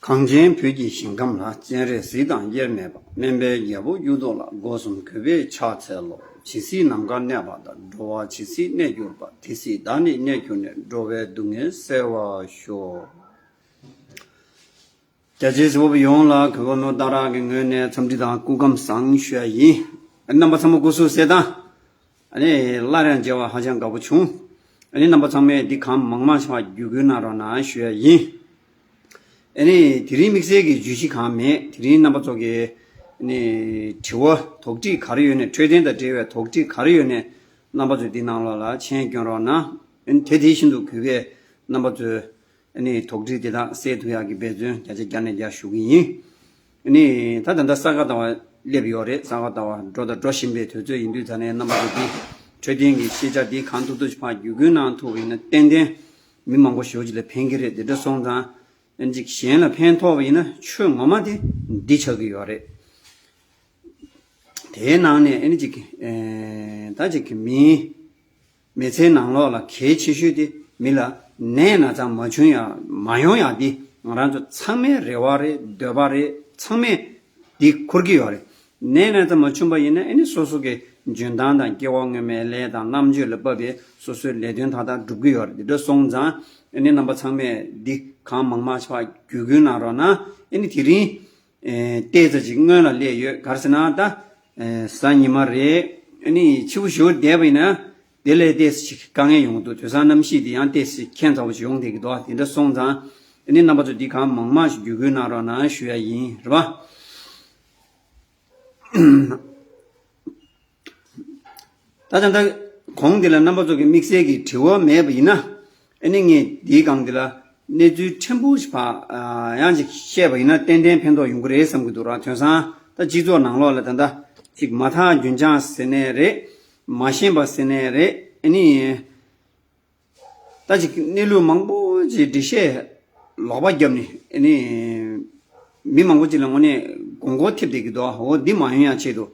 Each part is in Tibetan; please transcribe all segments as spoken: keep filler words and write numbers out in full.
གངས་ཅན་བོད་ཀྱི་ཞིང་ཁམས་ལ། སྤྱན་རས་གཟིགས་དང་དབྱེར་མེད་པ། སྨན་པའི་རྒྱལ་པོ་གཡུ་ཐོག་ལ། སྒོ་གསུམ་གུས་པས་ཕྱག་འཚལ་ལོ། ཇི་སྲིད་ནམ་མཁའ་གནས་པ་དང་། འགྲོ་བ་ཇི་སྲིད་གནས་གྱུར་པ། དེ་སྲིད་བདག་ནི་གནས་གྱུར་ནས། འགྲོ་བའི་སྡུག་བསྔལ་སེལ་བར་ཤོག་རྒྱ་ཆེའི་གཟུ་བོ་ཡོངས་ལ་གུས་པ་ནོར་སྟག་རག་གི་ངོས་ནས་འཚམས་འདྲི་དང་སྐུ་ཁམས་བཟང་ཞུ་ཡ་ཡིན། རྣམ་པ་ཚང་མ་སྐུ་གཟུགས་གསལ་ཐང་། ཨ་ནི་སླར་ཡང་མཇལ་བ་ཧ་ཅང་དགའ་པོ་བྱུང་། ཨ་ནི་རྣམ་པ་ཚང་མས་འདི་གང་མང་མང་ཞིག་བརྒྱུད་སྐུལ་གནང་རོགས་གནང་ཞུ་ཡ་ཡིན། ཨ་ནི་དེ་རིང་དམིགས་བསལ་གྱི་བརྗོད་གཞི་གང་མེད། དེ་རིང་རྣམ་པ་ཚོ་གི་ཨ་ནི་དྲི་བ་དོགས་འདྲི་ག་རེ་ཡོད་ནས། འཕྲོད་བསྟེན་དང་འབྲེལ་བའི་དོགས་འདྲི་ག་རེ་ཡོད་ནས་རྣམ་པ་ཚོས་འདི་ནང་ལོགས་ལ་མཆན་སྐྱོན་རོགས་གནང་། ཨ་ནི་དེ་དེ་བཞིན་དུ་གུས་པས་རྣམ་པ་ཚོས་ཨ་ནི་དོགས་འདྲི་དེ་དག་སེལ་ཐུབ་ཡག་གི་འབད་བརྩོན་བརྒྱ་ཆ་བརྒྱ་ནས་བརྒྱ་ཞུ་གི་ཡིན། ཨ་ནི་ད་ད་ལྟ་ས་ག་ཟླ་བ་སླེབས་ཡོད་རེད། ས་ག་ཟླ་བ་འགྲོ་དང་འགྲོ་བཞིན་པའི་དུས་ཚོད་ཡིན་དུས། ད་ནས་རྣམ་པ་ཚོ་འདི་འཕྲོད་བསྟེན་གྱི་ཤེས་བྱ་འདི་གང་ཐུབ་ཐུབ་ཕར་བརྒྱུད་སྐུལ་གནང་ཐུབ་པ་ཡིན་ན་ཏན་ཏན་མི་མང་པོ་ཞེ་པོ་ཅིག་ལ་ཕན་གྱི་རེད། དེ་འདྲ་སོང་ཙང་ཨ་ནི་ཅིག་གཞན་ལ་ཕན་ཐོགས་པ་ཡིན་ན་ཆོས་ངོ་མ་དེ་འདི་ཆགས་ཀྱི་ཡོད་རེད། དེའི་ནང་ནས་ཨ་ནི་ཅིག་ཨེ་ད་ཅིག་མིའི་མི་ཚེའི་ནང་ལོགས་ལ་གལ་ཆེ་ཤོས་དེ་མི་ལ་ནད་ན་ཚ་མ་བྱུང་ཡ་མ་ཡོང་ཡ་འདི་ང་རང་ཚོ་ཚང་མའི་རེ་བ་རེད། འདོད་པ་རེད། ཚང་མས་འདི་འཁུར་གྱི་ཡོད་རེད། ནད་ན་ཚ་མ་བྱུང་པ་ཡིན་ན་ཨ་ནི་སོ་སོ་གི་འཇོན་ཐང་དང་སྐྱེ་བ་སྔོན་མའི་ལས་དང་རྣམ་དཔྱོད་ལ་བབས་པའི་སོ་སོའི་ལས་དོན་མཐའ་དག་སྒྲུབ་ཀྱི་ཡོད་རེད། འདི་འདྲ་སོང་ཙང་ཨ་ནི་རྣམ་པ་ཚང་མས་འདི་གང་མང་མང་ཞིག་བརྒྱུད་སྐུལ་གནང་རོགས་གནང་། ཨ་ནི་དེ་རིང་ཨེ་ཏོག་ཙམ་ཅིག་སྔོན་ལ་སླེབས་ཡོད། ག་རེ་ཟེར་ན་ད་ཨེ་གཟའ་ཉི་མ་རེད། ཨ་ནི་ཕྱི་པོ་ཞེ་པོ་བསྡད་པ་ཡིན་ན་དེ་ལས་ཏོག་ཙམ་ཅིག་དཀའ་ངལ་ཡོང་གི་འདུག་དུས་བཟང་གནམ་གཤིས་དེ་ཡང་ཏོག་ཙམ་ཁྱད་མཚར་པོ་ཞིག་ཡོང་བསྡད་ཀྱི་འདུག་དེ་འདྲ་སོང་ཙང་ཨ་ནི་རྣམ་པ་ཚོ་འདི་གང་མང་མང་ཞིག་བརྒྱུད་སྐུལ་གནང་རོགས་གནང་ཞུ་ཡ་ཡིན། རེད་པ། ད་ད་ལྟ་གོང་འདི་ལ་རྣམ་པ་ཚོ་གི་དམིགས་བསལ་གྱི་དྲི་བ་མེད་པ་ཡིན་ན། ཨ་ནི་ངས་འདིའི་སྒང་འདི་ལ་གནས་ཚུལ་ཕྲན་བུ་ཞིག་ཕར་ཨ་ཡང་ཅིག་བཤད་པ་ཡིན་ན་ཏན་ཏན་ཕན་ཐོགས་ཡོང་གི་རེད་བསམ་གྱི་འདུག་ར། དོན་སང་ད་སྤྱི་ཚོགས་ནང་ལོགས་ལ་ད་ལྟ་ཅིག་མ་དག་རྒྱུན་འབྱམས་ཟེར་ནའི་རེད། མ་ཤེས་པ་ཟེར་ནའི་རེད། ཨ་ནི། ད་ཅིག་གནས་ལུགས་མང་པོ་ཅིག་འགྲེལ་བཤད་ལོག་པ་བརྒྱབ་ནས་ཨ་ནི་མི་མང་པོ་ཅིག་ལ་དངོས་གནས་དགོས་མཁོ་ཐེབས་བསྡད་ཀྱི་འདུག་འོ་འདི་མ་ཡོང་ཡ་ཆེད་དུ།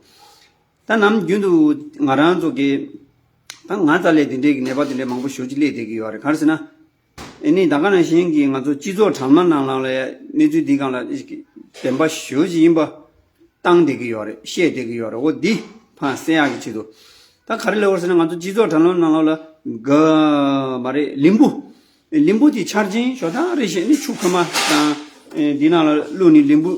ད་ནམ་རྒྱུན་དུ་ང་རང་ཚོ་གི་ད་ང་རྩ་ལས་དེ་འདྲའི་གི་ནད་པ་དེ་འདྲའི་མང་པོ་ཞེ་པོ་ཅིག་སླེབས་བསྡད་ཀྱི་ཡོད་རེད། ག་རེ་ཟེར་ན། ཨ་ནི་ད་ག་ནང་བཞིན་གྱི་ང་ཚོ་སྤྱི་ཚོགས་དྲ་ལམ་ནང་ལ་ཡ་གནས་ཚུལ་འདི་སྒང་ལ་བདེན་པ་ཞེ་པོ་ཅིག་ཡིན་པ་བཏང་བསྡད་ཀྱི་ཡོད་རེད། བཤད་བསྡད་ཀྱི་ཡོད་རེད། འོ་འདི་ཕར་གསལ་ཡག་གི་ཆེད་དུ། ད་ག་རེ་ལབ་དགོས་ཟེར་ན་ང་ཚོ་སྤྱི་ཚོགས་དྲ་ལམ་ནང་ལོགས་ལ་ག་མ་རེད་ལིམ་བུ། ལིམ་བུ་དེ་ཆར་ཆེན་ཞོ་ཐག་རེད་བཤད་ནས་ཆུ་ཁོལ་མ་དང་ཨེ་འདི་ནང་ལ་བླུགས་ནས་ལིམ་བུ་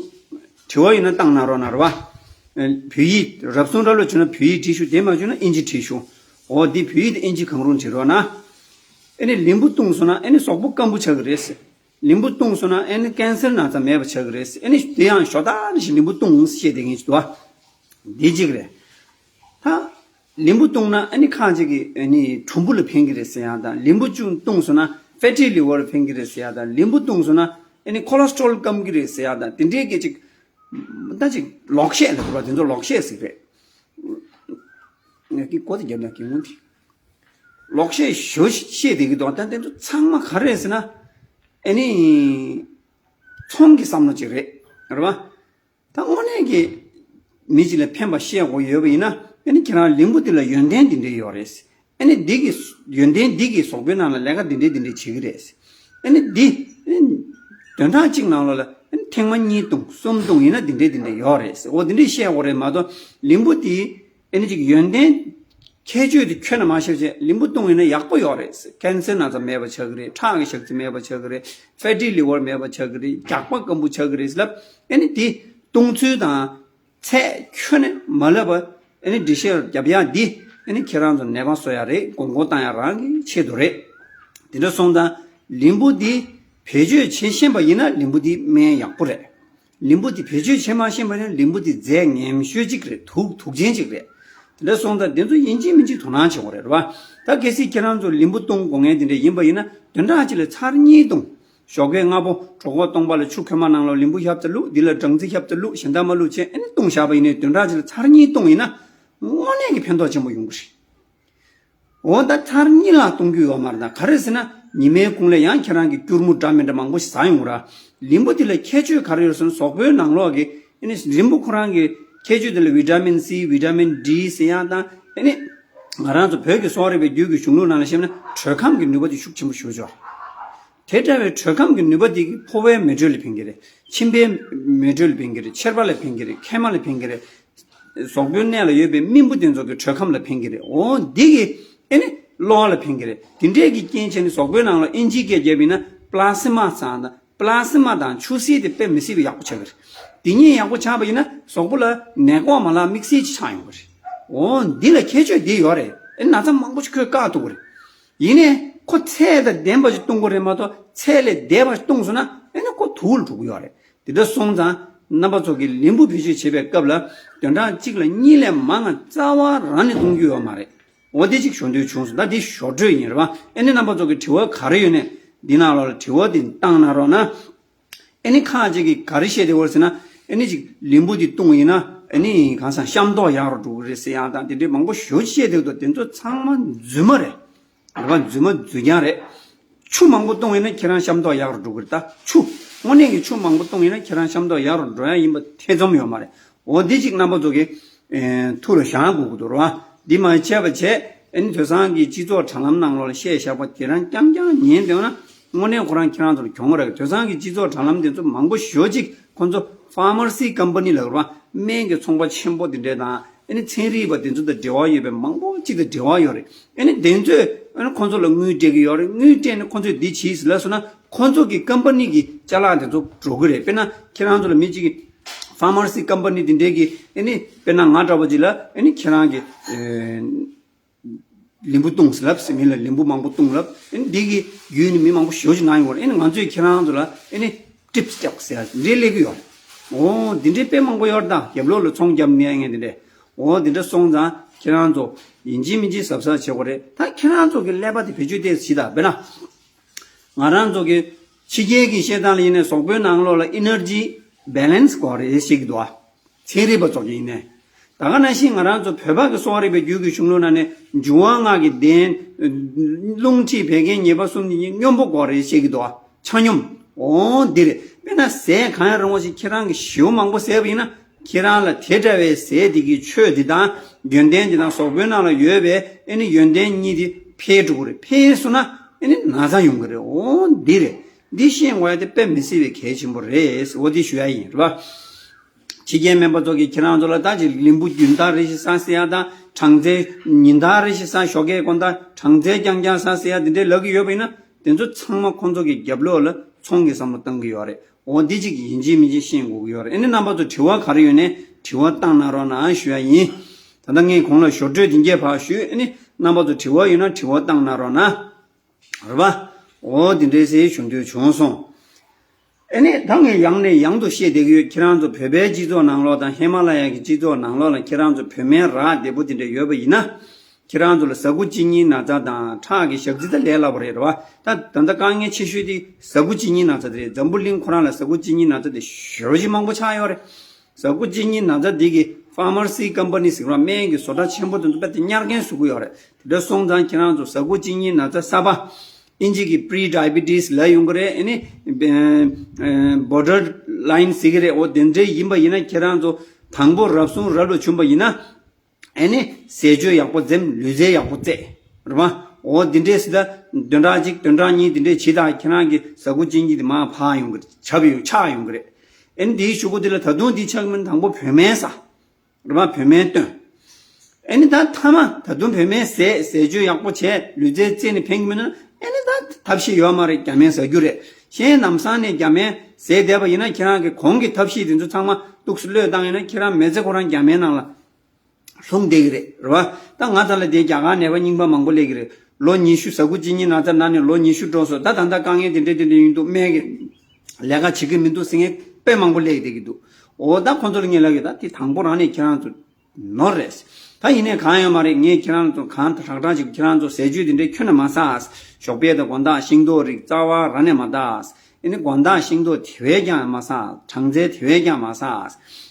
བྲི་བ་ཡིན་ན་བཏང་གནང་རོགས་གནང་རེད་པ། ཨེ་བོད་ཡིག་རབ་གསུང་ར་ལོ་བྱུང་ན་བོད་ཡིག་བྲིས་ཤོག་དེ་མ་བྱུང་ན་ཨིན་ཇི་བྲིས་ཤོག་འོ་འདི་བོད་ཡིག་དང་ཨིན་ཇི་གང་རུང་བྲིས་རོགས་གནང་། ཨེ་ནི་ལིམ་བུ་བཏུང་སོང་ན་ཨེ་ནི་གཟུགས་པོ་སྐམ་པོ་ཆགས་ཀྱི་རེད། ལིམ་བུ་བཏུང་སོང་ན་ཨེ་ནི་ཀན་སར་ན་ཚ་མེད་པ་ཆགས་ཀྱི་རེད། ཨེ་ནི་དེ་ཡང་ཞོ་ཐག་རེད་བཤད་ལིམ་བུ་བཏུང་ཟེར་བཤད་བསྡད་མཁན་ཞིག་འདུག་པ། འདི་གཅིག་རེད། ད་ལིམ་བུ་བཏུང་ན་ཨེ་ནི་ཁ་ཅིག་གི་ཨེ་ནི་གྲུམ་བུ་ལ་ཕན་གྱི་རེད་ཟེར་ཡག་དང་། ལིམ་བུ་ཅུང་བཏུང་སོང་ན་ཕེ་ཊི་ལི་ཝར་ལ་ཕན་གྱི་རེད་ཟེར་ཡག་དང་། ལིམ་བུ་བཏུང་སོང་ན་ཨེ་ནི་ཁོ་ལེ་སི་ཊོ་རོལ་སྐམ་གྱི་རེད་ཟེར་ཡག་དང་། དེ་འདྲའི་གི་ཅིག་ད་ཅིག་ལོག་བཤད་ལ་གོ་བ་དེ་ཚོ་ལོག་བཤད་ཟིག་རེད། ངས་ཀྱི་གོ་དེ་རྒྱབ་ན་གི་ངོ་དེ་ལོག་བཤད་ཞོ་བཤད་བསྡད་ཀྱི་འདུག་ད་དེ་ཚོ་ཚང་མ་ག་རེ་རེད་ཟེར་ན་ཨེ་ནི་ཚོང་གི་བསམ་བློ་ཅིག་རེད། རེད་པ། ད་དངོས་གནས་ཀྱི་མི་ཅིག་ལ་ཕན་པ་བཤད་དགོས་ཡོད་པ་ཡིན་ན་ཨེ་ནི་ཁྱེད་རང་ལིམ་བུ་དེ་ལ་ཡོན་ཏན་འདི་འདྲ་ཡོད་རེད། ཨེ་ནི་འདི་གི་ཡོན་ཏན་འདི་གི་གཟུགས་པོའི་ནང་ལ་ལས་ཀ་འདི་འདྲ་འདི་འདྲ་བྱེད་ཀྱི་རེད། ཨེ་ནི་འདི་ཨེ་ནི་བདུན་ཕྲག་གཅིག་ནང་ལོགས་ལ་ཨེ་ནི་ཐེངས་མ་གཉིས་བཏུང་གསུམ་བཏུང་ཡིན་ན་འདི་འདྲ་འདི་འདྲ་ཡོད་རེད། འོ་འདི་འདྲ་བཤད་དགོས་རེད་མ་གཏོགས་ལིམ་བུ་དེ་ཨེ་ནི་ཅིག་ཡོན་ཏན་ཁྱད་ཆོས་དེ་ཁྱོན་ནས་མ་ཤེས་བྱས་ལིམ་བུ་བཏུང་ཡིན་ན་ཡག་པོ་ཡོད་རེད། ཀན་སར་ན་ཚ་མེད་པ་ཆགས་ཀྱི་རེད། ཁྲག་གི་ཞག་ཚི་མེད་པ་ཆགས་ཀྱི་རེད། ཕེ་ཊི་ལི་ཝར་མེད་པ་ཆགས་ཀྱི་རེད། རྒྱགས་པ་སྐམ་པོ་ཆགས་ཀྱི་རེད་ལབ། ཨེ་ནི་དེ་བཏུང་ཚུལ་དང་ཚད་ཁྱོན་ནས་མ་ལབ་པ་ཨེ་ནི་འགྲེལ་བཤད་རྒྱབ་ཡག་འདི་ཨེ་ནི་ཁྱེད་རང་ཚོ་ནད་པ་གསོ་ཡག་རེད། དགོས་མཁོ་བཏང་ཡག་རང་གི་ཆེད་དུ་རེད། དེ་འདྲ་སོང་ཙང་ལིམ་བུ་འདི་བེད་སྤྱོད་བྱེད་ཤེས་པ་ཡིན་ན་ལིམ་བུ་འདི་སྨན་ཡག་པོ་རེད། ལིམ་བུ་དེ་བེད་སྤྱོད་བྱེད་མ་ཤེས་པ་ནི་ལིམ་བུ་དེ་རྫས་ངན་ཤོས་གཅིག་རེད། དུག་དུག་ཅན་གཅིག་རེད། དེ་འདྲ་སོང་ཙང་དེ་ཚོ་ཡིན་གཅིག་མིན་གཅིག་དོ་སྣང་བྱེད་དགོས་རེད། རེད་པ། ད་གལ་སྲིད་ཁྱེད་རང་ཚོ་ལིམ་བུ་བཏུང་དགོས་མཁན་དེ་འདྲ་ཡིན་པ་ཡིན་ན་བདུན་ཕྲག་གཅིག་ལ་ཚར་གཉིས་བཏུང་། ཞོགས་ཀས་སྔ་པོ་གྲོད་ཁོག་སྟོང་པ་ལ་ཆུ་ཁོལ་མ་ནང་ལ་ལིམ་བུ་ཞབས་ཙམ་བླུགས། འདི་ལ་སྦྲང་རྩི་ཞབས་ཙམ་བླུགས། གཞན་དག་མ་བླུགས་བྱས་ཨེ་ནི་བཏུང་བཞག་པ་ཡིན་ནའི་བདུན་ཕྲག་གཅིག་ལ་ཚར་གཉིས་བཏུང་ཡིན་ན་དངོས་གནས་ཀྱི་ཕན་ཐོགས་ཆེན་པོ་ཡོང་གི་རེད། འོ་ད་ཚར་གཉིས་ལྷག་གཏོང་རྒྱུ་ཡོད་མ་རེད། ད་ག་རེ་ཟེར་ན་ཉི་མའི་གུང་ལ་ཡང་ཁྱེད་རང་གི་སྐྱུར་མོ་འདྲ་མི་འདྲ་མང་པོ་ཞིག་ཟ་ཡོང་ར། ལིམ་བུ་དེ་ལ་ཁྱད་ཆོས་ག་རེ་ཡོད་ཟེར་ན་གཟུགས་པོའི་ནང་ལོགས་ཀྱི་ཨ་ནི་ལིམ་བུ་ཁོ་རང་གི་ཁྱད་ཆོས་དེ་ལ་ཝི་ཊ་མིན་སི་ཝི་ཊ་མིན་ཌི་ཟེར་ཡག་དང་ཨ་ནི་ང་རང་ཚོ་བོད་ཀྱི་གསོ་བ་རིག་པའི་རྒྱུད་ཀྱི་གཞུང་ལུགས་ནང་ལ་བཤད་ན་དྲོད་ཁམས་ཀྱི་ནུས་པ་དེ་ཤུགས་ཆེན་པོ་ཞེ་པོ་ཅིག་ཡོད། དེ་འདྲ་བའི་དྲོད་ཁམས་ཀྱི་ནུས་པ་དེ་གིས་ཕོ་བའི་མེ་དྲོད་ལ་ཕན་གྱི་རེད། མཆིན་པའི་མེ་དྲོད་ལ་ཕན་གྱི་རེད། མཆེར་པ་ལ་ཕན་གྱི་རེད། མཁལ་མ་ལ་ཕན་གྱི་རེད། གཟུགས་པོའི་གནས་ལ་ཡོད་པའི་རྨེན་བུ་དེ་ཚོ་གི་དྲོད་ཁམས་ལ་ཕན་གྱི་རེད། འོ་འདི་གི་ཨེ་ནི་གློ་བ་ལ་ཕན་གྱི་རེད། དེ་འདྲས་ཀྱི་རྐྱེན་བྱས་ནས་གཟུགས་པོའི་ནང་ལ་ཨིན་ཇིའི་སྐད་བརྒྱབ་པ་ཡིན་ན་པླ་སི་མ་ཟེར་ཡག་དང་། པླ་སི་མ་དང་ཆུ་སེར་དེ་དཔེ་མི་སྲིད་པའི་ཡག་པོ་ཆགས་ཀྱི་རེད། དེ་གཉིས་ཡག་པོ་ཆགས་པ་ཡིན་ན་གཟུགས་པོ་ལ་ནད་འགོག་མ་ལག་དམིགས་བསལ་ཅིག་ཆགས་ཡོང་གི་རེད། འོ་འདི་ལ་ཁྱད་ཆོས་འདི་ཡོད་རེད། ཨེ་ན་ཚ་མང་པོ་ཞིག་ཁོས་བཀག་ཐུབ་ཀྱི་རེད། ཡིན་ནའི་ཁོ་ཚད་དང་ལྡན་པ་ཞིག་གཏོང་དགོས་རེད་མ་གཏོགས། ཚད་ལས་འདས་པ་ཞིག་གཏོང་སོང་ན་ཨེ་ནི་ཁོ་དུག་ལ་འགྲོ་གི་ཡོད་རེད། དེ་འདྲ་སོང་ཙང་རྣམ་པ་ཚོ་གིས་ལན་བུ་བེད་སྤྱོད་བྱེད་པའི་སྐབས་ལ་བདུན་ཕྲག་གཅིག་ལ་གཉིས་ལས་མང་ང་རྩ་བ་རང་ནས་གཏོང་རྒྱུ་ཡོད་མ་རེད། འོ་དེ་གཅིག་ཞུ་འདོད་བྱུང་སོང་། ད་དེ་ཞོར་འཕྲོས་ཡིན་རེད་པ། ཨེ་ནི་རྣམ་པ་ཚོ་གི་དྲི་བ་ག་རེ་ཡོད་ནའི་འདི་ནང་ལོགས་ལ་དྲི་བ་དེ་བཏང་གནང་རོགས་གནང་། ཨེ་ནི་ཁ་ཅིག་གིས་ག་རེ་བཤད་བསྡད་ཡོད་ཟེར་ན། ཨེ་ནི་ཅིག་ལན་བུ་དེ་བཏུང་ཡིན་ན་ཨེ་ནི་གང་ཟག་ཤམ་ཐོག་ཡག་རུ་འགྲོ་གི་རེད་ཟེར་ཡག་དང་དེ་འདྲའི་མང་པོ་ཞེ་པོ་ཅིག་བཤད་བསྡད་འདུག་དེ་ཚོ་ཚང་མ་རྫུན་མ་རེད། རེད་པ། རྫུན་མ་རྫུན་རྐྱང་རེད། ཆུ་མང་པོ་བཏུང་ཡིན་ན་ཁྱེད་རང་ཤམ་ཐོག་ཡག་རུ་འགྲོ་གི་རེད། ད་ཆུ་དངོས་གནས་ཀྱི་ཆུ་མང་པོ་བཏུང་ཡིན་ན་ཁྱེད་རང་ཤམ་ཐོག་ཡག་རུ་འགྲོ་ཡག་ཡིན་པ་ཐེ་ཚོམ་ཡོད་མ་རེད། འོ་འདི་ཅིག་རྣམ་པ་ཚོ་གིས་ཨེ་ཐུགས་ལ་བཞག་དགོས་ཀྱི་འདུག་རེད་པ། འདི་མ་བྱས་པ་བྱས། ཨེ་ནི་དེང་སང་གི་སྤྱི་ཚོགས་དྲ་ལམ་ནང་ལོགས་ལ་བཤད་བཞག་པ་དེ་རང་རྐྱང་རྐྱང་ཉན་བསྡད་ན་དངོས་གནས་ཁོ་རང་ཁྱེད་རང་ཚོ་ལ་གྱོང་རག་གི། དེང་སང་གི་སྤྱི་ཚོགས་དྲ་ལམ་དེ་ཚོ་མང་པོ་ཞེ་པོ་ཅིག་ཁོ་ཚོ་ཕར་མ་སི་ཀམ་པ་ནི་ལབ་རེད་པ། སྨན་གྱི་ཚོང་པ་ཆེན་པོ་དེ་འདྲས་དང་ཨེ་ནི་ཚན་རིག་པ་དེ་ཚོ་དང་འབྲེལ་བ་ཡོད་པའི་མང་པོ་ཅིག་དང་འབྲེལ་བ་ཡོད་རེད། ཨེ་ནི་དེ་ཚོས་ཨེ་ནི་ཁོ་ཚོ་ལ་དངུལ་སྤྲད་ཀྱི་ཡོད་རེད། དངུལ་སྤྲད་ནས་ཁོ་ཚོས་འདི་བྱས་ཟིན་ལབ་སོང་ན་ཁོ་ཚོ་གི་ཀམ་པ་ནི་གི་ཅ་ལག་དེ་ཚོ་འགྲོ་གི་རེད། དཔེར་ན་ཁྱེད་རང་ཚོ་ལ་མི་གཅིག་གིས་ཕར་མ་སི་ཀམ་པ་ནི་དེ་འདྲས་ཀྱི་ཨེ་ནི་དཔེར་ན་ང་འདྲ་པོ་ཅིག་ལ་ཨེ་ནི་ཁྱེད་རང་གི་ཨེ། ལན་བུ་བཏུང་ཟེར་ལབ་ཟེར། མི་ལ་ལན་བུ་མང་པོ་བཏུང་ལབ། ཨེ་ནི་འདི་གི་བརྒྱུད་ནས་མི་མང་པོ་ཞེ་པོ་ཅིག་ན་ཡོང་བ་རེད། ཨེ་ནི་ང་ཚོས་ཁྱེད་རང་ཚོ་ལ་ཨེ་ནི་ཊིབ་སི་རྒྱག་ཟེར་ཡག་འདི་འདྲས་སླེབས་ཀྱི་ཡོད་རེད། འོ་འདི་འདྲས་དཔེ་མང་པོ་ཡོད་རེད། ད་རྒྱབ་ལོགས་ལ་ཚོང་རྒྱབ་ནས་ངས་འདི་འདྲས། འོ་འདི་འདྲ་སོང་ཙང་ཁྱེད་རང་ཚོ་ཡིན་གཅིག་མིན་གཅིག་གཟབ་གཟབ་བྱེད་དགོས་རེད། ད་ཁྱེད་རང་ཚོ་གི་ཀླད་པ་དེ་བེད་སྤྱོད་ཏོག་ཙམ་བྱེད་དང་། དཔེར་ན་ང་རང་ཚོ་གི་ཕྱི་རྒྱལ་གྱི་བཤད་སྟངས་ལ་ཡིན་ནའི་གཟུགས་པོའི་ནང་ལོགས་ལ་ཨེ་ནར་ཇི་བྷེ་ལན་སི་དགོས་རེད་ཟེར་གྱི་འདུག་ཨ། ཚན་རིག་པ་ཚོ་གིས་ཡིན་ནའི། ད་ག་ནང་བཞིན་ང་རང་ཚོ་བོད་པ་གི་གསོ་བ་རིག་པའི་རྒྱུད་ཀྱི་གཞུང་ལུགས་ནང་ནས་འབྱུང་བ་ལྔ་གི་གདན། རླུང་མཁྲིས་བད་ཀན་ཉེས་པ་གསུམ་གྱི་སྙོམས་པོ་དགོས་རེད་བཤད་ཀྱི་འདུག་ཨ། ཆ་སྙོམས། འོ་འདི་རེད། དཔེར་ན་ཟས་གང་ཡང་རུང་བ་ཞིག་ཁྱེད་རང་གིས་ཞེ་པོ་མང་པོ་ཟས་པ་ཡིན་ན་ཁྱེད་རང་ལ་དེ་འདྲ་བའི་ཟས་དེ་གི་ཆོས་དེ་དང་ཡོན་ཏན་དེ་དང་གཟུགས་པོའི་ནང་ལ་ཡོད་པའི་ཨེ་ནི་ཡོན་ཏན་གཉིས་དེ་འཕེལ་འགྲོ་གི་རེད། འཕེལ་སོང་ན་ཨེ་ནི་ན་ཚ་ཡོང་གི་རེད། འོ་འདི་རེད། འདི་ཤེས་དགོས་ཡག་དེ་དཔེ་མི་སྲིད་པའི་གལ་ཆེན་པོ་རེད། འོ་འདི་ཞུ་ཡག་ཡིན། རེད་པ། ཕྱི་རྒྱལ་སྨན་པ་ཚོ་གིས་ཁྱེད་རང་ཚོ་ལ་ད་ཅིག་ལན་བུ་རྒྱུན་ཐག་རེ་ཞིག་ཟ་ཟེར་ཡག་དང་། གྲང་ཚལ་ཉིན་ཐག་རེ་ཞིག་ཟ། ཞོགས་ཀས་དགོང་དག་གྲང་ཚལ་རྐྱང་རྐྱང་ཟ་ཟེར་ཡག་དེ་འདྲས་ལབ་ཀྱི་ཡོད་པ་ཡིན་ན་དེ་ཚོ་ཚང་མ་ཁོང་ཚོ་གི་རྒྱབ་ལོགས་ལ་ཚོང་གི་བསམ་བློ་བཏང་གི་ཡོད་རེད། འོ་འདི་ཅིག་ཡིན་གཅིག་མིན་གཅིག་ཤེས་དགོས་ཀྱི་ཡོད་རེད། ཨེ་ནི་རྣམ་པ་ཚོ་དྲི་བ་ག་རེ་ཡོད་ནའི་དྲི་བ་བཏང་གནང་རོགས་གནང་ཞུ་ཡག་ཡིན། ད་ལྟ་ངས་གོང་ལ་ཞོར་འཕྲོས་དེ་འདྲས་ཕར་ཞུས། ཨེ་ནི་རྣམ་པ་ཚོ་དྲི་བ་ཡོད་ན་དྲི་བ་བཏང་གནང་རོགས་གནང་། རེད་པ། འོ་དེ་འདྲས་ཟེར་ཞུ་འདོད་བྱུང་སོང་། ཨེ་ནི་ད་ངས་ཡང་ནས་ཡང་དུ་བཤད་བསྡད་ཀྱི་ཡོད། ཁྱེད་རང་ཚོ་བོད་པའི་སྤྱི་ཚོགས་ནང་ལོགས་དང་ཧི་མ་ལ་ཡ་གི་སྤྱི་ཚོགས་ནང་ལོགས་ལ་ཁྱེད་རང་ཚོ་བོད་སྨན་རག་བདེ་པོ་དེ་འདྲ་ཡོད་པ་ཡིན་ན། ཁྱེད་རང་ཚོ་ལ་ཟ་ཁུ་གཅིན་སྙི་ན་ཚ་དང་ཁྲག་གི་ཞག་རྩི་ད་ལས་སླ་པོ་རེད། རེད་པ། ད་ད་ལྟ་དཀའ་ངལ་ཆེ་ཤོས་དེ་ཟ་ཁུ་གཅིན་སྙི་ན་ཚ་དེ་རེད། འཛམ་བུ་གླིང་ཁོ་རང་ལ་ཟ་ཁུ་གཅིན་སྙི་ན་ཚ་དེ་ཞེ་པོ་ཅིག་མང་པོ་ཆགས་ཡོད་རེད། ཟ་ཁུ་གཅིན་སྙི་ན་ཚ་འདི་གི་ཕར་མ་སི་ཀམ་པ་ནི་ཟེར་བ་སྨན་གྱི་བཟོ་གྲྭ་ཆེན་པོ་དེ་ཚོ་རྦད་དེ་གཉེར་འགན་བཟོ་གི་ཡོད་རེད། དེ་འདྲ་སོང་ཙང་ཁྱེད་རང་ཚོ་ཟ་ཁུ་གཅིན་སྙི་ན་ཚ་གསར་པ། ཨིན་ཇི་གི་པི་རི་ཌའི་བི་ཊི་སི་ལབ་ཡོང་གི་རེད། ཨེ་ནི་བོར་ཌར་ལའིན་ཟེར་གི་རེད། འོ་དེ་འདྲ་ཡིན་པ་ཡིན་ན་ཁྱེད་རང་ཚོ་དང་པོ་རབ་བྱུང་རབ་ལ་བྱུང་པ་ཡིན་ན། ཨེ་ནི་ཟས་སྤྱོད་ཡག་པོ་འཛེམ། ལུས་རྩལ་ཡག་པོ་རྩེད། རེད་པ། འོ་འདི་འདྲས་སི་ད་བདུན་ཕྲག་གཅིག་བདུན་ཕྲག་གཉིས་འདི་འདྲས་བྱེད་དང་། ཁྱེད་རང་གི་ཟ་ཁུ་གཅིན་སྙི་དེ་མར་ཕར་ཡོང་གི་རེད། ཆག་ཡོང་ཆག་ཡོང་གི་རེད། ཨེ་ནི་དེའི་གཞུག་གུ་དེ་ལ་ད་དུང་དེ་ཆག་མིན་དང་པོ་བོད་སྨན་ཟ། རེད་པ། བོད་སྨན་བཏོན། ཨེ་ནི་ད་མཐའ་མ་ད་དུང་བོད་སྨན་ཟས། ཟས་སྤྱོད་ཡག་པོ་བྱས། ལུས་རྩལ་རྩེད་ནས་ཕན་གི་མིན་ན། ཨེ་ནི་ད་ཐབས་ཤེས་ཡོད་མ་རེད། རྒྱ་སྨན་ཟ་རྒྱུ་རེད། གཞན་ལམ་སང་ནས་རྒྱ་སྨན་ཟས་བསྡད་པ་ཡིན་ན་ཁྱེད་རང་གི་གོང་གི་ཐབས་ཤེས་དེ་ཚོ་ཚང་མ་ཏོག་ཙམ་བློས་བཏང་ཡིན་ན་ཁྱེད་རང་མི་ཚེ་ཁོ་རང་རྒྱ་སྨན་ནང་ལ་ལྷུང་བསྡད་ཀྱི་རེད། རེད་པ། ད་ང་ཚོ་ལ་དེ་རྒྱ་གར་ནད་པ་རྙིང་པ་མང་པོ་སླེབས་ཀྱི་རེད། ལོ་ཉི་ཤུ། ཟ་ཁུ་གཅིན་སྙི་ན་ཚ་ན་ནས་ལོ་ཉི་ཤུ་འགྲོ་སོང་། ད་ད་ལྟ་དཀའ་ངལ་དེ་འདྲ་དེ་འདྲ་ཡིན་འདུག་སྨན་གྱི་ལས་ཀ་བྱེད་ཀྱི་མི་འདུག་ཟེར་མཁན་དཔེ་མང་པོ་སླེབས་བསྡད་ཀྱི་འདུག་འོ་ད་ཁོ་ཚོ་ལ་ངས་ལབ་ཀྱི། ད་དེ་དང་པོ་རང་ནས་ཁྱེད་རང་ཚོ་ནོར་རེད། ད་ཡིན་ནའི་གང་ཡང་མ་རེད། ངས་ཁྱེད་རང་ཚོ་གང་དྲག་དྲག་ཅིག་ཁྱེད་རང་ཚོ་ཟས་བཅུད་དེ་འདྲའི་ཁྱོན་ནས་མ་ཟ། ཞོགས་པའི་དང་དགོང་དག་ཤིང་ཏོག་རིགས་རྩ་བ་རང་ནས་མ་ཟ། ཨེ་ནི་དགོང་དག་ཤིང་ཏོག་དེ་བས་ཀྱང་མ་ཟ། གྲང་ཚལ་དེ་བས་ཀྱང་མ་ཟ།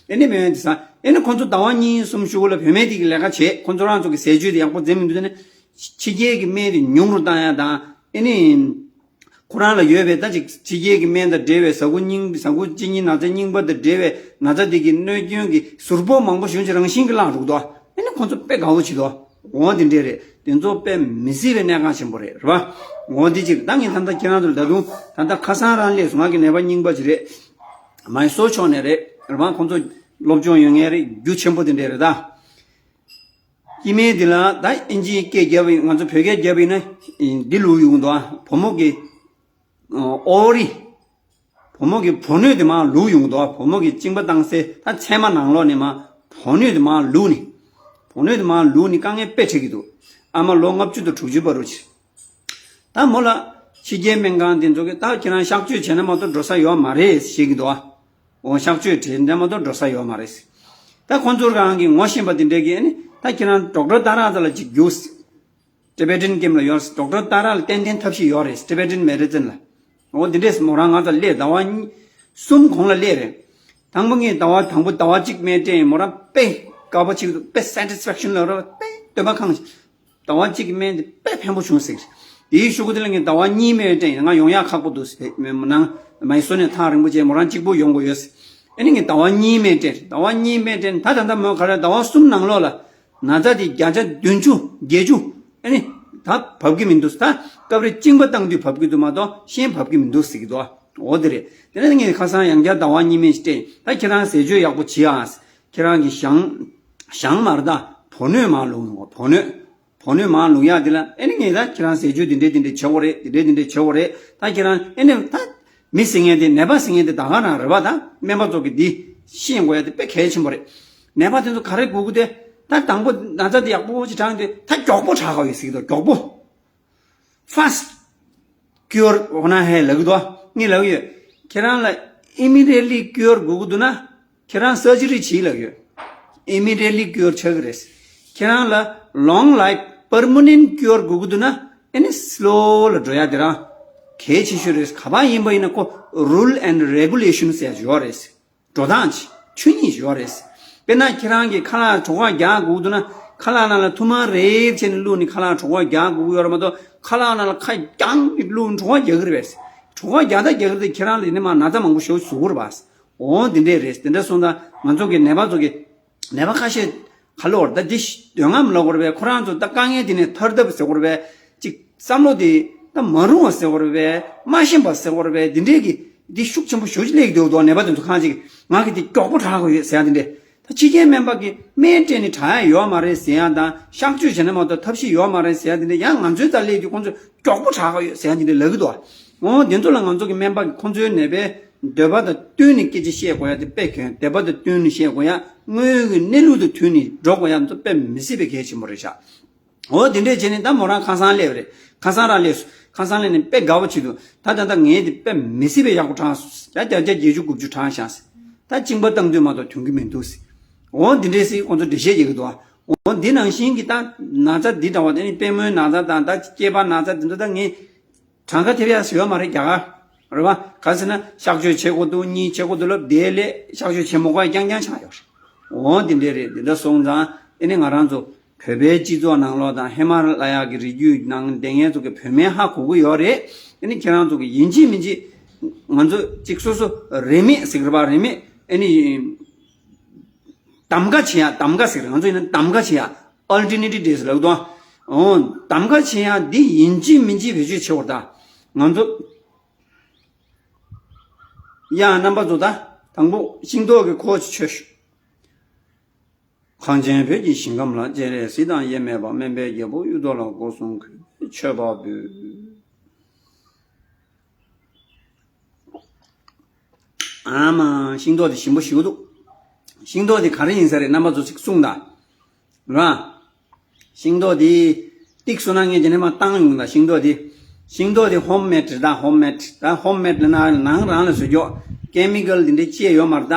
ཨེ་ནི་མེད་དེ་ཟ། ཨེ་ནི་ཁོ་ཚོ་ཟླ་བ་གཉིས་གསུམ་གཞུག་ལ་བུད་མེད་དེ་གི་ལས་ཀ་བྱེད། ཁོ་ཚོ་རང་ཚོ་གི་ཟས་བཅུད་དེ་ཡག་པོ་འཛེམ་མི་འདུག་ཟེར་ནས་ཕྱི་རྒྱལ་གྱི་སྨན་དེ་ཉུང་རུ་བཏང་ཡ་དང་། ཨེ་ནི། ཁོ་རང་ལ་ཡོད་པའི་ད་ཅིག་ཕྱི་རྒྱལ་གྱི་སྨན་དང་འབྲེལ་བའི་ཟ་ཁུ་རྙིང་། ཟ་ཁུ་གཅིན་སྙི་ན་ཚ་རྙིང་པ་དང་འབྲེལ་བའི་ན་ཚ་དེ་གི་གནོད་སྐྱོན་གྱི་ཟུར་ཕོག་མང་པོ་ཞིག་རང་བཞིན་གྱིས་བསླངས་འགྲོ་གི་འདུག་ཨེ་ནི་ཁོ་ཚོ་དཔེ་དགའ་བོ་བྱེད་དོ། འོ་དེ་འདྲས་རེད། དེ་ཚོ་དཔེ་མི་སྲིད་པའི་གནད་འགག་ཆེན་པོ་རེད། རེད་པ། འོ་དེ་གཅིག་ད་ངས་ད་ལྟ་ཁྱེད་རང་ཚོ་ལ་ད་དུང་ད་ལྟ་ཁ་སང་རང་སླེབས་སོང་། ང་གི་ནད་པ་རྙིང་པ་ཅིག་རེད། མའི་སོར་ཕྱོགས་ནས་རེད། རེད་པ། ཁོང་ཚོ་སློབ་སྦྱོང་ཡོད་མཁན་རེད། རྒྱུ་ཆེན་པོ་དེ་འདྲས་རེད་ད། སྐྱེ་དམན་འདི་ལ་ད་ཨིན་ཇིའི་སྐད་རྒྱབ་ཡིན། ང་ཚོ་བོད་སྐད་རྒྱབ་ཡིན་ན་འདི་ལུགས་ཡོང་འདུག་ཨ། བུ་མོ་གི་ཨོ་རི། བུ་མོ་གི་བུ་སྣོད་དེ་མར་ལུག་ཡོང་གི་འདུག་ཨ། བུ་མོ་གི་གཅིན་པ་བཏང་སའི་ད་ཚད་མ་ནང་ལོགས་ནས་མར་བུ་སྣོད་དེ་མར་ལུག་ནི། བུ་སྣོད་དེ་མར་ལུག་ནི་དཀའ་ངལ་དཔེ་འཕྲད་ཀྱི་འདུག་ཨ་མ་ལོ་ལྔ་བཅུ་དང་དྲུག་ཅུ་བར་དུ་ཕྱིན། ད་མོ་ལ་ཕྱི་རྒྱལ་སྨན་ཁང་དེ་ཚོ་གིས་ད་ཁྱེད་རང་གཤག་བཅོས་བྱས་ན་མ་གཏོགས་འགྲོ་ས་ཡོད་མ་རེད་ཟེར་གྱི་འདུག་ཨ། འོ་གཤག་བཅོས་བྱས་ན་མ་གཏོགས་འགྲོ་ས་ཡོད་མ་རེད་ཟེར། ད་ཁོང་ཚོ་རང་གི་ངོ་ཤེས་པ་དེ་འདྲས་ཀྱིས་ཨ་ནི་ད་ཁྱེད་རང་ཌོག་ཊར་ཏཱ་ར་ཚ་ལ་ཅིག་རྒྱུགས། ཊི་བེ་ཊན་ཀེམ་ལ་ཡོད་རེད། ཌོག་ཊར་ཏཱ་ར་ལ་ཏན་ཏན་ཐབས་ཤེས་ཡོད་རེད། ཊི་བེ་ཊན་མེ་ཌི་སིན་ལ། འོ་འདི་འདྲས་མོ་རང་ང་ཚོ་སླེབས་ཟླ་བ་གཉིས་གསུམ་གོང་ལ་སླེབས་རེད། དང་པོ་ངས་ཟླ་བ་དང་པོ་ཟླ་བ་གཅིག་སྨན་སྤྲད་ཡིན། མོ་རང་དཔེ་དགའ་པོ་ཅིག་འདུག་དཔེ་སེ་ཊི་སི་ཕེག་ཤན་ལ་རོ། དཔེ་སྟོན་པ་ཁང་ཟླ་བ་གཅིག་གི་སྨན་དེ་དཔེ་ཕན་པོ་བྱུང་ཟེར། དེའི་གཞུག་གུ་དེ་ལ་ངས་ཟླ་བ་གཉིས་སྨན་སྤྲད་ཡིན། ང་ཡོང་ཡག་ཁག་པོ་འདུག་ཟེར། མོ་ནང་མའི་སོར་ནས་ཐག་རིང་པོ་བྱས། མོ་རང་གཅིག་པོ་ཡོང་དགོས་ཡོད་ཟེར། ཨ་ནི་ངས་ཟླ་བ་གཉིས་སྨན་སྤྲད། ཟླ་བ་གཉིས་སྨན་སྤྲད་ད་ད་ལྟ་མོ་ག་རེ་ཟླ་བ་གསུམ་ནང་ལོགས་ལ། ན་ཚ་དེ་བརྒྱ་ཆ་བདུན་ཅུ་བརྒྱད་ཅུ་ཨ་ནི་ད་བབས་ཀྱི་མི་འདུག་ད་སྐབས་རེ་གཅིན་པ་བཏང་དུས་བབས་ཀྱི་འདུག་མ་གཏོགས་གཞན་བབས་ཀྱི་མི་འདུག་ཟེར་གྱི་འདུག་འོ་དེ་རེད། དེ་ནས་ངས་ཁ་སང་ཡང་བསྐྱར་ཟླ་བ་གཉིས་སྨན་ཞིག་སྤྲད། ད་ཁྱེད་རང་ཟས་སྤྱོད་ཡག་པོ་བྱེད་ཨ། ཁྱེད་རང་གི་ཞང་ཞང་མར་ད་བུ་སྣོད་མར་ལུག་ཡོང་བ། བུ་སྣོད། བུ་སྣོད་མར་ལུག་ཡག་དེ་ལ་ཨ་ནི་ངས་ད་ཁྱེད་རང་ཟས་སྤྱོད་དེ་འདྲས་དེ་འདྲས་བྱེད་དགོས་རེད། དེ་འདྲས་དེ་འདྲས་བྱེད་དགོས་རེད། ད་ཁྱེད་རང་ཨ་ནི་ད། མི་ཟེར་མཁན་དེ་ནད་པ་ཟེར་མཁན་དེ་ད་ག་རང་རེད་པ། ད་སྨན་པ་ཚོ་གིས་འདི་ཤེས་དགོས་ཡ་དེ་དཔེ་གལ་ཆེན་པོ་རེད། ནད་པ་དེ་ཚོ་ག་རེ་དགོས་ཀྱི་དེ། ད་དང་པོ་ན་ཚ་དེ་ཡག་པོ་ཅིག་དྲག་དེ་ད་མགྱོགས་པོ་དྲག་གི་ཡོད་ཟེར་གྱི་འདུག་མགྱོགས་པོ། ཕ་སི་ཊི་ཀུ་ཡོར་འོ་ན་ཧེ་ལབ་ཀྱི་འདུག་ངས་ལབ་ཀྱི་ཡོད། ཁྱེད་རང་ལ་ཨི་མི་ཌི་ཡེ་ཊི་ལི་ཀུ་ཡོར་དགོས་ཀྱི་འདུག་ན། ཁྱེད་རང་སར་ཇི་རི་བྱེད་ལབ་ཡོད། ཨི་མི་ཌི་ཡེ་ཊི་ལི་ཀུ་ཡོར་ཆགས་ཀྱི་རེད། ཁྱེད་རང་ལ་ལོང་ལའིཕ་པར་མ་ནེན་ཊི་ཀུ་ཡོར་དགོས་ཀྱི་འདུག་ན། ཨ་ནི་སི་ལོ་ལ་འགྲོ་ཡ་དེ་རང་གལ་ཆེ་ཤོས་རེད། ག་པར་ཡིན་པ་ཡིན་ན་ཁོ་རུལ་ཨེན་ཌི་རེ་གུ་ལེ་ཤན་ཟེར་ཡ་ཡོད་རེད། འགྲོ་སྟངས་ཆོས་ཉིད་ཡོད་རེད། དཔེར་ན་ཁྱེད་རང་གིས་ཁ་ལག་གྲོད་ཁོག་རྒྱག་དགོས་འདུག་ན། ཁ་ལག་ནང་ལ་ཐུར་མ་རེ་བྱས་ནས་བླུགས་ནས་ཁ་ལག་གྲོད་ཁོག་རྒྱག་དགོས་ཡོད་རེད་མ་གཏོགས། ཁ་ལག་ནང་ལ་ཁ་རྐྱང་བླུགས་ནས་གྲོད་ཁོག་རྒྱག་གི་རེད་པས། གྲོད་ཁོག་རྒྱག་ད་རྒྱག་གི་རེད་དེ། ཁྱེད་རང་ལ་ཡིན་ན་མ་ན་ཚ་མང་པོ་ཞེ་པོ་བཟོ་གི་རེད་པས། འོ་འདི་འདྲས་རེད། དེ་འདྲ་སོང་ཙང་ང་ཚོ་གི་ནད་པ་ཚོ་གི་ནད་པ་ཁ་ཤས་ག་ལབ་དགོས་རེད། ད་འདི་འདོད་རྔམ་ལབ་དགོས་རེད་པས། ཁོ་རང་ཚོ་ད་དཀའ་ངལ་འདི་ནས་ཐར་ཐབས་ཟེར་དགོས་རེད་པས། ཅིག་བསམ་བློ་དེ་ད་མ་རུང་བ་ཟེར་དགོས་རེད་པས། མ་ཤེས་པ་ཟེར་དགོས་རེད་པས། འདི་འདྲས་ཀྱི་འདི་ཤུགས་ཆེན་པོ་ཞེ་པོ་ཅིག་སླེབས་ཀྱི་འདུག་འདུག་ནད་པ་དེ་ཚོ་ཁ་ཅིག་ང་གི་འདི་མགྱོགས་པོ་དྲག་གི་ཡོད་ཟེར་ཡ་འདི་འདྲས། ད་ཕྱི་རྒྱལ་སྨན་པ་གིས་སྨན་སྤྲད་ནས་དྲག་ཡ་ཡོད་མ་རེད་ཟེར་ཡ་དང་། གཤག་བཅོས་བྱས་ན་མ་གཏོགས་ཐབས་ཤེས་ཡོད་མ་རེད་ཟེར་ཡ་འདི་འདྲས། ཡང་ང་ཚོའི་རྩར་སླེབས་དུས་ཁོང་ཚོས་མགྱོགས་པོ་དྲག་གི་ཡོད་ཟེར་ཡ་འདི་འདྲས་ལབ་ཀྱི་འདུག་འོ་འདི་ཚོ་ལ་ང་ཚོ་གི་སྨན་པ་གིས་ཁོང་ཚོའི་ནད་པའི་འདོད་པ་དང་བསྟུན་ནས་སྐད་ཆ་བཤད་དགོས་ཡ་དེ་དཔེ་གལ། འདོད་པ་དང་བསྟུན་ནས་བཤད་དགོས་ཡ། དངོས་ཡོད་ཀྱི་གནས་ལུགས་དང་མཐུན་ནས་འགྲོ་དགོས་ཡ་ཚོ་དཔེ་མི་སྲིད་པའི་གལ་ཆེན་པོ་རེད་ཤག་འོ་དེ་འདྲས་བྱས་ནས་ད་མོ་རང་ཁ་སང་སླེབས་རེད། ཁ་སང་རང་སླེབས་སོང་། ཁ་སང་སླེབས་ནས་དཔེ་དགའ་པོ་བྱེད་འདུག་ད་ད་ལྟ་ངས་དེ་དཔེ་མི་སྲིད་པའི་ཡག་པོ་དྲག་སོང་། ད་བརྒྱ་ཆ་བརྒྱད་ཅུ་དགུ་བཅུ་དྲག་ཤག་ད་གཅིན་པ་བཏང་དུས་མ་གཏོགས་ཐོན་གྱི་མི་འདུག་ཟེར། འོ་འདི་འདྲས་ཟེར་ཁོང་ཚོ་འགྲེལ་བཤད་རྒྱག་གི་འདུག་འོ་འདི་ནང་བཞིན་གྱི་ད་ན་ཚ་འདི་འདྲ་བ་དེ་ནི་པུས་མོའི་ན་ཚ་དང་ད་སྐྱེས་པ་ན་ཚ་འདི་ཚོ་ད་ངས་གྲངས་ཀ་ཐེབས་ཡ་ཡོད་མ་རེད་རྒྱ་གར། རེད་པ། ག་ཟེར་ན་གཤག་བཅོས་བྱེད་དགོས་འདུག་གཉིས་བྱེད་དགོས་འདུག་ལབ། དེ་ལས་གཤག་བཅོས་བྱེད་མ་དགོས་ཡ་རྐྱང་རྐྱང་ཆགས་ཡོད་རེད། འོ་འདི་འདྲས་རེད། འདི་འདྲ་སོང་ཙང་ཨ་ནི་ང་རང་ཚོ་བོད་པའི་སྤྱི་ཚོགས་ནང་ལོགས་དང་ཧི་མ་ལ་ཡ་གི་རི་རྒྱུད་ནང་བསྡད་མཁན་ཚོ་གི་བོད་སྨན་ཧ་གོ་གི་ཡོད་རེད། ཨ་ནི་ཁྱེད་རང་ཚོ་གི་ཡིན་གཅིག་མིན་གཅིག་ང་ཚོ་གཅིག་སོ་སོ་རིན་མེད་ཟེར་གི་རེད་པ། རིན་མེད་ཨ་ནི། གདམ་ག་བྱེད་ཡ། གདམ་ག་ཟེར། ང་ཚོ་ཡིན་ན་གདམ་ག་བྱེད་ཡ། ཨལ་ཊར་ནེ་ཊིབ་ཌེ་ཊི་ལབ་དང་། འོ། གདམ་ག་བྱེད་ཡ་འདི་ཡིན་གཅིག་མིན་གཅིག་བེད་སྤྱོད་བྱེད་དགོས་རེད་ད། ང་ཚོ། ཡ། རྣམ་པ་ཚོ་ད། དང་པོ་ཤིང་ཏོག་གི་ཁོག་ཅིག་མཆོད་ཤོག་གངས་ཅན་བོད་ཀྱི་ཞིང་ཁམས་ལ། སྤྱན་རས་གཟིགས་དང་དབྱེར་མེད་པ། སྨན་པའི་རྒྱལ་པོ་གཡུ་ཐོག་ལ། སྒོ་གསུམ་གུས་པས་མཆོད་པ་འབུལ། ཨ་མ། ཤིང་ཏོག་དེ་ཞིམ་པོ་ཞེ་པོ་འདུག་ཤིང་ཏོག་དེ་ག་རེ་ཡིན་ས་རེད། རྣམ་པ་ཚོ་ཅིག་གསུངས་དང་། ར། ཤིང་ཏོག་དེ་ཏིག་སོང་ན་ངས་ཇེ་ནས་མ་བཏང་ཡོང་དང་། ཤིང་ཏོག་དེ། ཤིང་ཏོག་དེ་ཧོམ་མེད་རེད་ད། ཧོམ་མེད་ད། ཧོམ་མེད་ལབ་ན་ནང་རང་ལ་བཟོ་རྒྱུ། ཀེ་མི་ཀལ་དེ་འདྲ་ཅི་ཡང་ཡོད་མ་རེད་ད།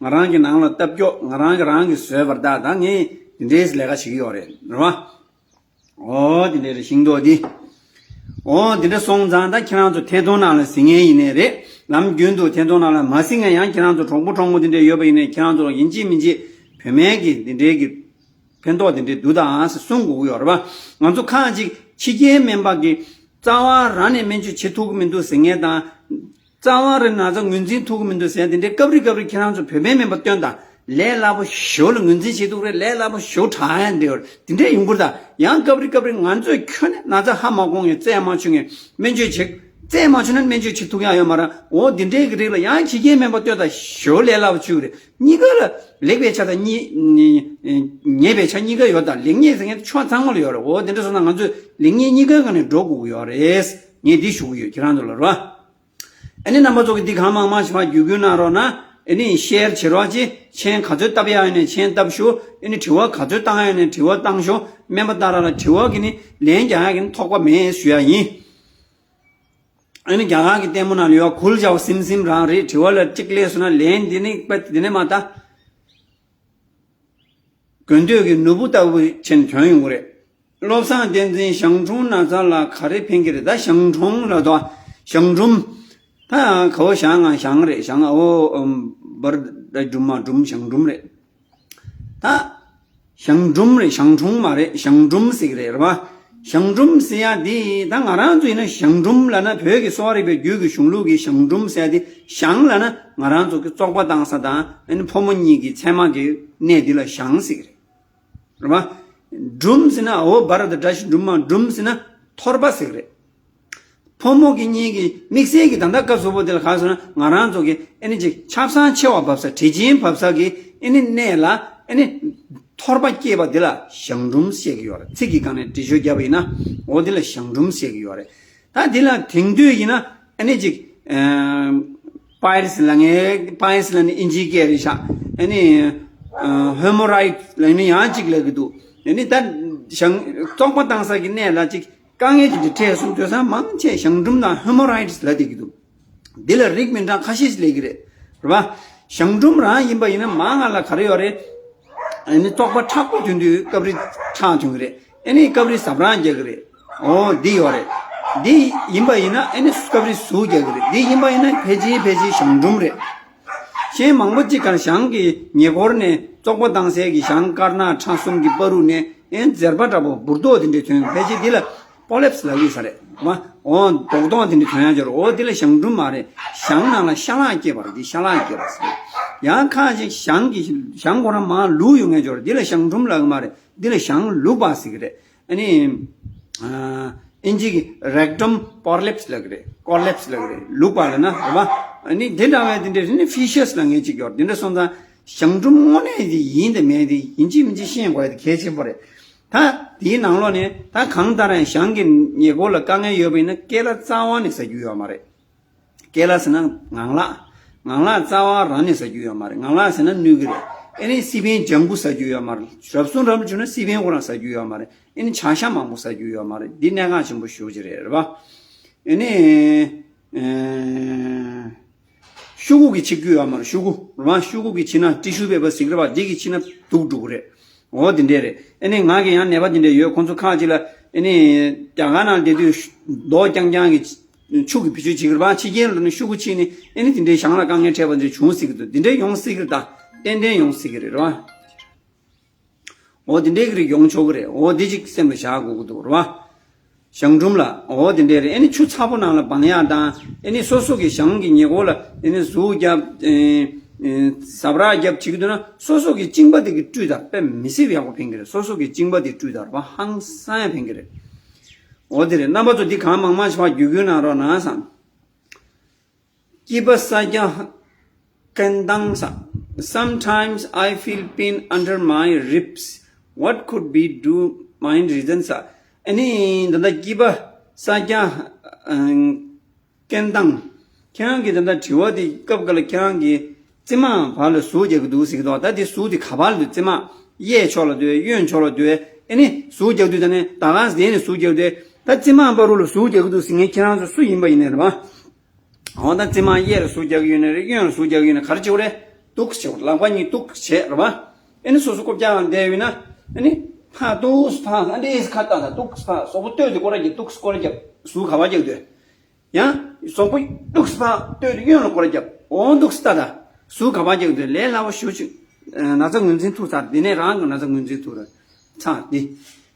ང་རང་གི་ནང་ལ་བཏབ་རྒྱུ། ང་རང་གི་རང་གིས་བཟོས་པ་རེད་ད། ད་ངས་དེ་འདྲའི་ལས་ཀ་བྱེད་ཀྱི་ཡོད་རེད། རེད་བ། འོ་དེ་འདྲ་རེད། ཤིང་ཏོག་འདི། འོ་དེ་འདྲ་སོང་ཙང་ད་ཁྱེད་རང་ཚོ་ཐད་གཏོང་ནང་ལ་གཟིགས་མཁན་ཡིན་ནའི་རེད། ལམ་རྒྱུན་དུ་ཐད་གཏོང་ནང་ལ་མ་གཟིགས་མཁན་ཡང་ཁྱེད་རང་ཚོ་གྲོགས་པོ་གྲོགས་མོ་དེ་འདྲ་ཡོད་པ་ཡིན་ནའི་ཁྱེད་རང་ཚོ་ལ་ཡིན་གཅིག་མིན་གཅིག་བོད་སྨན་གྱི་དེ་འདྲའི་གི་ཕན་ཐོགས་དེ་འདྲའི་འདུག་དང་ཟེར་གསུང་དགོས་ཀྱི་ཡོད་རེད་པ། ང་ཚོ་ཁག་ཅིག་ཕྱི་རྒྱལ་སྨན་པ་གི་རྩ་བ་རང་ནས་སྨན་བཅོས་བྱེད་ཐུབ་ཀྱི་མི་འདུག་ཟེར་མཁན་དང་། རྩ་བ་རང་ན་ཚ་ངོས་འཛིན་ཐུབ་ཀྱི་མི་འདུག་ཟེར་དེ་འདྲའི་སྐབས་རེ་སྐབས་རེ་ཁྱེད་རང་ཚོ་བོད་པའི་སྨན་པ་སྟོན་དང་ ལས་སླ་པོ་ཞོ་ལ་ངོས་འཛིན་བྱེད་ཐུབ་རེད། ལས་སླ་པོ་ཞོ་དྲག་ཡང་འདྲི་བར་དེ་འདྲས་ཡོང་གི་རེད། ད་ཡང་སྐབས་རེ་སྐབས་རེ་ང་ཚོས་ཁྱོན་ནས་ན་ཚ་ཧ་མ་གོ་ངས་རྩད་མ་ཆོད་ངས་སྨན་བཅོས་བྱེད། རྩད་མ་ཆོད་ན་སྨན་བཅོས་བྱེད་ཐུབ་ཡག་ཡོད་མ་རེད། འོ་འདི་འདྲའི་གི་རིགས་ལ་ཡང་ཕྱི་རྒྱལ་སྨན་པ་ལྟོས་དང་ཞོ་ལས་སླ་པོ་བཅུག་རེད། གཉིས་ཀ་ལ་ལེགས་པའི་ཆ་དང་གཉིས་ཉེས་པའི་ཆ་གཉིས་ཀ་ཡོད། ད་ལེགས་ཉེས་ཟེར་མཁན་ཕྱོགས་ཚང་མ་ལ་ཡོད་རེད། འོ་འདི་འདྲ་སོང་ན་ང་ཚོས་ལེགས་ཉེས་གཉིས་ཀའི་སྒང་ནས་འགྲོ་དགོས་ཀྱི་ཡོད་རེད། ངས་འདི་ཞུ་གི་ཡོད་ཁྱེད་རང་ཚོ་ལ་རོ། ཨ་ནི་རྣམ་པ་ཚོ་གིས་འདི་གང་མང་མང་ཞིག་ཕར་བརྒྱུད་སྐུལ་གནང་རོགས་གནང་། ཨ་ནི་ཤེར་བྱེད་རོགས་གྱིས། མཆན་ག་ཚོད་བཏབ་ཡག་ཡོད་ནས་མཆན་བཏབ་ཤོག་ཨ་ནི་དྲི་བ་ག་ཚོད་བཏང་ཡག་ཡོད་ནས་དྲི་བ་བཏང་ཤོག་སྨན་པ་ཏཱ་ར་ལ་དྲི་བ་གི་ནི་ལན་རྒྱག་ཡག་གི་ནི་ཐོགས་པ་མེད་ཞུ་ཡག་ཡིན། ཨ་ནི་རྒྱ་གར་གྱི་ལྟད་མོ་ནང་ལ་ཡོད་གུལ་ཇའོ་སིམ་སིམ་རང་རེད། དྲི་བ་ལ་གཅིག་སླེབས་སོང་ན་ལན་འདི་ནི་པ་འདི་ནི་མ་ལྟ། དགོས་འདོད་ཀྱི་ནོར་བུ་ལྟ་བུ་ཆེན་གྱོན་ཡོང་གི་རེད། བློ་བཟང་བསྟན་འཛིན་ཞང་ཁྲུང་ན་ཚ་ལ་ག་རེ་ཕན་གྱི་རེད། ད་ཞང་ཁྲུང་ལ་དོ་ཞང་ཁྲུང་། ད་ག་བོ་ཞང་ང་ཞང་རེད། ཞང་ཨོ་འབར་ད་སྒྲུང་མ་སྒྲུང་ཞང་སྒྲུང་རེད། ད་ཞང་སྒྲུང་རེད། ཞང་ཁྲུང་མ་རེད། ཞང་སྒྲུང་ཟེར་གི་རེད་རེད་པ། ཞང་སྒྲུང་ཟེར་ཡ་འདི་ད་ང་རང་ཚོ་ཡིན་ན་ཞང་སྒྲུང་ལབ་ན་བོད་ཀྱི་གསོ་བ་རིག་པའི་རྒྱུད་ཀྱི་གཞུང་ལུགས་ཀྱི་ཞང་སྒྲུང་ཟེར་ཡ་འདི་ཞང་ལབ་ན་ང་རང་ཚོ་གི་བཙོག་པ་བཏང་ས་དང་ཨ་ནི་ཕོ་མོ་གཉིས་ཀྱི་མཚན་མ་གི་གནས་འདི་ལ་ཞང་ཟེར་གི་རེད་རེད་པ། སྒྲུང་ཟེར་ན་ཨོ་བར་དང་བཀྲ་ཤིས་སྒྲུང་མ་སྒྲུང་ཟེར་ན་ཐོར་པ་ཟེར་གི་རེད། ཕོ་མོ་གི་གཉིས་ཀྱི་དམིགས་བསལ་གྱི་ད་ལྟ་སྐབས་སུ་བབ་དེ་ལ་ག་རེ་ཟེར་ན་ང་རང་ཚོ་གི་ཨ་ནི་ཅིག་ཆབ་གསང་ཆེ་བ་བབས་ས་བྲེལ་ཆེན་བབས་ས་གི་ཨ་ནི་གནས་ལ་ཨ་ནི་ཐོར་པ་སྐྱེས་པ་འདི་ལ་ཞང་སྒྲུང་བཤད་ཀྱི་ཡོད་རེད། ཚིག་གི་སྒང་ནས་འགྲེལ་བརྗོད་བརྒྱབ་པ་ཡིན་ན་འོ་འདི་ལ་ཞང་སྒྲུང་བཤད་ཀྱི་ཡོད་རེད། ད་འདི་ལ་དེང་དུས་ཡིན་ན་ཨ་ནི་ཅིག་པའི་རིས་ལ་ངའི་པའི་རིས་ལ་ནི་ཨིན་ཇིའི་སྐད་རེད་ཤག་ཨ་ནི་ཧེ་མོ་རོ་ཡིཌ་ལ་ནི་ཡང་ཅིག་ལབ་ཀྱི་འདུག་ཨ་ནི་ད་ཞང་བཙོག་པ་བཏང་ས་གི་གནས་ལ་ཅིག་དཀའ་ངལ་ཅིག་འདི་འཕྲད་སོང་དུས་ཙང་མང་ཆེ་ཞང་སྒྲུང་དང་ཧེ་མོ་རོ་ཡིཌ་ལབ་བསྡད་ཀྱི་འདུག་འདི་ལ་རིགས་མི་འདྲ་ཁ་ཤས་ཤིག་སླེབས་ཀྱི་རེད། རེད་པ། ཞང་སྒྲུང་རང་ཡིན་པ་ཡིན་ན་མང་ང་ལ་ག་རེ་ཡོད་རེད། ཨ་ནི་བཙོག་པ་མཁྲེགས་པོ་ཐོན་དུས་སྐབས་རེ་ཁྲག་ཐོན་གྱི་རེད། ཨ་ནི་སྐབས་རེ་ཟ་འཕྲུག་རྒྱག་གི་རེད། འོ་འདི་ཡོད་རེད། འདི་ཡིན་པ་ཡིན་ན་ཨ་ནི་སྐབས་རེ་ཟུག་རྒྱག་གི་རེད། འདི་ཡིན་པ་ཡིན་ན་ཕལ་ཆེར་ཕལ་ཆེར་ཞང་སྒྲུང་རེད། གཞན་མང་པོ་ཅིག་གར་ཞང་གི་ཉེ་འཁོར་ནས་བཙོག་པ་བཏང་སའི་གི་ཞང་དཀར་ནག་ཁྲ་གསུམ་གྱི་བར་དུ་ནས་ཨེ་འཛེར་པ་འདྲ་པོ་འབུར་རྡོག་དེ་འདྲ་ཐོན། ཕལ་ཆེར་འདི་ལ་པོ་ལེབས་ལབ་ཀྱི་ས་རེད་མ། འོ་རྡོག་རྡོག་དེ་འདྲ་ཐོན་ཡ་འབྱོར། འོ་འདི་ལ་ཞང་སྒྲུང་མ་རེད། ཞང་ནང་ལ་ཤ་ལག་སྐྱེས་པ་རེད། འདི་ཤ་ལག་སྐྱེས་པ་ཟེར། ཡང་ཁ་ཅིག་ཞང་གི་ཞང་ཁོ་རང་མར་ལུག་ཡོང་ཡ་འབྱོར། འདི་ལ་ཞང་སྒྲུང་ལབ་ཀྱི་མ་རེད། འདི་ལ་ཞང་ལུག་པ་ཟེར་གི་རེད། ཨ་ནི། ཨིན་ཇི་གི་རེག་ཊམ་པོ་ལེབས་ལབ་ཀྱི་རེད། ཀོ་ལེབས་ལབ་ཀྱི་རེད། ལུག་པ་ལབ་ན་རེད་པ། ཨ་ནི་དེ་འདྲ་བའི་དེ་འདྲའི་ནི་ཕི་ཤས་ལབ་མཁན་ཅིག་ཡོད། དེ་འདྲ་སོང་ཙང་ཞང་སྒྲུང་དངོས་གནས་དེ་ཡིན་དང་མིན་དེ་ཡིན་གཅིག་མིན་གཅིག་ཤེས་དགོས་ཡ་དེ་གལ་ཆེན་པོ་རེད། ད་དེའི་ནང་ལོགས་ནས་ད་གང་ལྟར་ཡང་ཞང་གི་ཉེ་འཁོར་ལ་དཀའ་ངལ་ཡོད་པ་ཡིན་ན་ཀེ་ལ་རྩ་བ་ནས་ཟ་རྒྱུ་ཡོད་མ་རེད། ཀེ་ལ་ཟེར་ན་ངང་ལག་ངང་ལག་རྩ་བ་རང་ནས་ཟ་རྒྱུ་ཡོད་མ་རེད། ངང་ལག་ཟེར་ན་སྣོད་ཀྱི་རེད། ཨེ་ནི་སི་པན་ལྗང་གུ་ཟ་རྒྱུ་ཡོད་མ་རེད། རབ་བྱུང་རབ་བྱུང་ན་སི་པན་ཁོ་རང་ཟ་རྒྱུ་ཡོད་མ་རེད། ཨེ་ནི་བྱ་ཤ་མང་པོ་ཟ་རྒྱུ་ཡོད་མ་རེད། འདི་གནད་འགག་ཆེན་པོ་ཞེ་པོ་ཅིག་རེད། རེད་པ། ཨེ་ནི། ཨེ། ཤོག་གུ་གིས་འཕྱི་རྒྱུ་ཡོད་མ་རེད། ཤོག་གུ་རེད་པ། ཤོག་གུ་གིས་འཕྱི་ན་ཊི་ཤུ་པེ་པར་ཟེར་གི་རེད་པ། འདི་གིས་འཕྱི་ན་དུག་འགྲོ་གི་རེད། འོ་དེ་འདྲས་རེད། ཨེ་ནི་ང་གི་ཡང་ནད་པ་དེ་འདྲས་ཡོད། ཁོང་ཚོ་ཁག་ཅིག་ལ་ཨེ་ནི་རྒྱ་གར་ནང་བསྡད་དུས་མདོག་རྐྱང་རྐྱང་གི་ཆུ་གི་བེད་སྤྱོད་བྱེད་ཀྱི་རེད་པ། ཕྱི་རྒྱལ་ལ་ནི་ཤོག་གུ་ཕྱིས་ནས་ཨེ་ནི་དེ་འདྲའི་ཞང་ལ་དཀའ་ངལ་འཕྲད་པ་འདྲ་བྱུང་སྲིད་ཀྱི་འདུག་དེ་འདྲ་ཡོང་སྲིད་ཀྱི་རེད་ད། ཏན་ཏན་ཡོང་སྲིད་ཀྱི་རེད་རེད་པ། འོ་དེ་འདྲའི་གི་རིགས་ཡོང་ཆོག་གི་རེད། འོ་དེ་ཅིག་སེམས་ལ་བཞག་དགོས་ཀྱི་འདུག་རེད་པ། ཞང་སྒྲུང་ལ་འོ་དེ་འདྲས་རེད། ཨེ་ནི་ཆུ་ཚ་པོ་ནང་ལ་སྦང་ཡག་དང་ཨེ་ནི་སོ་སོ་གི་ཞང་གི་ཉེ་འཁོར་ལ་ཨེ་ནི་ཟུག་རྒྱབ་ཨེ་ཨེ་ཟ་འཕྲུག་རྒྱབ་བྱེད་ཀྱི་འདུག་ན་སོ་སོ་གི་གཅིན་པ་དེ་གི་བཀྲུས་དང་དཔེ་མི་སྲིད་པ་ཡག་པོ་ཕན་གྱི་རེད། སོ་སོ་གི་གཅིན་པ་དེ་བཀྲུས་དང་རེད་པ། ཧང་སང་ཡང་ཕན་གྱི་རེད། འོ་དེ་རེད། རྣམ་པ་ཚོ་འདི་གང་མང་མང་ཞིག་ཕར་བརྒྱུད་སྐུལ་གནང་རོགས་གནང་བསམ། སྐྱི་པ་སྲ་རྒྱ་ཀན་ཏང་ས། Sometimes I feel pain under my ribs. What could be do my reason ས། ཨ་ནི་ད་ལྟ་སྐྱི་པ་སྲ་རྒྱ་ཨ་ཀན་ཏང་། ཁྱེད་རང་གི་ད་ལྟ་དྲི་བ་དེ་སྐབས་འགའ་ལ་ཁྱེད་རང་གི་རྩེ་མ་བར་ལ་ཟུག་རྒྱག་གི་འདུག་ཟེར་གྱི་འདུག་ད་དེ་ཟུག་དེ་ག་པར་ལ་འདུག་རྩེ་མ་གཡས་ཕྱོགས་ལ་འདུག་གཡོན་ཕྱོགས་ལ་འདུག་ཨ་ནི་ཟུག་རྒྱག་དུས་ད་ནི་ད་ག་ཟེ་ནས་ཟུག་རྒྱག་དུས་ད་རྩེ་མ་བར་རུ་ལ་ཟུག་རྒྱག་གི་འདུག་ཟེར་མཁན་ཁྱེད་རང་ཚོ་སུ་ཡིན་པ་ཡིན་ནའི་རེད་པ། འོ་ད་རྩེ་མ་གཡས་ལ་ཟུག་རྒྱག་གི་ཡོད་ན་རེད། གཡོན་ལ་ཟུག་རྒྱག་གི་ཡོད་ན་ག་རེ་བྱེད་དགོས་རེད། འདུག་སེ་བྱེད་དགོས། ལག་པ་གཉིས་འདུག་སེ་བྱེད་རེད་པ། ཨ་ནི་སོ་སོ་རྐུབ་བཀྱག་ལ་བསྡད་ཡོད་ན་ཨ་ནི་ཕར་འདུག་སེ་ཕར་ཨ་འདྲས་ཁ་བཏང་དང་འདུག་སེ་ཕར་གཟུགས་པོ་སྟོད་དེ་སྐོར་ར་རྒྱབ། འདུག་སེ་སྐོར་ར་རྒྱབ། ཟུག་ག་པར་རྒྱག་འདོད། ཡང་གཟུགས་པོ་འདུག་སེ་ཕར་སྟོད་དེ་གཡོན་ལ་སྐོར་ར་རྒྱབ། འོ་འདུག་སེ་ལྟ་དང་ཟུག་ག་པར་རྒྱག་འདོད། ལས་སླ་པོ་ཞེ་པོ་ཅིག་ན་ཚ་ངོས་འཛིན་ཐུབ་ཚར། དེ་ནས་རང་གི་ན་ཚ་ངོས་འཛིན་ཐུབ་ར་ཚར། འདི་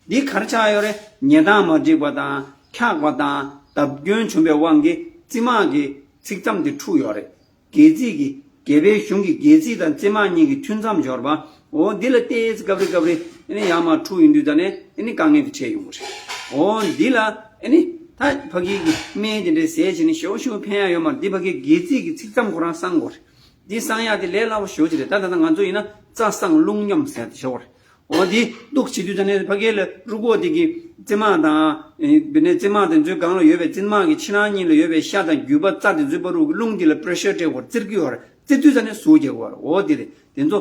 འདི་ག་རེ་ཆགས་ཡོད་རེད། ཉལ་སྟངས་མ་འགྲིག་པ་དང་འཁྱག་པ་དང་བརྡབ་སྐྱོན་བྱུང་བའི་དབང་གིས་རྩེ་མ་གི་ཚིགས་མཚམས་དེ་འཁྲུགས་ཡོད་རེད། སྒལ་ཚིགས་ཀྱི་ རྒྱལ་པོའི་གཞུང་གི་རྒྱལ་རྩིས་དང་རྩིབ་མ་གཉིས་ཀྱི་མཐུན་མཚམས་འབྱོར་བ། འོ་འདི་ལ་ཏོག་ཙམ་སྐབས་རེ་སྐབས་རེ་ཨ་ནི་ཡར་མར་འཁྲུག་ཡོང་དུས་ད་ནས་ཨ་ནི་དཀའ་ངལ་དེ་འཕྲད་ཡོང་གི་རེད། འོ་འདི་ལ་ཨ་ནི་ད་ཕ་གི་གི་སྨན་དེ་འདྲའི་ཟས་བྱས་ནས་ཞེ་པོ་ཞེ་པོ་ཕན་ཡག་ཡོད་མ་རེད། འདི་ཕ་གི་རྒྱལ་རྩིས་ཀྱི་ཚིག་མཚམས་ཁོ་རང་གསང་དགོས་རེད། འདི་གསང་ཡག་དེ་ལས་སླ་པོ་ཞེ་པོ་ཅིག་རེད། ད་ད་ལྟ་ང་ཚོ་ཡིན་ན་རྩ་གསང་རླུང་སྙོམས་ཟེར་དེ་ཞེ་པོ་རེད། འོ་འདི་གཏུག་བྱེད་དུས་ད་ནས་ཕ་གི་ལ་རུ་སྐོགས་དེ་གི་རྩིབ་མ་དང་ཨེ་བི་ནས་རྩིབ་མ་དེ་ཚོའི་སྒང་ལ་ཡོད་པའི་རྩིབ་མ་གི་ཕྱི་ནང་གཉིས་ལ་ཡོད་པའི་ཤ་དང་རྒྱུས་པ་རྩ་དེ་ཚོའི་བར་དུ་གི་རླུང་དེ་ལ་པེ་རེ་ཤར་སྤྲད་དགོས་རེད། བཙིར་གི་ཡོད་རེད། བཙིར་དུས་ད་ནས་ཟུག་རྒྱག་གི་ཡོད་རེད། འོ་དེ་རེད། དེ་ཚོ་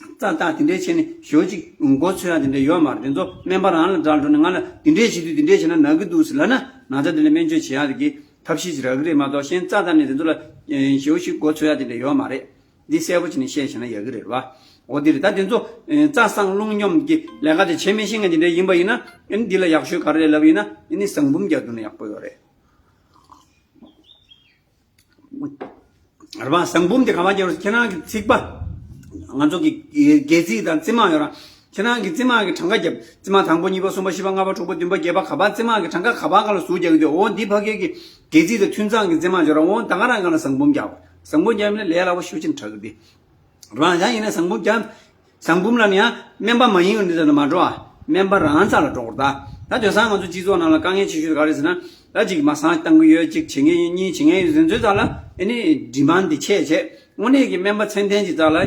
རྩ་དག་དེ་འདྲས་བྱས་ནས་ཞོ་གཅིག་མགོ་ཚོས་ཡ་དེ་འདྲས་ཡོད་མ་རེད། དེ་ཚོ་སྨན་པ་རང་ལ་འདྲ་འགྲོ་ནས་ང་ལ་དེ་འདྲས་བྱེད་དུས་དེ་འདྲས་བྱས་ན་ན་གི་འདུག་ཟེར་ལབ་ན་ན་ཚ་དེ་ལ་སྨན་བཅོས་བྱེད་ཡ་དེ་གི་ཐབས་ཤེས་ཅིག་རག་གི་རེད་མ་གཏོགས་གཞན་རྩ་དག་ནས་དེ་ཚོ་ལ་ཞོ་ཞིག་མགོ་ཚོས་ཡ་དེ་འདྲས་ཡོད་མ་རེད། འདི་གསལ་པོ་བྱས་ནས་བཤད་བྱས་ན་ཡག་གི་རེད་བ། འོ་དེ་རེད། ད་དེ་ཚོ་རྩ་གསང་རླུང་སྙོམས་ཀྱི་ལས་ཀ་དེ་བྱེད་མི་ཤེས་མཁན་དེ་འདྲས་ཡིན་པ་ཡིན་ན་ཨ་ནི་འདི་ལ་ཡག་ཤོས་ག་རེ་རེད་ལབ་ཡིན་ན་ཨ་ནི་ཟངས་བུམ་རྒྱག་ཐུབ་ན་ཡག་པོ་ཡོད་རེད། རེད་པ། ཟངས་བུམ་དེ་ག་པར་རྒྱབ་རེད། ཁྱེད་རང་གི་རྩིག་པ། ང་ཚོ་གི་སྒལ་ཚིགས་དང་རྩིབ་མ་ཡོད་ར། ཁྱེད་རང་གི་རྩིབ་མ་གི་གྲངས་ཀ་རྒྱབ། རྩིབ་མ་དང་པོ་གཉིས་པ་གསུམ་པ་བཞི་པ་ལྔ་པ་དྲུག་པ་བདུན་པ་བརྒྱད་པ་ག་པར་རྩིབ་མ་གི་གྲངས་ཀ་ག་པར་ག་ལ་ཟུག་རྒྱག་གི་འདུག་འོ་འདི་ཕ་གི་གི་སྒལ་ཚིགས་དང་མཐུན་ཚང་གི་རྩིབ་མ་ཡོད་ར། འོ་ད་ག་རང་ག་ལ་ཟངས་བུམ་རྒྱག་ཟངས་བུམ་རྒྱབ་ན་ལས་སླ་པོ་ཤུགས་ཆེན་དྲག་གི་འདི། རང་ཡང་ཡིན་ན་ཟངས་བུམ་རྒྱབ། ཟངས་བུམ་ལ་ནི་ཡང་སྨན་པ་མ་ཡིན་ཡོད་འདི་ཚོ་ལ་མ་འགྲོ་ཨ། སྨན་པ་རང་རྩ་ལ་འགྲོ་དགོས་རེད་ད། ད་དེང་སང་ང་ཚོ་སྤྱི་ཚོགས་ནང་ལ་དཀའ་ངལ་ཆེ་ཤོས་དེ་ག་རེད་ཟེར་ན། ད་ཅིག་མ་སང་བཏང་གི་ཡོད། ཅིག་བྱེད་མཁན་ཡིན། གཉིས་བྱེད་མཁན་ཡིན། དེ་ཚོའི་རྩ་ལ་ཨ་ནི་ཌི་མན་དེ་ཆེ་བྱས། དངོས་གནས་ཀྱི་སྨན་པ་ཚད་ལྡན་གྱི་རྩ་ལ་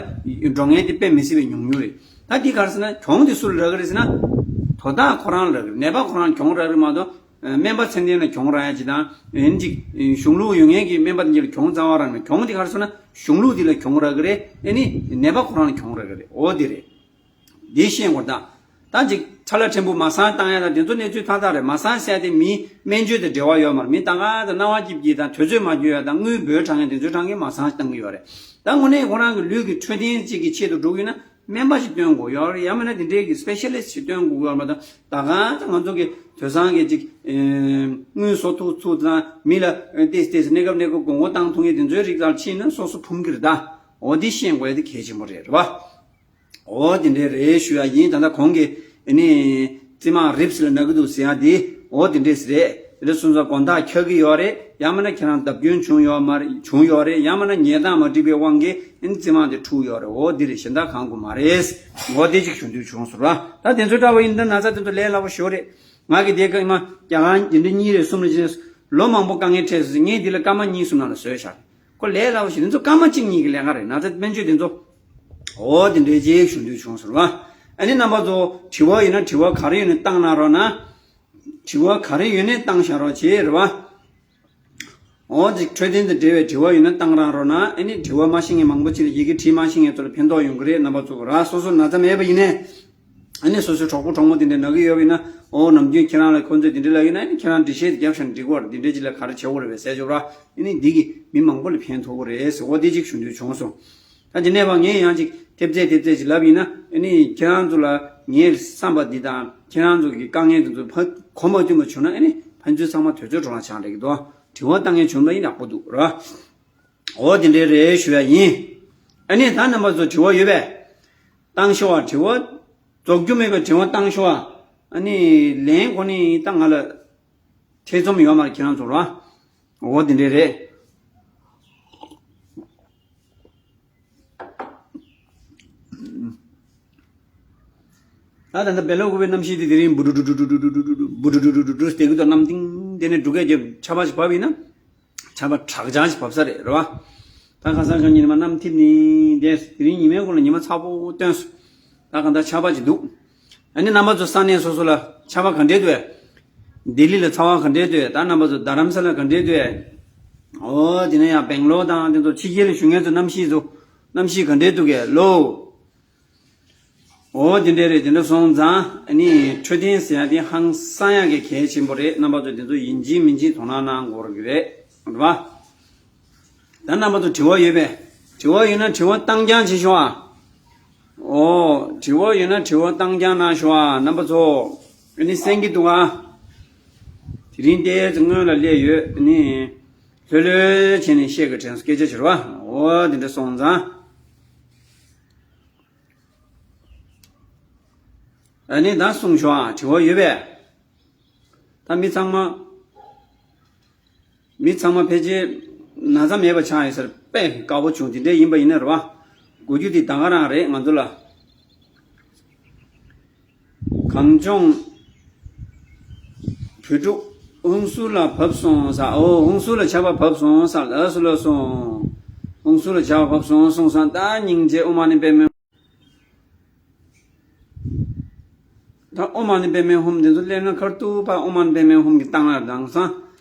འགྲོ་མཁན་དེ་དཔེ་མི་སྲིད་པའི་ཉུང་ཉུང་རེད། ད་འདི་ག་རེ་ཟེར་ན་གྱོང་དེ་སུ་ལ་རག་གི་རེད་ཟེར་ན། དོ་བདག་ཁོ་རང་ལ་རག་གི་རེད། ནད་པ་ཁོ་རང་ལ་གྱོང་རག་གི་རེད་མ་གཏོགས། སྨན་པ་ཚད་ལྡན་ལ་གྱོང་རག་ཡ་ཅིག་དང་། ཨེ་ནི་ཅིག་གཞུང་ལུགས་ཡོད་མཁན་གྱི་སྨན་པ་དེ་ཚོ་ལ་གྱོང་རྩ་བ་རག་ན། གྱོང་དེ་ག་རེ་ཟེར་ན་གཞུང་ལུགས་དེ་ལ་གྱོང་རག་གི་རེད། ཨེ་ནི་ནད་པ་ཁོ་རང་ལ་གྱོང་རག་གི་རེད། འོ་དེ་རེད། འདི་ཤེས་དགོས་ད། ད་ཅིག་ཁྲ་ལ་ཕྲན་བུ་མ་སང་བཏང་ཡ་དང་དེ་ཚོ་གནས་ཚུལ་ཐ་དད་རེད། མ་སང་ཟེར་ཡ་དེ་མིའི་སྨན་བཅོས་དང་འབྲེལ་བ་ཡོད་མ་རེད། མི་ད་ག་ད་རྣ་བ་སྐྱིབ་སྐྱིབ་དང་དུས་ཚོད་མ་འགྱུར་ཡ་དང་དངུལ་འབོར་དྲག་ཡ་དེ་ཚོའི་གྲངས་ཀྱིས་མ་སང་བཏང་གི་ཡོད་རེད། ད་དངོས་གནས་ཁོ་རང་གི་ལུས་ཀྱི་འཕྲོད་བསྟེན་ཅིག་གི་ཆེད་དུ་འགྲོ་གི་ཡོད་ན། སྨན་པ་ཞིག་སྟོན་དགོས་ཡོད་རེད། ཡང་མིན་ན་དེ་འདྲའི་གི་སི་པེ་ཤ་ལི་སི་ཊི་ཞིག་སྟོན་དགོས་ཡོད་རེད་མ་གཏོགས། ད་གང་ལྟར་ང་ཚོ་གི་དུས་སང་གི་ཅིག་དངུལ་བཟོ་ཐུབ་ཚུགས་དང་མི་ལ་ཏེས་ཏེས་གནས་སྐབས་གནས་སྐབས་དགོས་མཁོ་བཏང་ཐུབ་མཁན་དེ་ཚོའི་རིགས་ལ་ཕྱིན་ན་སོ་སོ་ཕུང་གི་རེད་ད། འོ་འདི་ཤེས་དགོས་ཡ་དེ་གལ་ཆེན་པོ་རེད། རེད་པ། འོ་དེ་འདྲའི་རེད་ཞུ་ཡ་ཡིན། ད་ལྟ་གོང་གི་ཨ་ནི་རྩིབ་མ་རིབས་ལ་ན་གི་འདུག་ཟེར་ཡ་དེ་འོ་དེ་འདྲས་རེད། དེ་འདྲ་སོང་ཙང་དགོང་དག་འཁྱག་གི་ཡོད་རེད། ཡང་མིན་ན་ཁྱེད་རང་བརྡབ་སྐྱོན་བྱུང་ཡོད་མ་རེད། བྱུང་ཡོད་རེད། ཡང་མིན་ན་ཉལ་སྟངས་མ་འགྲིག་པའི་དབང་གིས་ཨ་ནི་རྩིབ་མ་དེ་འཁྲུགས་ཡོད་རེད། འོ་འདི་རེད། གཞན་དག་གང་དགོས་མ་རེད། འོ་དེ་ཅིག་ཞུ་འདོད་བྱུང་སོང་ར། ད་དེ་ཚོའི་འདྲ་བ་ཡིན་ད་ན་ཚ་དེ་ཚོ་ལས་སླ་པོ་ཞོ་རེད། ང་གི་དེ་ག་ཨི་མ་རྒྱ་གར་འདི་འདྲ་གཉིས་རེ་གསུམ་རེ་བྱས་ལོ་མང་པོ་དཀའ་ངལ་འཕྲད་སོང་ཟེར། ངས་འདི་ལ་སྐར་མ་གཉིས་གསུམ་ནང་ལ་བཟོས་བཞག་ཁོ་ལས་སླ་པོ་ཞིག་འདི་ཚོ་སྐར་མ་གཅིག་གཉིས་ཀྱི་ལས་ཀ་རེད། ན་ཚ་སྨན་བཅོས་འདི་ཚོ། འོ་དེ་འདྲའི་ཅིག་ཞུ་འདོད་བྱུང་ཟེར་བ། ཨ་ནི་རྣམ་པ་ཚོ་དྲི་བ་ཡོད་ན་དྲི་བ་ག་རེ་ཡོད་ན་བཏང་གནང་རོགས་གནང་། དྲི་བ་ག་རེ་ཡོད་ན་བཏང་བཞག་རོགས་བྱེད་རེད་བ། འོ་དེ་འཕྲོད་བསྟེན་དང་འབྲེལ་བའི་དྲི་བ་ཡོད་ན་བཏང་རང་རོགས་གནང་། ཨ་ནི་དྲི་བ་མ་ཤེས་མཁན་མང་པོ་ཅིག་ལ་ཡི་གེ་བྲིས་མ་ཤེས་མཁན་ཚོ་ལ་ཕན་ཐོགས་ཡོང་གི་རེད། རྣམ་པ་ཚོ་ར་སོ་སོ་ན་ཚ་མེད་པ་ཡིན་ནའི། ཨ་ནི་སོ་སོའི་གྲོགས་པོ་གྲོགས་མོ་དེ་འདྲ་ན་གི་ཡོད་པ་ཡིན་ན། འོ་ནམ་རྒྱུན་ཁྱེད་རང་ལ་ཁོང་ཚོས་དེ་འདྲ་ལབ་ཡིན་ན། ཨ་ནི་ཁྱེད་རང་འགྲེལ་བཤད་དེ་རྒྱབ་བཞག་ན་འགྲིག་གི་རེད། དེ་འདྲ་ཅིག་ལ་ག་རེ་བྱེད་དགོས་རེད་པས་ཟེར་ཆོག་ར། ཨ་ནི་འདི་གིས་མི་མང་པོ་ལ་ཕན་ཐོགས་ཀྱི་རེད་ཟེར། འོ་དེ་ཅིག་ཞུ་འདོད་བྱུང་སོང་། ད་དེ་ནས་ཕར་ངས་ཡང་ཅིག་ཐེབས་རྩ་ཐེབས་རྩ་ཅིག་ལབ་ཡིན་ན། ཨ་ནི་ཁྱེད་རང་ཚོ་ལ་ངའི་བསམ་པ་འདི་དང་ཁྱེད་རང་ཚོ་གི་དཀའ་ངལ་དེ་ཚོ་ཕ་གོ་མ་མཐུན་པ་བྱུང་ན། ཨ་ནི་ཕན་ཚུན་ཚང་མ་དུས་ཚོད་འགྲོ་ལ་ཆགས་འགྲིག་གི་འདུག་དྲི་བ་བཏང་མཁན་བྱུང་ན་ཡིན་ཡག་པོ་འདུག་ར། འོ་དེ་འདྲའི་རེད་ཞུ་ཡ་ཡིན། ཨ་ནི་ད་རྣམ་པ་ཚོ་དྲི་བ་ཡོད་པས། བཏང་ཤོག་ཨ། དྲི་བ་རྫོགས་རྒྱུ་མེད་པའི་དྲི་བ་བཏང་ཤོག་ཨ། ཨ་ནི་ལན་གོ་ནི་ད་ང་ལ་ཐེ་ཚོམ་ཡོད་མ་རེད་ཁྱེད་རང་ཚོར་བ། འོ་དེ་འདྲའི་རེད། ད་ད་ལྟ་བེ་ལོ་ཀུ་པའི་གནམ་གཤིས་དེ་དེ་རིང་འབུ་ཌུ་ཌུ་ཌུ་ཌུ་ཌུ་ཌུ་ཌུ་ཌུ་ཌུ་ཌུ་ཌུ་ཌུ་ཌུ་ཟེར་གི་འདུག་གནམ་ཏིང་དེ་ནས་འབྲུག་སྐད་ཀྱི་ཆར་པ་ཞིག་བབས་ཡིན་ན། ཆར་པ་དྲག་ཆར་ཞིག་བབས་ས་རེད། རེད་བ། ད་ཁ་སང་ཁ་ཉིན་མ་གནམ་ཐིབས་ནི་དེ་དེ་རིང་ཉི་མའི་གུང་ལ་ཉི་མ་ཚ་པོ་སྟོན་སོང་། ད་གང་ལྟར་ཆར་པ་ཅིག་འདུག་ཨ་ནི་རྣམ་པ་ཚོ་ས་གནས་སོ་སོ་ལ་ཆར་པ་ག་འདྲས་འདུག་གས། ལྡི་ལི་ལ་ཚ་བ་ག་འདྲས་འདུག་གས། ད་རྣམ་པ་ཚོ་རྡ་རམ་ས་ལ་ག་འདྲས་འདུག་གས། འོ་དེ་ནས་ཡང་སྦེང་ལོར་དང་དེ་ཚོ་ཕྱི་རྒྱལ་ལ་བཞུགས་མཁན་ཚོ་གནམ་གཤིས་ཚོ་གནམ་གཤིས་ག་འདྲས་འདུག་གས་ལོ། འོ་དེ་འདྲས་རེད། དེ་འདྲ་སོང་ཙང་ཨ་ནི་འཕྲོད་བསྟེན་ཟེར་ཡ་དེ་ཧང་སང་ཡ་གི་གལ་ཆེན་པོ་རེད། རྣམ་པ་ཚོ་དེ་ཚོ་ཡིན་གཅིག་མིན་གཅིག་དོ་སྣང་གནང་དགོས་ཀྱི་རེད། རེད་བ། ད་རྣམ་པ་ཚོ་དྲི་བ་ཡོད་པས། དྲི་བ་ཡོད་ན་དྲི་བ་བཏང་རྐྱང་བྱེད་ཤོག་ཨ། འོ། དྲི་བ་ཡོད་ན་དྲི་བ་བཏང་རྐྱང་གནང་ཤོག་ཨ། རྣམ་པ་ཚོ། ཨ་ནི་གསན་གྱི་འདུག་ཨ། དེ་རིང་ཏོག་ཙམ་སྔོན་ལ་སླེབས་ཡོད། ཨ་ནི་ལྷོད་ལྷོད་བྱས་ནས་བཤད་དགོས་དྲན་སོང་། སྐད་ཆ་བྱེད་རོགས། འོ་དེ་འདྲ་སོང་ཙང་། ཨ་ནི་ད་གསུངས་ཤོག་ཨ། དྲི་བ་ཡོད་པས། ད་མི་ཚང་མ། མི་ཚང་མ་ཕལ་ཆེར་ན་ཚ་མེད་པ་ཆགས་ཡོད་ས་རེད། དཔེ་དགའ་པོ་བྱུང་། དེ་འདྲ་ཡིན་པ་ཡིན་ན་རེད་བ། གོ་རྒྱུ་དེ་ད་ག་རང་རེད་ང་ཚོ་ལ། གངས་ལྗོངས་བོད་ཕྲུག་ཧུན་སུར་ལ་བབས་སོང་ས། ཨོ་ཧུན་སུར་ལ་ཆར་པ་བབས་སོང་ས། ལགས་སོ་ལགས་སོ། ཧུན་སུར་ལ་ཆར་པ་བབས་སོང་སོང་ས། ད་སྙིང་རྗེ། ཨོཾ་མ་ཎི་པདྨེ། ད་ཨོཾ་མ་ཎི་པདྨེ་ཧཱུྃ་འདི་ཚོ་སླེབས་ན་ཁར་ཏུ་ཕ་ཨོཾ་མ་ཎི་པདྨེ་ཧཱུྃ་གི་གཏང་ལ་དང་སང་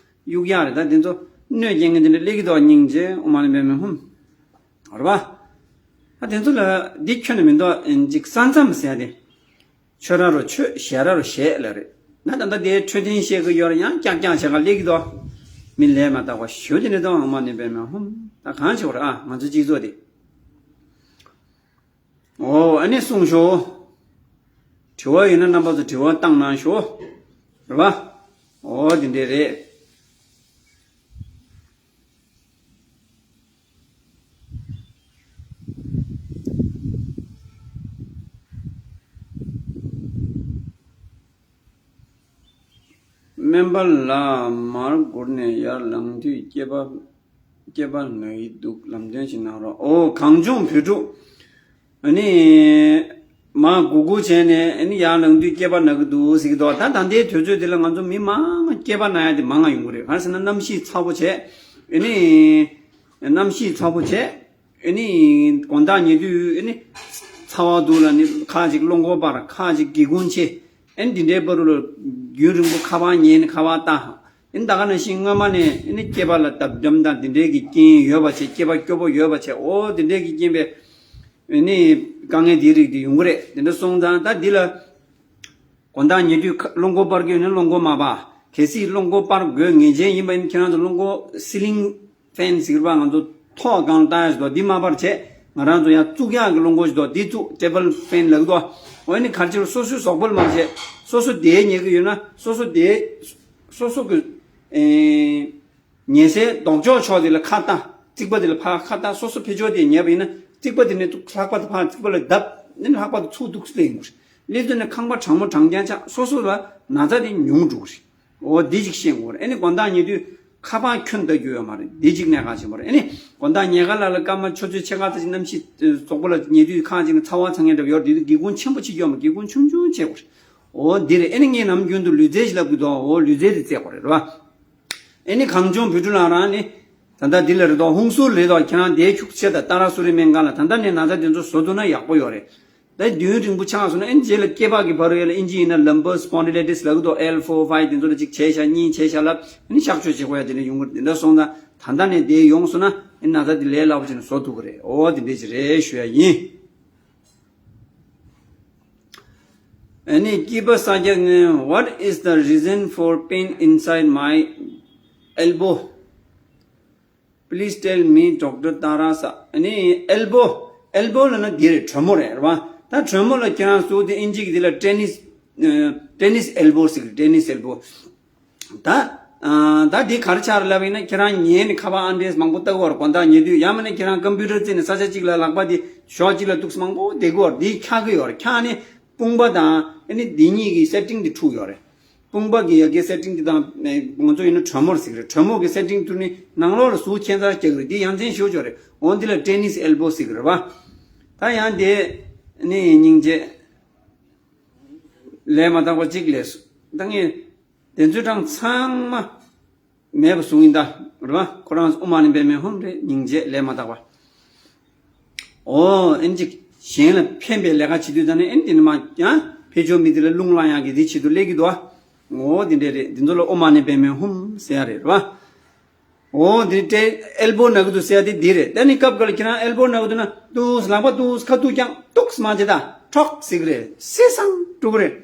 གཡུག་ཡག་རེད། ད་འདི་ཚོ་གནོད་སྐྱེལ་མཁན་དེ་འདྲ་སླེབས་ཀྱི་འདུག་སྙིང་རྗེ། ཨོཾ་མ་ཎི་པདྨེ་ཧཱུྃ། རེད་པ། ད་དེ་ཚོ་ལ་འདི་ཁྱོན་ནས་མི་འདུག་ཨིན་ཅིག་ས་མཚམས་ཟེར་ཡ་དེ། ཆོས་ར་རུ་ཆོས་ཞེ་ར་རུ་ཞེས་ལ་རེད། ན་ད་ལྟ་དེའི་འཕྲོད་བསྟེན་བཤད་གི་ཡོད་ར་ཡང་ཀྱག་ཀྱག་བྱེད་ག་སླེབས་ཀྱི་འདུག་མི་ལས་མ་དག་པ་ཞུ་དེ་ནི་དང་ཨོཾ་མ་ཎི་པདྨེ་ཧཱུྃ། ད་གང་བྱེད་དགོས་རེད། ཨ་ང་ཚོ་སྤྱི་ཚོགས་དེ། ཨོ་ཨ་ནི་གསུངས་ཤོག་དྲི་བ་ཡོད་ན་རྣམ་པ་ཚོ་དྲི་བ་བཏང་གནང་ཤོག་རེད་པ། ཨོ་དེ་འདྲས་རེད། སྨན་པ་ལགས། མར་སྒུར་ནས་ཡར་ལངས་དུས་སྐེད་པ་སྐེད་པ་ན་གི་འདུག་ལམ་སྟོན་ཞིག་གནང་རོགས། ཨོ་གངས་ལྗོངས་བོད་ཕྲུག་ཨ་ནི། མར་སྒུར་སྒུར་བྱས་ནས་ཨ་ནི་ཡར་ལངས་དུས་སྐེད་པ་ན་གི་འདུག་ཟེར་གི་འདུག་ད་ད་ལྟའི་དུས་ཚོད་འདི་ལ་ང་ཚོ་མི་མང་སྐེད་པ་ན་ཡ་དེ་མང་ང་ཡོང་གི་རེད། གང་ཟེར་ན་གནམ་གཤིས་ཚ་པོ་བྱས། ཨ་ནི། གནམ་གཤིས་ཚ་པོ་བྱས། ཨ་ནི། དགོང་དག་ཉལ་དུས་ཨ་ནི། ཚ་བ་འདུག་ལ་ནི་ཁ་ཅིག་རླུང་འཁོར་སྤར། ཁ་ཅིག་སྒེའུ་ཁུང་ཕྱེ། ཨ་ནི་འདི་འདྲའི་བར་དུ་ལ་རྒྱུན་རིང་པོ་ཁ་པར་ཉན་ནས་ཁ་པར་ལྟ། ཨ་ནི་ད་ག་ནང་བཞིན་སྔོན་མ་ནས་ཨ་ནི་སྐེད་པ་ལ་འདབ་འགྲམ་དང་འདི་འདྲའི་གི་རྐྱེན་ཡོད་པ་བྱས། སྐེད་པ་སྐྱོ་པོ་ཡོད་པ་བྱས། ཨོ་འདི་འདྲའི་གི་རྐྱེན་པས་ཨ་ནི་དཀའ་ངལ་འདིའི་རིགས་འདི་ཡོང་གི་རེད། དེ་འདྲ་སོང་ཙང་ད་འདི་ལ་དགོང་དག་ཉལ་དུས་ཁ་རླུང་འཁོར་སྤར་གི་ཡོད་ན་རླུང་འཁོར་མ་སྤར། གལ་སྲིད་རླུང་འཁོར་སྤར་དགོས་ངེས་ཅན་ཡིན་པ་ཡིན་ན་ཁྱེད་རང་ཚོ་རླུང་འཁོར་སི་ལིང་ཕེན་ཟེར་བ་ང་ཚོ་ཐོག་སྒང་ལ་བཏང་ཡ་ཞིག་འདུག་འདི་མ་སྤར་བྱས་ང་རང་ཚོ་ཡང་བཙུགས་ཡག་གི་རླུང་འཁོར་ཞིག་འདུག་འདི་བཙུགས་ཊེ་བལ་ཕེན་ལབ་ཀྱི་འདུག་འོ་ནི་ག་རེ་བྱེད་རུང་སོ་སོའི་གཟུགས་པོ་ལ་མ་བྱས། སོ་སོ་དེ་ཉལ་གི་ཡོད་ན་སོ་སོ་དེ་སོ་སོ་གི་ཨེ། ཉལ་སའི་ལྡོག་ཕྱོགས་ཕྱོགས་དེ་ལ་ཁ་བལྟ། རྩིག་པ་དེ་ལ་ཕར་ཁ་བལྟ། སོ་སོ་ཕེ་ཕྱོགས་དེ་ཉལ་བ་ཡིན་ན་རྩིག་པ་དེ་ནས་ལྷགས་པ་དེ་ཕར་རྩིག་པ་ལ་བརྡབ། ནི་ལྷགས་པ་དེ་ཚུར་འདུག་སེ་ཡིན་དགོས་རེད། སླེབས་དུས་ནས་ཁང་པ་གྲང་མོ་གྲང་རྐྱང་ཆགས། སོ་སོ་ལ་ན་ཚ་དེ་ཉུང་འགྲོ་གི་རེད། འོ་འདི་ཅིག་ཤེས་དགོས་རེད། ཨ་ནི་དགོང་དག་ཉལ་དུས་ཁ་པར་ཁྱོན་བལྟ་རྒྱུ་ཡོད་མ་རེད། འདི་ཅིག་གནད་འགག་ཆེན་པོ་རེད། ཨ་ནི་དགོང་དག་ཉལ་ཁ་ལ་ལ་སྐར་མ་ཆུ་ཚོད་ཕྱེད་ཀ་ཙམ་ཞིག་གནམ་གཤིས་གཟུགས་པོ་ལ་ཉལ་དུས་ཁ་ཅིག་ནས་ཚ་བ་ཚ་ངན་འདྲ་པོ་ཡོད་རེད། དེ་དུས་སྒེའུ་ཁུང་ཆེན་པོ་ཅིག་གྱོན་པ། སྒེའུ་ཁུང་ཆུང་ཆུང་བྱེད་དགོས་རེད། འོ་འདི་རེད། ཨ་ནི་ངས་ནམ་རྒྱུན་དུ་ལུས་རྩལ་ཞིག་ལབ་གི་འདུག་འོ་ལུས་རྩལ་དེ་རྩེད་དགོས་རེད། རེད་བ། ཨེ་ནི་གངས་ལྗོངས་བོད་ཕྲུག་ལགས་རང་ནི། ད་ལྟ་འདི་ལ་རེད་དོ། ཧུན་སུར་རེད་དོ། ཁྱེད་རང་དེའི་ཁྱུག་ཆེ་ད་ཏཱ་ར་སུ་རི་སྨན་ཁང་ལ་ད་ལྟ་ནས་ན་ཚ་དེ་ཚོ་བཟོ་ཐུབ་ན་ཡག་པོ་ཡོད་རེད། ད་དུས་རིང་པོ་ཆགས་སོང་ན་ཨེ་ནི་རྗེས་ལ་སྐེད་པ་གི་བར་ཡོད་ལ་ཨིན་ཇི་ཡིན་ན་ལམ་བར་སི་པོན་ཌི་ལེ་ཊི་སི་ལབ་གི་འདུག་ཨེལ་ཕོར་ཕའི་དེ་ཚོ་ལ་གཅིག་བྱས་ཤག་གཉིས་བྱས་ཤག་ལབ་ཨེ་ནི་གཤག་བཅོས་བྱེད་དགོས་ཡ་དེ་འདྲ་ཡོང་གི་རེད། དེ་འདྲ་སོང་ཙང་ད་ལྟ་ནས་དེ་ཡོང་སོང་ན་ཨེ་ནི་ན་ཚ་དེ་ལས་སླ་པོ་བྱས་ནས་བཟོ་ཐུབ་ཀྱི་རེད། འོ་དེ་འདྲས་ཅིག་རེད་ཞུ་ཡ་ཡིན། ཨ་ནི་སྐྱིད་པ་ས་སྐྱ་ནས། What is the reason for pain inside my elbow? Please tell me, Doctor Tara sir. ཨ་ནི་ཨེལ་བོ། ཨེལ་བོ་ལབ་ན་འདི་རེད། གྲོད་མོ་རེད། རེད་བ། ད་གྲོད་མོ་ལ་ཁྱེད་རང་ཚོ་དེ་ཨིན་ཇི་གི་དེ་ལ་ཊེ་ནི་སི་ཨ་ཊེ་ནི་སི་ཨེལ་བོ་ཟེར་གི། ཊེ་ནི་སི་ཨེལ་བོ། ད་ཨ་ད་འདི་ག་རེ་ཆགས་རེད་ལབ་ཡིན་ན་ཁྱེད་རང་ཉལ་ནས་ཁ་པར་ཨང་གྲངས་མང་པོ་ལྟ་གི་ཡོད་རེད། དགོང་དག་ཉལ་དུས། ཡང་མིན་ན་ཁྱེད་རང་ཀམ་པུ་ཊར་རྩེ་ནས་ས་ཆ་གཅིག་ལ་ལག་པ་འདི་ཕྱོགས་གཅིག་ལ་གཏུགས་མང་པོ་བསྡད་གི་ཡོད་རེད། འདི་འཁྱག་གི་ཡོད་རེད། འཁྱག་ནས་དཔུང་པ་དང་ཨ་ནི་འདི་གཉིས་ཀྱི་སེ་ཊིང་འདི་འཁྲུགས་ཡོད་རེད། དཔུང་པ་གི་ཡ་གི་སེ་ཊིང་འདི་དང་ང་ཚོ་ཡིན་ན་གྲོད་མོར་ཟེར་གི་རེད། གྲོད་མོ་གི་སེ་ཊིང་འཁྲུགས་ནས་ནང་ལོགས་ལ་ཟུག་ཁྱད་མཚར་སྐྱེ་གི་རེད། འདི་ཡ་མཚན་ཞེ་པོ་ཅིག་ཡོད་རེད། འོ་འདི་ལ་ཊེ་ནི་སི་ཨེལ་བོ་ཟེར་གི་རེད་བ། ད་ཡང་དེ་ནི་སྙིང་རྗེ། ལས་མ་དག་པ་གཅིག་ལས་སུ། ད་ངས་དེ་ཚོའི་གྲངས་ཚང་མ་མེད་པ་བཟུང་ཡིན་ད། རེད་བ། ཁོ་རང་ཨོཾ་མ་ཎི་པདྨེ་ཧཱུྃ་རེད། སྙིང་རྗེ་ལས་མ་དག་པ། ཨོ་ཨེ་ནི་ཅིག་གཞན་ལ་ཕན་པའི་ལས་ཀ་བྱེད་དུས་ད་ནི་ཨེ་ནི་དེ་ནི་མ་ཡང་ཕེ་ཆོ་མི་དེ་ལ་རླུང་ལངས་ཡག་གི་དེ་བྱེད་དུ་སླེབས་ཀྱི་འདུག་ཨ། ཨོ་དེ་འདྲས་རེད། དེ་ཚོ་ལ་ཨོཾ་མ་ཎི་པདྨེ་ཧཱུྃ་ཟེར་ཡ་རེད། རེད་བ། ཨོ་དེ་ཏྲེ་ཨེལ་བོ་ན་གི་འདུག་ཟེར་ཡ་དེ་འདི་རེད། ད་ནི་སྐབས་འགའ་ལ་ཁྱེད་རང་ཨེལ་བོ་ན་གི་འདུག་ན་འདུག་ལག་པ་འདུག་ཁ་ཐུག་ཀྱང་ཏོག་ཙམ་མ་བྱེད་ད་ཁྲོག་ཟེར་གི་རེད། སི་སང་འགྲོ་གི་རེད།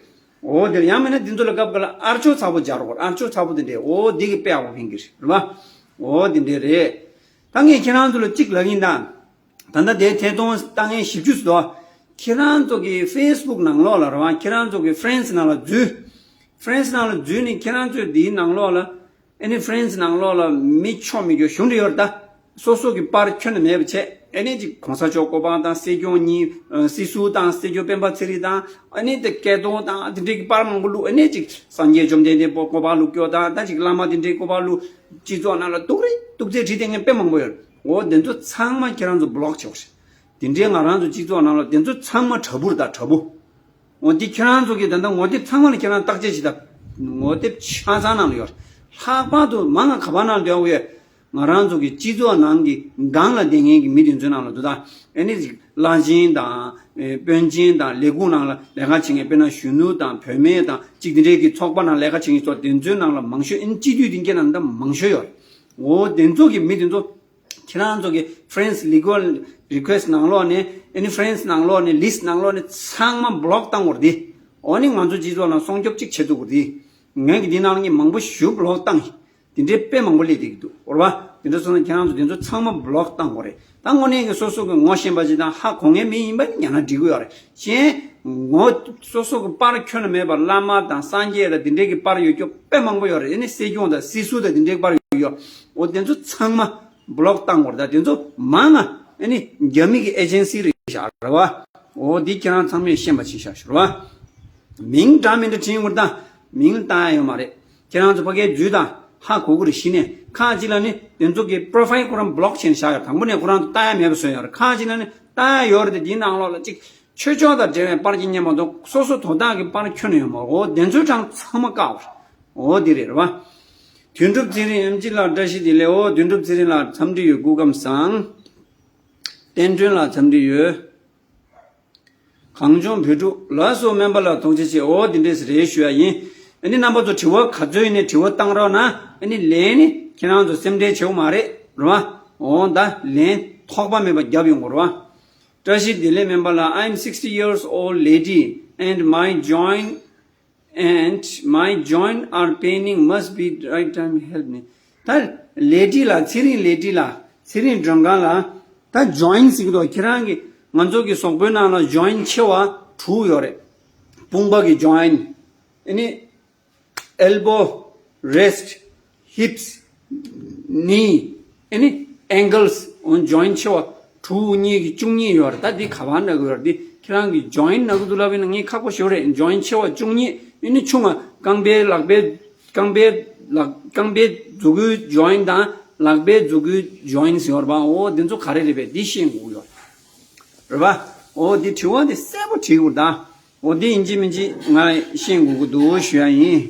ཨོ་དེར་ཡང་མིན་ན་འདི་ཚོ་ལ་སྐབས་འགའ་ལ་ཨར་ཆོ་ཚ་པོ་སྦྱར་དགོས། ཨར་ཆོ་ཚ་པོ་དེ་འདྲས། ཨོ་འདི་གི་དཔེ་ཡག་པོ་ཕན་གི་རེད། རེད་བ། ཨོ་དེ་འདྲས་རེད། ད་ངས་ཁྱེད་རང་ཚོ་ལ་གཅིག་ལབ་ཡིན་ད། ད་ལྟ་དེ་ཐད་གཏོང་ལྟ་མཁན་བཞི་བཅུ་ཙམ་འདུག་ཁྱེད་རང་ཚོ་གི་ཕེ་སི་བུག་ནང་ལོགས་ལ་རེད་བ། ཁྱེད་རང་ཚོ་གི་ཕེ་རེན་ཌི་ནང་ལ་འཛུལ། ཕེ་རེན་ཌི་ནང་ལ་འཛུལ་ནས་ཁྱེད་རང་ཚོས་འདིའི་ནང་ལོགས་ལ་ཨེ་ནི་ཕེ་རེན་ཌི་ནང་ལོགས་ལ་མི་ཆོ་མི་རྒྱུ་གཞུང་འབྲེལ་ཡོད་རེད་ད། སོ་སོ་གི་པར་ཁྱོན་ནས་མེད་པ་བྱས། ཨེ་ནི་ཅིག་གོང་ས་མཆོག་གོ་འཕང་དང་སྲིད་སྐྱོང་གཉིས་ཨ་སྲིད་ཟུར་དང་སྲིད་སྐྱོང་སྤེན་པ་ཚེ་རིང་དང་ཨེ་ནི་དེ་སྐལ་རྡོར་དང་དེ་འདྲའི་གི་པར་མང་པོ་བླུགས། ཨེ་ནི་ཅིག་སངས་རྒྱས་བཅོམ་ལྡན་འདས་པོ་གོ་འཕང་བླུགས་སྐྱོ་དང་ད་ཅིག་བླ་མ་དེ་འདྲའི་གོ་འཕང་བླུགས། སྤྱི་ཚོགས་ནང་ལ་སྡུག་རུས་སྡུག་ཚད་བྲིས་དེ་ངས་དཔེ་མང་པོ་ཡོད། འོ་དེ་ཚོ་ཚང་མ་ཁྱེད་རང་ཚོ་block་བྱེད་དགོས་རེད། དེ་འདྲའི་ང་རང་ཚོ་སྤྱི་ཚོགས་ནང་ལ་དེ་ཚོ་ཚང་མ་དྲ་འབུ་རེད་ད། དྲ་འབུ། འོ་འདི་ཁྱེད་རང་ཚོ་གིས་ད་ལྟ་ངོ་དེབ་ཚང་མ་ལ་ཁྱེད་རང་བརྟག་དཔྱད་བྱེད་ད། ངོ་དེབ་ཆ་ཚང་ནང་ལ་ཡོད་རེད། ལྷག་པར་དུ་མང་ང་ག་པ་ནང་ལ་འདུག་ཡོད། ང་རང་ཚོ་གི་སྤྱི་ཚོགས་ནང་གི་སྒང་ལ་བསྡད་མཁན་གྱི་མི་དེ་ཚོའི་ནང་ལ་འདུག་ད། ཨ་ནི་བླ་ཆེན་དང་། ཨེ་དཔོན་ཆེན་དང་ལས་ཁུངས་ནང་ལ་ལས་ཀ་བྱེད་མཁན། དཔེར་ན་གཞོན་ནུ་དང་བུད་མེད་དང་གཅིག་དེ་འདྲའི་གི་ཚོགས་པ་ནང་ལས་ཀ་བྱེད་མཁན་ཚོ་དེ་ཚོའི་ནང་ལ་མང་ཤོས། ཨ་ནི་སྤྱི་འཐུས་དེ་གའི་ནང་ད་མང་ཤོས་ཡོད་རེད། འོ་དེ་ཚོ་གི་མི་དེ་ཚོ་ཁྱེད་རང་ཚོ་གི་friends request request་ནང་ལོགས་ནས། ཨ་ནི་friends་ནང་ལོགས་ནས། list་ནང་ལོགས་ནས་ཚང་མ་block་བཏང་དགོས་རེད་དེ། འོ་ནི་ང་ཚོ་སྤྱི་ཚོགས་ནང་སྲུང་སྐྱོབ་གཅིག་བྱེད་ཐུབ་དགོས་རེད་དེ། ངས་ཀྱི་འདི་ནང་གི་མང་པོ་ཞེ་པོ་block་བཏང་ཡིན། དེ་འདྲའི་དཔེ་མང་པོ་སླེབས་བསྡད་ཀྱི་འདུག་རེད་པ། དེ་འདྲ་སོང་ན་ཁྱེད་རང་ཚོ་དེ་ཚོ་ཚང་མ་block་བཏང་དགོས་རེད། ད་དངོས་གནས་ཀྱི་སོ་སོ་གི་ངོ་ཤེས་པ་ཅིག་དང་ཧ་གོ་མཁན་མི་ཡིན་པ་ཡིན་ན་འགྲིག་གི་ཡོད་རེད། གཞན་ངོ་སོ་སོ་གི་པར་ཁྱོན་ནས་མེད་པ། བླ་མ་དང་སངས་རྒྱས་དང་དེ་འདྲའི་གི་པར་ཡོད་རྒྱུ་དཔེ་མང་པོ་ཡོད་རེད། ཨ་ནི་སྲིད་སྐྱོང་དང་སྲིད་ཟུར་དང་དེ་འདྲའི་གི་པར་ཡོད། འོ་དེ་ཚོ་ཚང་མ་block་བཏང་དགོས་རེད། ད་དེ་ཚོ་མང་ང་ཨ་ནི་རྒྱ་མི་གི་agency་རེད་ཤག་རེད་པ། འོ་འདི་ཁྱེད་རང་ཚང་མས་ཤེས་པ་བྱེད་ཤག་ཞུ་རེད་པ། མིང་འདྲ་མི་འདྲ་བྲིས་ཡོང་གི་རེད། ད་མིང་ལ་བལྟ་ཡ་ཡོད་མ་རེད། ཁྱེད་རང་ཚོ་ཕ་གིར་འཛུལ་དང་། ཧ་གོ་གི་རེད། གཞི་ནས་ཁག་ཅིག་ལ་ནི་དེ་ཚོ་གི་profile་ཁོ་རང་block་བྱས་ནས་བཞག་ཡོད། དང་པོ་ནས་ཁོ་རང་ཚོ་བལྟ་ཡ་མེད་པ་བཟོས་ཡོད་རེད། ཁག་ཅིག་ལ་ནི་བལྟ་ཡ་ཡོད་རེད་དེ། དེའི་ནང་ལོགས་ལ་གཅིག་ཆོས་ཕྱོགས་དང་འབྲེལ་བའི་པར་གཅིག་མཉམ་པ་འདུག་སོ་སོ་དོན་དག་གི་པར་ཁྱོན་ནས་ཡོད་མ་རེད། འོ་དེ་ཚོའི་གྲས་ཚང་མ་བཀག་པ་རེད། འོ་དེ་རེད་རེད་པ། དོན་གྲུབ་ཚེ་རིང་ཨེམ་ཆི་ལགས་བཀྲ་ཤིས་བདེ་ལེགས། འོ་དོན་གྲུབ་ཚེ་རིང་ལགས་འཚམས་འདྲི་ཡོད། སྐུ་ཁམས་བཟང་། བསྟན་སྒྲོན་ལགས་འཚམས་འདྲི་ཡོད། གངས་ལྗོངས་བོད་ཕྲུག་ལགས་སོ། སྨན་པ་ལགས་ཐུགས་རྗེ་ཆེ། འོ་འདི་འདྲས་རེད་ཞུ་ཡ་ཡིན། ཨ་ནི་རྣམ་པ་ཚོ་དྲི་བ་ག་ཚོད་ཡིན་ནའི་དྲི་བ་བཏང་རོགས་གནང་། ཨ་ནི་ལན་ནི་ཁྱེད་རང་ཚོ་སེམས་ཁྲལ་བྱེད་དགོས་མ་རེད་རེད་པ། འོ་ད་ལན་ཐོགས་པ་མེད་པ་རྒྱབ་ཡོང་དགོས་རེད་པ། བཀྲ་ཤིས་བདེ་ལེགས་སྨན་པ་ལགས། I'm sixty years old lady and my joint and my joint are paining, must be right time help me. ད་ལེ་ཌི་ལགས། ཚེ་རིང་ལེ་ཌི་ལགས། ཚེ་རིང་སྒྲོལ་དཀར་ལགས། ད་joint་ཟེར་གྱི་འདུག་ཁྱེད་རང་གི་ང་ཚོ་གི་གཟུགས་པོའི་ནང་ལ་joint་ཆེ་བ་དྲུག་ཡོད་རེད། དཔུང་པ་གི་joint། ཨ་ནི་elbow, wrist, hips, knee, ཨ་ནི་ankles། འོ་joint་ཆེ་བ་དྲུག་གཉིས་ཀྱི་བཅུ་གཉིས་ཡོད་རེད། ད་འདི་ག་པར་ན་གི་ཡོད་རེད། འདི་ཁྱེད་རང་གི་joint་ན་གི་འདུག་ལབ་ཡིན་ན་ངས་ཁག་པོ་ཞེ་པོ་རེད། joint་ཆེ་བ་བཅུ་གཉིས། ཨ་ནི་ཆུང་བ་རྐང་པའི་ལག་པའི་རྐང་པའི་ལག་རྐང་པའི་མཛུ་གུའི་joint་དང་ལག་པའི་མཛུ་གུའི་joint་ཟེར་བ་རེད་པ། འོ་འདི་ཚོ་ག་རེ་རེད་པས། འདི་ཤེས་དགོས་ཀྱི་ཡོད་རེད་པ། འོ་འདི་དྲི་བ་འདི་གསལ་པོ་དྲིས་དགོས་རེད་ད། འོ་འདི་ཡིན་གཅིག་མིན་གཅིག་ང་ཤེས་དགོས་ཀྱི་འདུག་ཞུ་ཡ་ཡིན།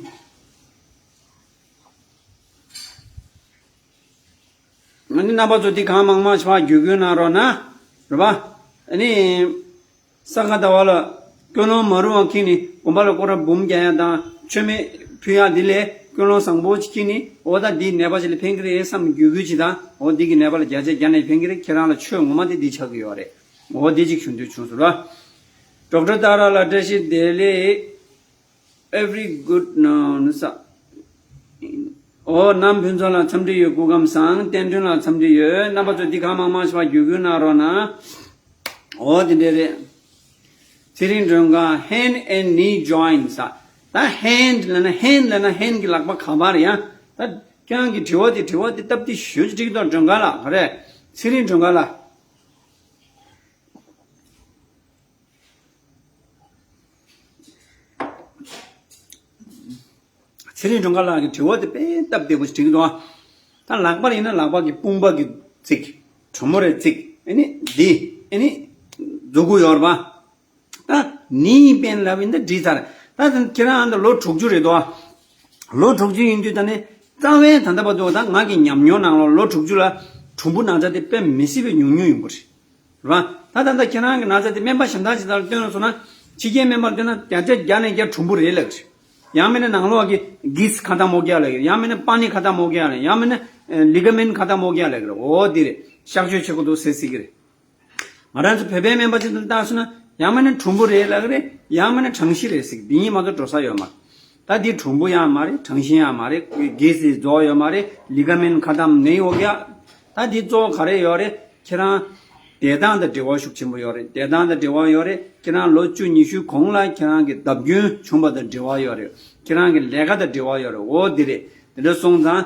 ཨ་ནི་རྣམ་པ་ཚོ་འདི་གང་མང་མང་ཞིག་ཕར་བརྒྱུད་སྐུར་གནང་རོགས་གནང་། རེད་པ། ཨ་ནི་ས་ག་ཟླ་བ་ལ་ཀུན་སློང་མ་རུང་བ་ཁྱེར་ནས་དགོན་པ་ལ་སྐོར་ར་འབུམ་རྒྱག་ཡ་དང་མཆོད་མེ་ཕུལ་ཡ། འདི་ལས་ཀུན་སློང་བཟང་པོ་ཅིག་ཁྱེར་ནས། འོ་ད་འདིས་ནད་པ་ཅིག་ལ་ཕན་གྱི་རེད་བསམ་བརྒྱུད་སྐུར་ཅིག་དང་། འོ་འདི་གིས་ནད་པ་ལ་བརྒྱ་ཆ་བརྒྱ་ནས་ཕན་གྱི་རེད། ཁྱེད་རང་ལ་ཆོས་ངོ་མ་དེ་འདི་ཆགས་ཀྱི་ཡོད་རེད། འོ་འདི་ཅིག་ཞུ་འདོད་བྱུང་སོང་ར། ཌོག་ཊར་ཏཱ་ར་ལགས་བཀྲ་ཤིས་བདེ་ལེགས། Every good ནོ་ནོ་ས། ཨོ་ནམ་ཕུན་ཚོགས་ལགས་འཚམས་འདྲི་ཡོད། སྐུ་ཁམས་བཟང་། བསྟན་སྒྲོན་ལགས་འཚམས་འདྲི་ཡོད། རྣམ་པ་ཚོ་འདི་གང་མང་མང་ཞིག་ཕར་བརྒྱུད་སྐུར་གནང་རོགས་གནང་། ཨོ་དེ་འདྲས་རེད། ཚེ་རིང་སྒྲོལ་དཀར། Hand and knee joints། ད་hand་ལབ་ན་hand་ལབ་ན་hand་གི་ལག་པ་ག་པར་ཡ། ད་ཁྱེད་རང་གི་དྲི་བ་དེ་དྲི་བ་དེ་སྟབས་བདེ་ཞེ་པོ་ཅིག་འགྲིག་འདུག་སྒྲོལ་དཀར་ལགས། ག་རེ། ཚེ་རིང་སྒྲོལ་དཀར་ལགས། ཚེ་རིང་སྒྲོལ་དཀར་ལགས་ཀྱི་དྲི་བ་དེ་དཔེ་སྟབས་བདེ་པོ་ཞིག་དྲིས་འདུག་ད་ལག་པར་ཡིན་ན་ལག་པ་གི་དཔུང་པ་གི་ཚིགས། གྲུ་མོ་རེ་ཚིགས། ཨེ་ནི་འདི། ཨེ་ནི་མཛུ་གུ་ཡོད་རེད་པ། ད་ནི་པེན་ལབ་ཡིན་ད་འགྲིག་ཚར། ད་ཁྱེད་རང་ཨ་ད་ལོ་དྲུག་ཅུ་རེད་དོ། ལོ་དྲུག་ཅུ་ཡིན་དུས་ད་ནི་རྩ་བའི་ད་ལྟ་བར་དུ་ད་ང་གི་ཉམས་མྱོང་ནང་ལ་ལོ་དྲུག་ཅུ་ལ་གྲུམ་བུ་ན་ཚ་དེ་དཔེ་མི་སྲིད་པའི་ཉུང་ཉུང་ཡོང་གི་རེད། རེད་པ། ད་ད་ལྟ་ཁྱེད་རང་གི་ན་ཚ་དེ་སྨན་པ་གཞན་དག་ཅིག་ལ་སྟོན་སོང་ན། ཕྱི་རྒྱལ་སྨན་པར་སྟོན་ན་བརྒྱ་ཆ་བརྒྱ་ནས་བརྒྱ་གྲུམ་བུ་རེད་ལབ་ཀྱི་རེད། ཡང་མིན་ན་ནང་ལོགས་ཀྱི་གིས་ཁ་ཏ་མོ་རྒྱ་ལབ་ཀྱི་རེད། ཡང་མིན་ན་པ་ནི་ཁ་ཏ་མོ་རྒྱ་ལབ། ཡང་མིན་ན་ལི་ག་མེན་ཁ་ཏ་མོ་རྒྱ་ལབ་ཀྱི་རེད། འོ་འདི་རེད། གཤག་བཅོས་བྱེད་དགོས་འདུག་ཟེར་ཟེར་གྱི་རེད། ང་རང་ཚོ་བོད་པའི་སྨན་པ་ཅིག་ལ་བལྟས་སོང་ན་ཡང་མིན་ན་གྲུམ་བུ་རེད་ལབ་ཀྱི་རེད། ཡང་མིན་ན་གྲང་ཤིང་རེད་ཟེར་གྱི། འདི་གཉིས་མ་གཏོགས་འགྲོ་ས་ཡོད་མ་རེད། ད་འདི་གྲུམ་བུ་ཡང་མ་རེད། གྲང་ཤིང་ཡང་མ་རེད། གིས་རྫོགས་ཡོད་མ་རེད། ལི་ག་མེན་ཁ་ཏ་མོ་ནི་ཡོད་ཀྱག་ད་འདི་གཙོ་བོ་ག་རེ་ཡོད་རེད། ཁྱེད་རང་བདེ་ཐང་དང་འབྲེལ་བ་ཤུགས་ཆེན་པོ་ཡོད་རེད། བདེ་ཐང་དང་འབྲེལ་བ་ཡོད་རེད། ཁྱེད་རང་ལོ་བཅུ་ཉི་ཤུ་གོང་ལ་ཁྱེད་རང་གི་བརྡབ་སྐྱོན་བྱུང་བ་དང་འབྲེལ་བ་ཡོད་རེད། ཁྱེད་རང་གི་ལས་ཀ་དང་འབྲེལ་བ་ཡོད་རེད། འོ་འདི་རེད། དེ་འདྲ་སོང་ཙང་།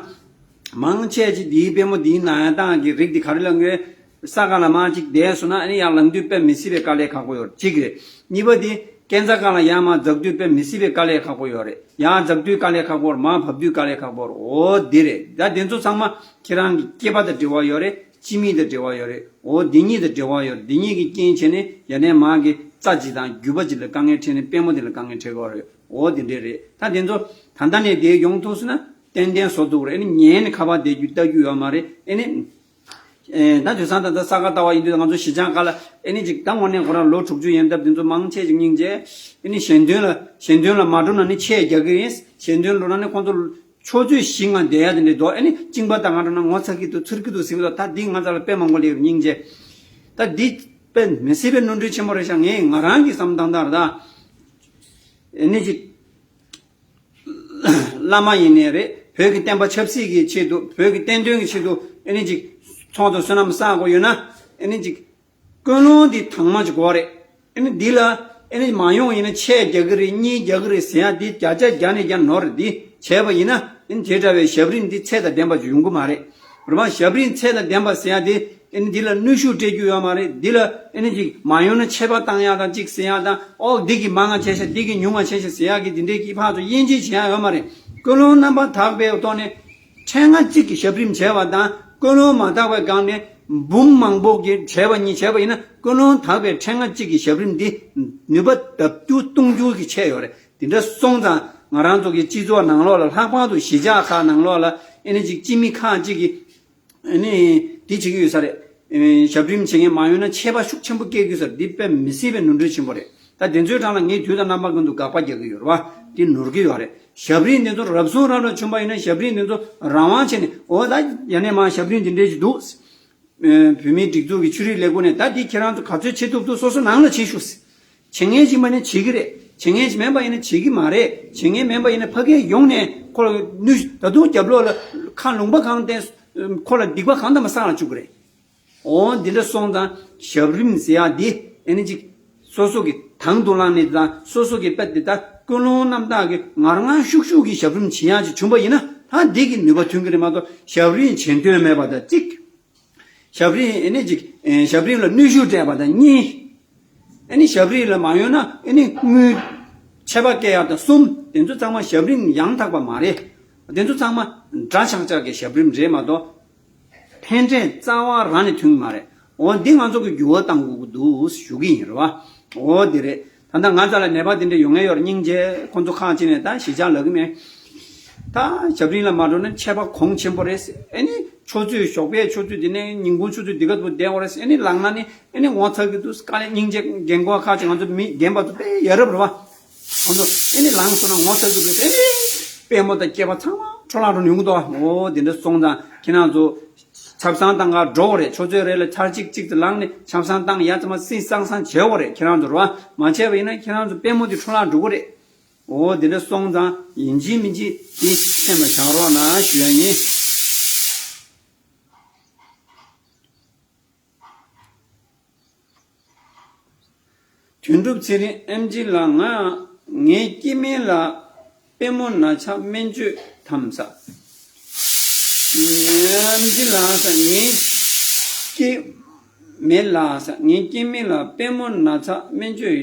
མང་ཆེ་ཅིག་འདིའི་པུས་མོ་འདིའི་ན་ཡ་སྟངས་ཀྱི་རིགས་འདི་ག་རེ་ལབ་ཀྱི་རེད། ས་ག་ལ་མར་ཅིག་བསྡད་སོང་ན་ཨ་ནི་ཡར་ལངས་དུས་དཔེ་མི་སྲིད་པའི་དཀའ་ལས་ཁག་པོ་ཡོད་རེད། གཅིག་རེད། གཉིས་པ་འདི་སྐས་འཛེག་སྒང་ལ་ཡར་མར་འཛེག་དུས་དཔེ་མི་སྲིད་པའི་དཀའ་ལས་ཁག་པོ་ཡོད་རེད། ཡར་འཛེག་དུས་དཀའ་ལས་ཁག་པོ་རེད། མར་བབས་དུས་དཀའ་ལས་ཁག་པོ་རེད། འོ་འདི་རེད། ད་དེ་ཚོ་ཚང་མ་ཁྱེད་རང་གི་སྐེད་པ་དང་འབྲེལ་བ་ཡོད་རེད། སྤྱི་མི་དང་འབྲེལ་བ་ཡོད་རེད། འོ་འདི་གཉིས་དང་འབྲེལ་བ་ཡོད་རེད། འདི་གཉིས་ཀྱི་རྐྱེན་བྱས་ནས་ཡ་ནས་མ་གི་རྩ་གཅིག་དང་རྒྱུད་པ་གཅིག་ལ་དཀའ་ངལ་འཕྲད་ནས་པད་མོ་དེ་ལ་དཀའ་ངལ་འཕྲད་ཀྱི་ཡོད་རེད། འོ་འདི་འདྲས་རེད། ད་དེ་ཚོ་ད་ལྟ་ནས་དེ་ཡོང་ཐུབ་སོང་ན་ཏན་ཏན་བཟོ་ཐུབ་རེད། ཨ་ནི་ཉན་ནས་ཁ་པར་བསྡད་རྒྱུ་ལྟ་རྒྱུ་ཡོད་མ་རེད། ཨ་ནི། ཨེ། ད་དུས་སང་ད་ལྟ་ས་ག་ཟླ་བ་ཡིན་དུས་ང་ཚོ་གཞིས་ཆགས་ཁག་ལ་ཨེ་ནི་ཅིག་ད་དངོས་གནས་ཁོ་རང་ལོ་དྲུག་ཅུ་ཡན་འདབ་དེ་ཚོ་མང་ཆེ་ཅིག་སྙིང་རྗེ། ཨེ་ནི་ཞལ་འདོན་ལ་ཞལ་འདོན་ལ་མ་འགྲོ་ན་ནི་ཆད་རྒྱག་གི་ཡིན། ཞལ་འདོན་འགྲོ་ན་ནི་ཁོང་ཚོ་ཆུ་ཚོད་བཞི་ལྔ་བསྡད་ཡ་དེ་འདྲ་འདུག་ཨེ་ནི་གཅིན་པ་ད་ང་འགྲོ་ན་ངོ་ཚ་གི་འདུག་ཚུར་གི་འདུག་ཟེར་གི་འདུག་ད་འདི་ང་ཚ་ལ་དཔེ་མང་པོ་སླེབས་སྙིང་རྗེ། ད་འདི་དཔེ་མི་སྲིད་པའི་ནོར་འཁྲུལ་ཆེན་པོ་རེད་ཤག་ངས་ང་རང་གི་བསམ་སྟངས་ལྟར་ད་ཨེ་ནི་ཅིག་བླ་མ་ཡིན་ནའི་རེད། བོད་ཀྱི་བསྟན་པ་ཆབ་སྲིད་ཀྱི་ཆེད་དུ་བོད་ཀྱི་བསྟན་དོན་གྱི་ཆེད་དུ་ཨེ་ནི་ཅིག་ཚོགས་འདུ་བསོད་ནམས་བསགས་དགོས་ཡོད་ན་ཨེ་ནི་ཅིག་ཀུན་སློང་འདི་དྭངས་མ་ཅིག་དགོས་རེད། ཨེ་ནི་འདི་ལ་ཨེ་ནི་མ་ཡོང་ཡིན་ན་ཆད་རྒྱག་གི་རེད། གཉིས་རྒྱག་གི་རེད་ཟེར་ཡ་འདི་བརྒྱ་ཆ་བརྒྱ་ནས་བརྒྱ་ནོར་རེད། འདི་བྱས་པ་ཡིན་ན་ཨེ་ནི་དེ་འདྲ་བའི་ཞབས་རིམ་འདི་ཚད་དང་ལྡན་པ་ཅིག་ཡོང་གི་མ་རེད། རེད་པ། ཞབས་རིམ་ཚད་དང་ལྡན་པ་ཟེར་ཡ་དེ་ཨེ་ནི་འདི་ལ་གནོན་ཤུགས་སྤྲད་རྒྱུ་ཡོད་མ་རེད། འདི་ལ་ཨེ་ནི་ཅིག་མ་ཡོང་ན་ཆད་པ་བཏང་ཡ་དང་ཅིག་ཟེར་ཡ་དང་། ཨོ་འདི་གི་མང་ང་བྱས་ཤག་འདི་གི་ཉུང་ང་བྱས་ཤག་ཟེར་ཡ་གི་འདི་འདྲའི་གི་ཕར་ཚུར་དབྱེ་འབྱེད་བྱེད་ཡ་ཡོད་མ་རེད། ཀུན་སློང་རྣམ་པར་དག་པའི་ཐོག་ནས་ཕྲེང་ང་གཅིག་གི་ཞབས་རིམ་བྱས་པ་དང་ཀུན་སློང་མ་དག་པའི་སྒང་ནས་འབུམ་མང་པོ་གི་བྱས་པ་གཉིས་བྱས་པ་ཡིན་ན་ཀུན་སློང་དག་པའི་ཕྲེང་ང་གཅིག་གི་ཞབས་རིམ་འདི་ནུས་པ་ལྡབ་འགྱུར་སྟོང་འགྱུར་གྱིས་ཆེ་ཡོད་རེད། དེ་འདྲ་སོང་ཙང་ང་རང་ཚོ་གི་སྤྱི་ཚོགས་ནང་ལོགས་ལ་ལྷག་པར་དུ་གཞིས་ཆགས་ཁག་ནང་ལོགས་ལ་ཨེ་ནི་ཅིག་སྤྱི་མི་ཁག་ཅིག་གིས་ཨེ་ནི་འདི་བྱེད་ཀྱི་ཡོད་ས་རེད། ཨེ། ཞབས་རིམ་བྱེད་མཁན་མ་ཡོང་ན་ཆད་པ་ཤུགས་ཆེན་པོ་སྐྱེལ་གྱི་ཡོད་ས་རེད། འདི་དཔེ་མི་སྲིད་པའི་ནོར་འཁྲུལ་ཆེན་པོ་རེད། ད་དེ་ཚོའི་གྲས་ལ་ངས་དུས་དང་རྣམ་པ་ཀུན་ཏུ་དགག་པ་རྒྱག་གི་ཡོད་རེད་པ། འདི་ནོར་གྱི་ཡོད་རེད། ཞབས་རིམ་འདི་ཚོ་རབ་བྱུང་རབ་ལ་བྱུང་བ་ཡིན་ན་ཞབས་རིམ་འདི་ཚོ་རང་དབང་བྱས་ནས། འོ་ད་ཡ་ནས་མར་ཞབས་རིམ་འདི་འདྲས་ཞིག་འདུག་ཨེ། བོད་མིའི་སྒྲིག་འཛུགས་ཀྱི་ཆོས་རིག་ལས་ཁུངས་ནས་ད་འདི་ཁྱེད་རང་ཚོ་ག་ཚོད་བྱེད་ཐུབ་ཐུབ་སོ་སོ་ནང་ལ་བྱེད་ཤོག་བྱེད་མཁན་ཡིན་པ་ཡིན་ན་བྱེད་ཀྱི་རེད། བྱེད་མཁན་མིན་པ་ཡིན་ན་བྱེད་ཀྱི་མ་རེད། བྱེད་མཁན་མིན་པ་ཡིན་ན་ཕ་གིར་ཡོང་ནས་ཁོ་ལ་གནོད། ད་དུང་རྒྱབ་ལོགས་ལ་ཁ་ལུང་པ་གང་བསྟན། ཁོ་ལ་སྡིག་པ་གང་དང་མ་བསགས་ལ་བཅུག་གི་རེད། འོ་འདི་འདྲ་སོང་ཙང་ཞབས་རིམ་ཟེར་ཡག་འདི་ཨེ་ནི་ཅིག་སོ་སོ་གི་དང་དུ་བླངས་ནས་དང་སོ་སོ་གི་དཔེ་དེ་ད་ཀུན་སློང་རྣམ་དག་གི་ངར་ངར་ཤུགས་ཤུགས་ཀྱི་ཞབས་རིམ་བྱེད་ཡག་ཅིག་བྱུང་པ་ཡིན་ན་ད་འདི་གི་ནུས་པ་ཐོན་གི་རེད་མ་གཏོགས་ཞབས་རིམ་བྱེད་འདོད་མེད་པ་དང་གཅིག་ཞབས་རིམ་ཨེ་ནི་ཅིག་ཨེ། ཞབས་རིམ་ལ་གནོན་ཤུགས་སྤྲད་པ་དང་གཉིས། ཨེ་ནི་ཞབས་རིམ་ལ་མ་ཡོང་ན་ཨེ་ནི་དངུལ་ཆད་པ་བཀལ་ཡག་དང་གསུམ། དེ་ཚོ་ཚང་མ་ཞབས་རིམ་ཡང་དག་པ་མ་རེད། དེ་ཚོ་ཚང་མ་འདྲ་ཆགས་ཆགས་ཀྱི་ཞབས་རིམ་རེད་མ་གཏོགས་ཕན་འབྲས་རྩ་བ་རང་ནས་ཐོན་གི་མ་རེད། འོ་འདི་ང་ཚོ་གི་འགྱུར་བ་གཏང་དགོས་ཀྱི་འདུག་ཞུ་གི་ཡིན་རེད་བ། འོ་འདི་རེད། ད་ལྟ་ང་ཚོ་ལ་ནད་པ་དེ་འདྲ་ཡོང་ངེས་ཡོད་རེད། སྙིང་རྗེ། ཁོང་ཚོ་ཁག་ཅིག་ནས་ད་གཞིས་ཆགས་ལབ་གི་མེད། ད་ཞབས་རིམ་ལ་མ་འགྲོ་ན་ཆད་པ་གོང་ཆེན་པོ་རེད། ཨེ་ནི་ཆུ་ཚོད་ཞོགས་པའི་ཆུ་ཚོད་དེ་ནས་ཉིན་གུང་ཆུ་ཚོད་འདི་ག་དུ་བསྡད་དགོས་རེད། ཨེ་ནི་ལངས་ན་ནི་ཨེ་ནི་ངོ་ཚ་གི་འདུག་དཀའ་ལས། སྙིང་རྗེ། རྒན་རྒོན་ཁག་ཅིག་ང་ཚོ་མི་རྒན་པ་ཚོ་དཔེ་ཡ་རབས་རེད་བ། ཁོང་ཚོ་ཨེ་ནི་ལངས་སོང་ན་ངོ་ཚ་གི་འདུག་ཨེ་ནི་པད་མོ་དང་སྐྱེས་པ་ཚང་མ་འཕྲོ་བརླག་འགྲོ་ནི་ཡོང་གི་འདུག་འོ་དེ་འདྲ་སོང་ཙང་ཁྱེད་རང་ཚོ་ཆབ་གསང་བཏང་ག་འགྲོ་དགོས་རེད། ཆུ་ཚོད་རེ་ལ་ཚར་གཅིག་གཅིག་ཏུ་ལངས་ནས་ཆབ་གསང་བཏང་ཡ་ཚང་མ་སིང་སང་སང་བྱེད་དགོས་རེད། ཁྱེད་རང་ཚོ་རེད་བ། མ་བྱས་པ་ཡིན་ན་ཁྱེད་རང་ཚོ་པད་མོ་དེ་འཕྲོ་བརླག་འགྲོ་གི་རེད། འོ་དེ་འདྲ་སོང་ཙང་ཡིན་གཅིག་མིན་གཅིག་དེ་སེམས་ལ་བཞག་རོགས་གནང་ཞུ་ཡ་ཡིན། དོན་གྲུབ་ཚེ་རིང་། ཨེམ་ཆི་ལགས། ང་ངའི་སྐྱེ་དམན་ལ་པད་མོ་ན་ཚ་སྨན་བཅོས་དམ་ཟ། ཨེམ་ཆི་ལགས་ས། ངའི་སྐྱེ་དམན་ལ་ས། ངའི་སྐྱེ་དམན་ལ་པད་མོ་ན་ཚ་སྨན་བཅོས་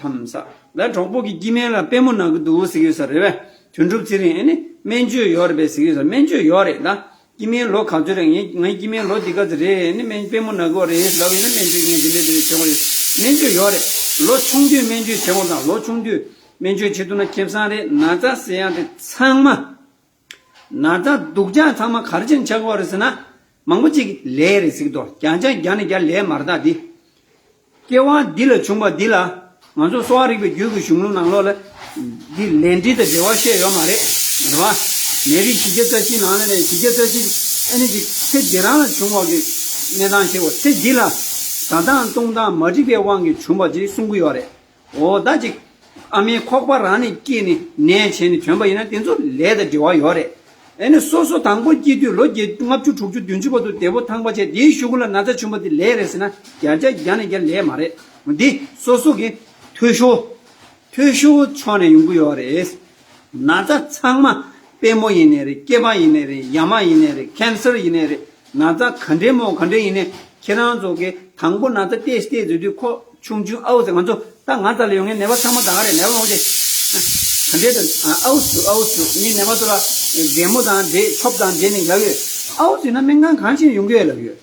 དམ་ཟ། ལ་གྲོགས་པོ་གི་སྐྱེ་དམན་ལ་པད་མོ་ན་གི་འདུག་ཟེར་གི་ཡོད་ས་རེད་བས། དོན་གྲུབ་ཚེ་རིང་། ཨེ་ནི་སྨན་བཅོས་ཡོད་རེད་པས་ཟེར་གི་ཡོད་ས། སྨན་བཅོས་ཡོད་རེད་ད། སྐྱེ་དམན་ལོ་ག་ཚོད་རེད། ངའི་ངའི་སྐྱེ་དམན་ལོ་འདི་ག་ཚོད་རེད། ཨེ་ནི་སྨན་པད་མོ་ན་གི་ཡོད་རེད་ལབ་ཡིན་ན་སྨན་བཅོས་ངས་འདི་འདྲས་འདི་འདྲས་བྱེད་དགོས་རེད། སྨན་བཅོས་ཡོད་རེད། ལོ་ཆུང་དུས་སྨན་བཅོས་བྱེད་དགོས་དང་། ལོ་ཆུང་དུས་སྨན་བཅོས་བྱེད་ཐུབ་ན་ཁེ་བཟང་རེད། ན་ཚ་ཟེར་ཡག་དེ་ཚང་མ། ན་ཚ་སྡུག་ཅག་ཚང་མ་ག་རེ་བྱས་ནས་ཆགས་ཀྱི་ཡོད་རེད་ཟེར་ན། མང་པོ་ཅིག་ལས་རེད་ཟེར་གྱི་འདུག་བརྒྱ་ཆ་བརྒྱ་ནས་བརྒྱ་ལས་མ་རེད་ད་འདི། སྐྱེ་བ་འདི་ལ་བྱུང་བ་འདི་ལ། ང་ཚོ་གསོ་བ་རིག་པའི་རྒྱུད་ཀྱི་གཞུང་ལུགས་ནང་ལོགས་ལ་འདི་ལས་འབྲས་དང་འབྲེལ་བ་བཤད་ཡོད་མ་རེད། རེད་བ། ནད་རིགས་བཞི་བརྒྱ་རྩ་བཞིའི་ནང་ལ་ནས་བཞི་བརྒྱ་རྩ་བཞི་ཨ་ནི་ཅིག་ཚེ་འདི་རང་ལ་བྱུང་བ་གི་གནས་སྟངས་ཤེས་དགོས། ཚེ་འདི་ལ་ཟ་སྟངས་བཏུང་སྟངས་མ་འགྲིག་པའི་དབང་གིས་བྱུང་བ་ཅིག་གསུང་གི་ཡོད་རེད། འོ་ད་ཅིག་ཨ་མའི་ཁོག་པ་རང་ནས་སྐྱེས་ནས་ནད་བྱས་ནས་བྱོན་པ་ཡིན་ན་དེ་ཚོ་ལས་དང་འབྲེལ་བ་ཡོད་རེད། ཨེ་ནི་སོ་སོ་དང་པོ་སྐྱེས་དུས་ལོ་བརྒྱད་ལྔ་བཅུ་དྲུག་ཅུ་བདུན་ཅུ་བར་དུ་བདེ་པོ་ཐང་པ་བྱས། དེའི་གཞུག་གུ་ལ་ན་ཚ་བྱུང་བ་དེ་ལས་རེད་ཟེར་ན་བརྒྱ་ཆ་བརྒྱ་ནས་བརྒྱ་ལས་མ་རེད། འདི་སོ་སོ་གི་འཐུས་ཤོར། འཐུས་ཤོར་ཕྱོགས་ནས་ཡོང་གི་ཡོད་རེད། ན་ཚ་ཚང་མ་པད་མོ་ཡིན་ནའི་རེད། སྐྱེས་པ་ཡིན་ནའི་རེད། ཡ་མ་ཡིན་ནའི་རེད། ཁེན་སར་ཡིན་ནའི་རེད། ན་ཚ་ག་འདྲའི་མོ་ག་འདྲའི་ཡིན་ནའི་ཁྱེད་རང་ཚོ་གི་དང་པོ་ན་ཚ་ཏོག་ཙམ་ཏོག་ཙམ་ཟེར་དུས་ཁོ་ཆུང་ཆུང་ཨའུ་ཟེར། ང་ཚོ་ད་ང་ཚ་ལ་ཡོང་མཁན་ནད་པ་ཚང་མ་ད་ག་རེད། ནད་པ་མང་ཆེ་ག་འདྲའི་ད་ཨའུ་ཟེར་ཨའུ་ཟེར། ངས་ནད་པ་ཚོ་ལ་རྒན་མོ་དང་འདྲེས་ཆོབ་དང་འདྲེས་ནས་ལབ་ཡོད། ཨའུ་ཟེར་ན་སྨན་ཁང་གང་ཕྱིན་ཡོང་གི་ཡོད་ལབ་ཡོད།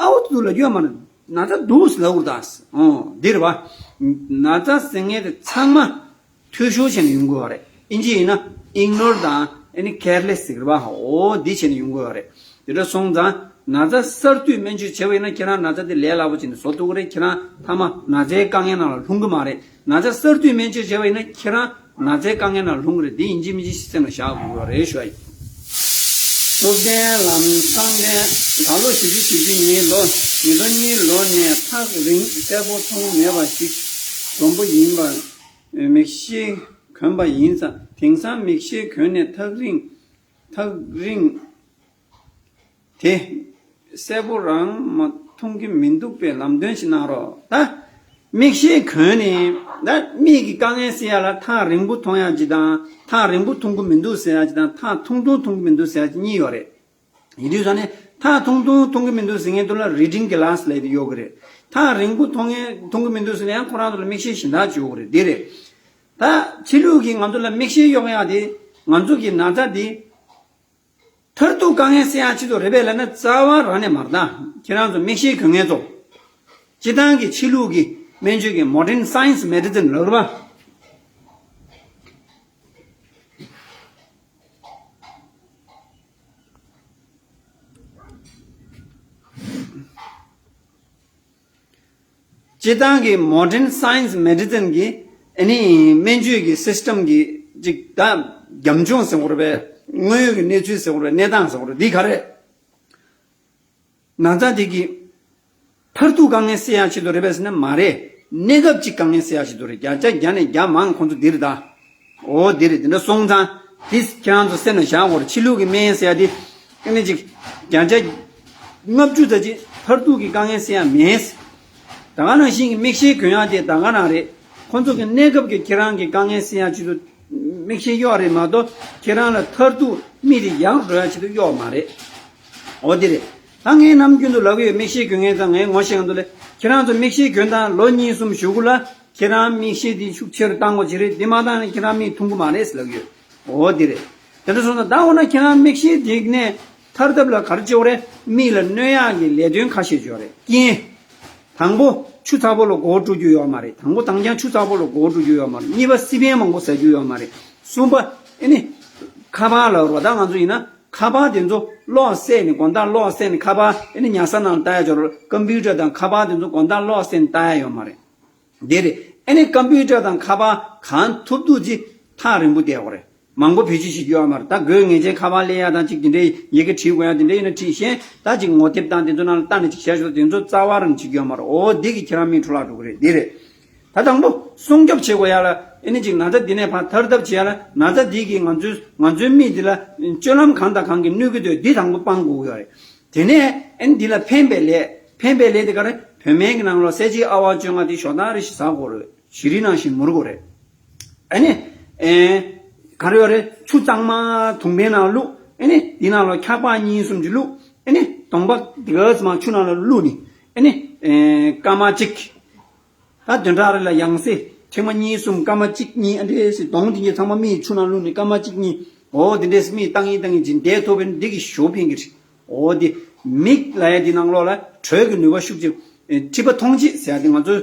ཨའོ་འདུག་ལབ་རྒྱུ་ཡོད་མ་རེད། ན་ཚ་འདུག་ལབ་དགོས་རེད་ད། ཨོ་འདི་རེད་པ། ན་ཚ་ཟེར་མཁན་དེ་ཚང་མ་འཐུས་ཤོར་བྱས་ནས་ཡོང་གི་ཡོད་རེད། ཨིན་ཇི་ཡིན་ན་ཨིག་ནོར་དང་ཨ་ནི་ཀེར་ལེ་སི་ཟེར་གི་རེད་པ། ཨོ་འདི་བྱས་ནས་ཡོང་གི་ཡོད་རེད། དེ་འདྲ་སོང་ཙང་ན་ཚ་གསར་དུས་སྨན་བཅོས་བྱས་པ་ཡིན་ན་ཁྱེད་རང་ན་ཚ་དེ་ལས་སླ་པོ་བྱས་ནས་བཟོ་ཐུབ་ཀྱི་རེད། ཁྱེད་རང་མཐའ་མ་ན་ཚའི་དཀའ་ངལ་ནང་ལ་ལྷུང་གི་མ་རེད། ན་ཚ་གསར་དུས་སྨན་བཅོས་བྱས་པ་ཡིན་ན་ཁྱེད་རང་ན་ཚའི་དཀའ་ངལ་ནང་ལྷུང་གི་རེད། འདི་ཡིན་གཅིག་མིན་གཅིག་སེམས་ལ་བཞག་དགོས་པ་རེད་ཞུ་བ་ཡིན། ཐུབ་བསྟན་ལམ་བཟང་ལྡན། ད་ལོ་བཞི་བཅུ་ཞེ་བཞི་ཡིན། ལོ་ཉིས་སྟོང་གཉིས་ལོ་ནས་ཐག་རིང་གསལ་པོ་མཐོང་མེད་པ་ཞིག་འཛོམས་པོ་ཡིན་པར་མིག་ཤེལ་གྱོན་པ་ཡིན་ཙང་། དེང་སང་མིག་ཤེལ་གྱོན་ནས་ཐག་རིང་ཐག་རིང་དེ་གསལ་པོ་རང་མ་མཐོང་གི་མི་འདུག་པས་ལམ་སྟོན་ཞིག་གནང་རོགས། ད་མིག་ཤེལ་གྱོན་ནས་ད་མིག་གི་དཀའ་ངལ་སེལ་ཡ་ལ་ཐག་རིང་པོ་མཐོང་ཡ་ཅིག་དང་ཐག་རིང་པོ་མཐོང་གི་མི་འདུག་ཟེར་ཡ་ཅིག་དང་ཐག་ཐུང་ཐུང་མཐོང་གི་མི་འདུག་ཟེར་ཡ་ཅིག་གཉིས་ཡོད་རེད། ཡིན་དུས་ཙང་ནས་ཐག་ཐུང་ཐུང་མཐོང་གི་མི་འདུག་ཟེར་མཁན་དེ་ལ་རི་ཌིང་གི་ལཱས་ལབ་ཡོད་ཀྱི་རེད། ཐག་རིང་པོ་མཐོང་མཁན་མཐོང་གི་མི་འདུག་ཟེར་ན་ཡང་ཁོ་རང་ཚོ་ལ་མིག་ཤེལ་གཞན་དག་ཅིག་ཡོད་ཀྱི་རེད། འདི་རེད། ད་ཕྱི་ལུགས་ཀྱིས་ང་ཚོ་ལ་མིག་ཤེལ་གཡོག་ཡག་དེ་ང་ཚོ་གི་ན་ཚ་འདི་མཐར་ཐུག་དཀའ་ངལ་སེལ་ཡག་ཆེད་དུ་རེད་པས་ལབ་ན་རྩ་བ་རང་ནས་མ་རེད་ད། ཁྱེད་རང་ཚོ་མིག་ཤེལ་གྱོན་མཁན་ཚོ། སྤྱིར་བཏང་གི་ཕྱི་ལུགས་ཀྱི་སྨན་བཅོས་ཀྱི་མོ་ཌན་སའེན་སི་མེ་ཌི་སིན་ལབ་རེད་པ། སྤྱིར་བཏང་གི་མོ་ཌན་སའེན་སི་མེ་ཌི་སིན་གྱི་ཨ་ནི་སྨན་བཅོས་ཀྱི་སིས་ཊམ་གྱི་ཅིག་ད་རྒྱབ་ལྗོངས་ཟེར་དགོས་རེད་པས། དངོས་ཡོད་ཀྱི་གནས་ཚུལ་ཟེར་དགོས་རེད། གནས་སྟངས་ཟེར་དགོས་རེད། འདི་ག་རེད། ན་ཚ་དེ་གི་མཐར་ཐུག་དཀའ་ངལ་སེལ་ཡག་ཆེད་དུ་རེད་པས་ཟེར་ན་མ་རེད། གནས་སྐབས་ཅིག་དཀའ་ངལ་སེལ་ཡག་ཆེད་དུ་རེད། བརྒྱ་ཆ་བརྒྱ་ནས་བརྒྱ་མང་ཁོང་ཚོ་འདི་རེད་ད། འོ་འདི་རེད། དེ་འདྲ་སོང་ཙང་དེ་ཁྱེད་རང་ཚོ་སེམས་ལ་བཞག་དགོས་རེད། ཕྱི་ལུགས་ཀྱི་སྨན་ཟེར་ཡག་དེ་ཨ་ནི་ཅིག་བརྒྱ་ཆ་ལྔ་བཅུ་ཙམ་ཅིག་མཐར་ཐུག་གི་དཀའ་ངལ་སེལ་ཡག་མེད། ད་ག་ནང་བཞིན་གྱི་མིག་ཤེལ་གྱོན་ཡག་དེ་ད་ག་ནང་རེད། ཁོང་ཚོ་གི་གནས་སྐབས་ཀྱི་ཁྱེད་རང་གི་དཀའ་ངལ་སེལ་ཡག་ཆེད་དུ་མིག་ཤེལ་གཡོག་རེད་མ་གཏོགས་ཁྱེད་རང་ལ་མཐར་ཐུག་མིག་དེ་ཡག་འགྲོ་ཡག་ཆེད་དུ་གཡོག་མ་རེད། འོ་དེ་རེད། ད་ངས་ནམ་རྒྱུན་དུ་ལབ་ཀྱི་ཡོད། མིག་ཤེལ་གྱོན་མཁན་ཚོ་ངས་ངོ་ཤེས་མཁན་ཚོ་ལ་ཁྱེད་རང་ཚོ་མིག་ཤེལ་གྱོན་དང་ལོ་གཉིས་གསུམ་གཞུག་གུ་ལ་ཁྱེད་རང་མིག་ཤེལ་དེ་ཤུགས་ཆེ་རུ་བཏང་དགོས་ཀྱི་རེད། དེ་མ་བཏང་ན་ཁྱེད་རང་མིག་མཐོང་གི་མ་རེད་ཟེར་ལབ་ཀྱི་ཡོད། འོ་དེ་རེད། དེ་འདྲ་སོང་ཙང་ད་འོ་ན་ཁྱེད་རང་མིག་ཤེལ་དེ་ནས་ཐར་ཐབས་ལ་ག་རེ་བྱེད་དགོས་རེད། མིག་ལ་གནོད་ཡག་གི་ལས་དོན་ཁ་ཤས་ཡོད་རེད། རྐྱེན། དང་པོ་ཆུ་ཚ་པོ་ལ་མགོ་བོ་བཀྲུ་རྒྱུ་ཡོད་མ་རེད། དང་པོ་དང་རྐྱང་ཆུ་ཚ་པོ་ལ་མགོ་བོ་བཀྲུ་རྒྱུ་ཡོད་མ་རེད། གཉིས་པ་སི་པན་མང་པོ་ཟ་རྒྱུ་ཡོད་མ་རེད། གསུམ་པ་ཨ་ནི་ཁ་པར་ལབ་རོགས། ད་ང་ཚོ་ཡིན་ན་ཁ་པར་དེ་ཚོ་གློག་བསད་ནས་དགོང་དག་གློག་བསད་ནས་ཁ་པར་ཨ་ནི་ཉལ་ས་ནང་ལ་ལྟ་ཡག་ཅིག་ཡོད་རེད། ཀམ་པུ་ཊར་དང་ཁ་པར་དེ་ཚོ་དགོང་དག་གློག་བསད་ནས་ལྟ་ཡག་ཡོད་མ་རེད། དེ་རེད། ཨ་ནི་ཀམ་པུ་ཊར་དང་ཁ་པར་གང་ཐུབ་ཐུབ་ཅིག་ཐག་རིང་པོ་བསྡད་དགོས་རེད། མང་པོ་བེད་སྤྱོད་བྱེད་རྒྱུ་ཡོད་མ་རེད། ད་དགོས་ངེས་ཅན་ཁ་པར་ལེན་ཡག་དང་ཅིག་དེ་འདྲའི་ཡི་གེ་བྲིས་དགོས་ཡག་དེ་འདྲ་ཡིན་ན་བྲིས་ཤེས། ད་ཅིག་ངོ་དེབ་དང་དེ་ཚོ་ནང་ལ་ལྟ་ནས་ཅིག་བྱ་ཞོག་དེ་ཚོ་རྩ་བ་རང་བྱེད་རྒྱུ་ཡོད་མ་རེད། འོ་འདི་གིས་ཁྱེད་རང་མིག་འཕྲོ་བརླག་འགྲོ་གི་རེད། འདི་རེད། ད་དང་པོ་སྲུང་སྐྱོབ་བྱེད་དགོས་ཡག་ལ་ཨ་ནི་ཅིག་ན་ཚ་འདི་ནས་ཕར་ཐར་ཐབས་བྱེད་ཡག་ལ་ན་ཚ་འདི་གིས་ང་ཚོའི་ང་ཚོའི་མིག་འདི་ལ་སྤྱོད་ལམ་གང་དང་གང་གིས་གནོད་ཀྱི་འདུག་འདི་དང་པོ་སྤང་དགོས་ཀྱི་ཡོད་རེད། དེ་ནས་ཨ་ནི་འདི་ལ་ཕན་པའི་ལས། ཕན་པའི་ལས་དེ་ག་རེ། བོད་སྨན་གྱི་ནང་ལོགས་གསལ་བྱེད་ཨ་ཝ་བཅོ་ལྔ་དེ་ཞོ་སྟག་རེ་ཞིག་ཟ་དགོས་རེད། བཞུ་རིལ་ནང་བཞིན་མུར་དགོས་རེད། ཨ་ནི། ཨེ། ག་རེ་ཡོད་རེད། ཆུ་གཙང་མ་དུང་ཕན་ནང་བླུགས། ཨ་ནི་འདི་ནང་ལོགས་འཁྱག་པ་གཉིས་གསུམ་ཅིག་བླུགས། ཨ་ནི་གདོང་པ་འདི་ག་ཙམ་ཆུ་ནང་ལ་བླུགས་ནི། ཨ་ནི། ཨེ། སྐར་མ་གཅིག་ད་བདུན་ཕྲག་རེ་ལ་ཡང་སེ་ཐེངས་མ་གཉིས་གསུམ་སྐར་མ་གཅིག་གཉིས་ཨ་འདྲས་སེ་གདོང་དེ་གྱད་ཚང་མ་མིག་ཆུ་ནང་བླུགས་ནས་སྐར་མ་གཅིག་གཉིས། འོ་དེ་འདྲས་སེ་མིག་བཏང་ཡིན་བཏང་ཡིན་ཅིག་བསྡད་ཐུབ་པ་ཡིན་ན་འདི་གིས་ཞེ་པོ་ཕན་གྱི་རེད། འོ་དེ། མིག་ལབ་ཡ་དེ་ནང་ལོགས་ལ་དྲོད་ཀྱི་ནུས་པ་ཤུགས་ཆེ། མཁྲིས་པ་མཐོང་བྱེད་ཟེར་ཡ་དེ་ང་ཚོ།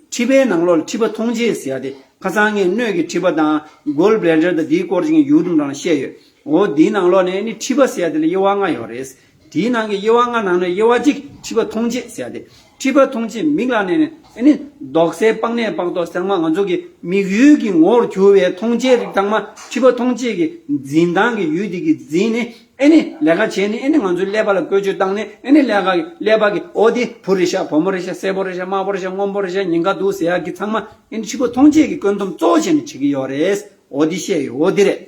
མཁྲིས་པའི་ནང་ལོགས་ལ་མཁྲིས་པ་མཐོང་བྱེད་ཟེར་ཡ་དེ་ཁ་སང་ངས་སྣོད་ཀྱི་མཁྲིས་པ་དང་གོལ་བྷི་ལེ་ཌར་དང་དེའི་སྐོར་ཅིག་ངས་ཡུ་ཊུབ་ནང་ལ་བཤད་ཡོད། འོ་དེའི་ནང་ལོགས་ནས་ནི་མཁྲིས་པ་ཟེར་ཡ་དེ་ལ་དབྱེ་བ་ལྔ་ཡོད་རེད། དེའི་ནང་གི་དབྱེ་བ་ལྔ་ནང་ནས་དབྱེ་བ་གཅིག་མཁྲིས་པ་མཐོང་བྱེད་ཟེར་ཡ་དེ། མཁྲིས་པ་མཐོང་བྱེད་མིག་ལ་ནས་ནི་ཨ་ནི་མདོག་གསལ་པགས་ནད་པགས་མདོག་ཚང་མ་ང་ཚོ་གི་མིག་ཡུལ་གྱི་ངོ་བོར་གྱུར་བའི་མཐོང་བྱེད་རིགས་ཚང་མ་མཁྲིས་པ་མཐོང་བྱེད་ཀྱི་འཛིན་སྟངས་ཀྱི་ཡུལ་དེ་གིས་འཛིན་ནས། ཨེ་ནི་ལས་ཀ་བྱས་ནས་ཨེ་ནི་ང་ཚོའི་ཀླད་པ་ལ་བཀོལ་སྤྱོད་བཏང་ནས་ཨེ་ནི་ཀླད་པ་ཀླད་པ་གི་འོ་དེ་བུ་རེད་ཤག་བུ་མོ་རེད་ཤག་སེར་པོ་རེད་ཤག་དམར་པོ་རེད་ཤག་སྔོན་པོ་རེད་ཤག་ཉེན་ཁ་འདུག་ཟེར་ཡག་གི་ཚང་མ་ཨེ་ནི་མཁྲིས་པ་མཐོང་བྱེད་ཀྱི་བཀོད་འདོམས་གཙོ་བོ་བྱས་ནས་བྱེད་ཀྱི་ཡོད་རེད། འོ་དེ་བཤད་ཡོད། འོ་དེ་རེད།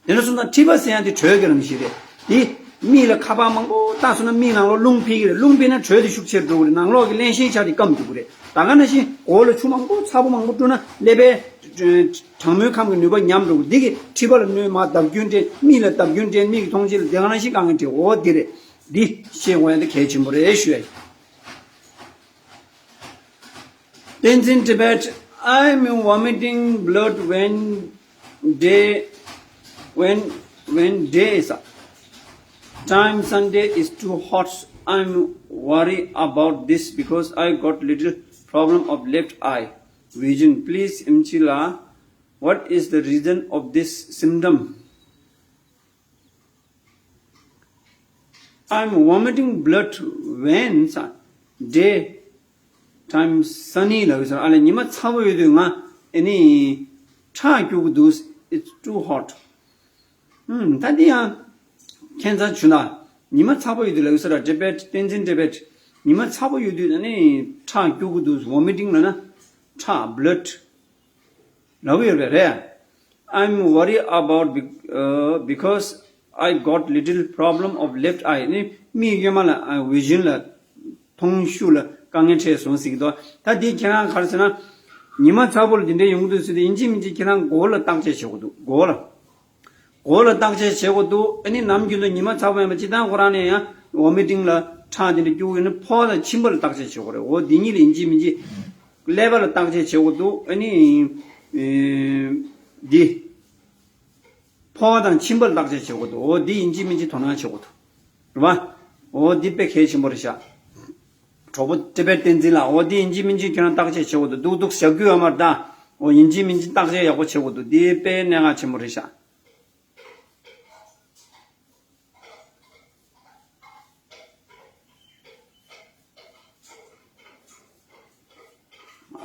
དེ་འདྲ་སོང་ཙང་མཁྲིས་པ་ཟེར་ཡག་དེ་དྲོད་ཀྱི་རང་བཞིན་རེད། དེ་མིག་ལ་ཁ་པར་མང་པོ་བཏགས་སོང་ན་མིག་ནང་ལོགས་རླུང་འཕེལ་གྱི་རེད། རླུང་འཕེལ་ན་དྲོད་དེ་ཤུགས་ཆེར་འགྲོ་གི་རེད། ནང་ལོགས་ཀྱི་བརླན་གཤེར་ཆ་དེ་སྐམ་འགྲོ་གི་རེད། ད་ག་ནང་བཞིན་མགོ་ལ་ཆུ་མང་པོ་ཚ་པོ་མང་པོ་བཀྲུས་ན་ཀླད་པའི་གྲང་མོའི་ཁམས་ཀྱི་ནུས་པ་ཉམས་འགྲོ་གི། འདི་གིས་མཁྲིས་པ་ལ་གནོད་མ་བརྡབ་རྒྱུན་འདྲེན། མིག་ལ་བརྡབ་རྒྱུན་འདྲེན། མིག་གི་མཐོང་བྱེད་ལ་དེ་ག་ནང་བཞིན་དཀའ་ངལ་འཕྲད། འོ་འདི་རེད། འདི་ཤེས་དགོས་ཡ་འདི་གལ་ཆེན་པོ་རེད་ཞུ་ཡ་ཡིན། Tenzin Tibet, I'm vomiting blood when day, when, when day is up. Time Sunday is too hot. I'm worried about this because I got little problem of left eye vision. Please, ཨེམ་ཆི་ལགས, what is the reason of this symptom? I'm vomiting blood when day time sunny ལབ་ཡོད་ས་རེད། ཨ་ལས་ཉི་མ་ཚ་པོ་ཡོད་དུས་ང་ཨ་ནི་ཁྲག་སྐྱུག་གི་འདུག It's too hot. ཨུམ། ད་འདི་ཡང་ཁྱད་མཚར་བྱུང་ན། ཉི་མ་ཚ་པོ་ཡོད་དུས་ལབ་ཡོད་ས་རེད། ཊི་བེཊ། བསྟན་འཛིན་ཊི་བེཊ། ཉི་མ་ཚ་པོ་ཡོད་དུས་ཨ་ནི་ཁྲག་སྐྱུག་གི་འདུག Vomiting ལབ་ན་ཁྲག་blood ལབ་ཡོད་རེད། རེད། I'm worried about be- uh, because I got little problem of left eye. ནི་མིག་གཡོན་མ་ལ་ཨ་vision ལ་མཐོང་ཤུགས་ལ་དཀའ་ངལ་འཕྲད་སོང་ཟེར་གྱི་འདུག་ད་འདི་ཁྱེད་རང་ག་རེ་ཟེར་ན། ཉི་མ་ཚ་པོ་ལ་འདི་འདྲའི་ཡོང་གི་འདུག་ཟེར་དུས་ཡིན་གཅིག་མིན་གཅིག་ཁྱེད་རང་མགོ་ལ་བརྟག་དཔྱད་བྱེད་དགོས་འདུག་མགོ་ལ། མགོ་ལ་བརྟག་དཔྱད་བྱེད་དགོས་འདུག་ཨ་ནི་ནམ་རྒྱུན་དུ་ཉི་མ་ཚ་པོ་ཡིན་པ་སྤྱིར་བཏང་ཁོ་རང་ནས་ཡང་vomiting ལ་ཁྲག་འདི་འདྲ་སྐྱུག་ཡོད་ན་ཕོ་དང་མཆིན་པ་ལ་བརྟག་དཔྱད་བྱེད་དགོས་རེད། འོ་འདི་གཉིས་ལ་ཡིན་གཅིག་མིན་གཅིག་ཀླད་པ་ལ་བརྟག་དཔྱད་བྱེད་དགོས་འདུག་ཨ་ནི་ཨེ་འདི། ཕོ་བ་དང་མཆིན་པར་བརྟག་དཔྱད་བྱེད་དགོས་འདུག་འོ་འདི་ཡིན་གཅིག་མིན་གཅིག་དོ་སྣང་བྱེད་དགོས་འདུག་རེད་བ། འོ་འདི་དཔེ་གལ་ཆེན་པོ་རེད་ཤག་གྲོགས་པོ་ཊི་བེཊ་བསྟན་འཛིན་ལགས། འོ་འདི་ཡིན་གཅིག་མིན་གཅིག་ཁྱོད་རང་བརྟག་དཔྱད་བྱེད་དགོས་འདུག་སྡུག་སྡུག་བཞག་རྒྱུ་ཡོད་མ་རེད་ད། འོ་ཡིན་གཅིག་མིན་གཅིག་བརྟག་དཔྱད་ཡག་པོ་བྱེད་དགོས་འདུག་འདི་དཔེ་གནད་འགག་ཆེན་པོ་རེད་ཤག་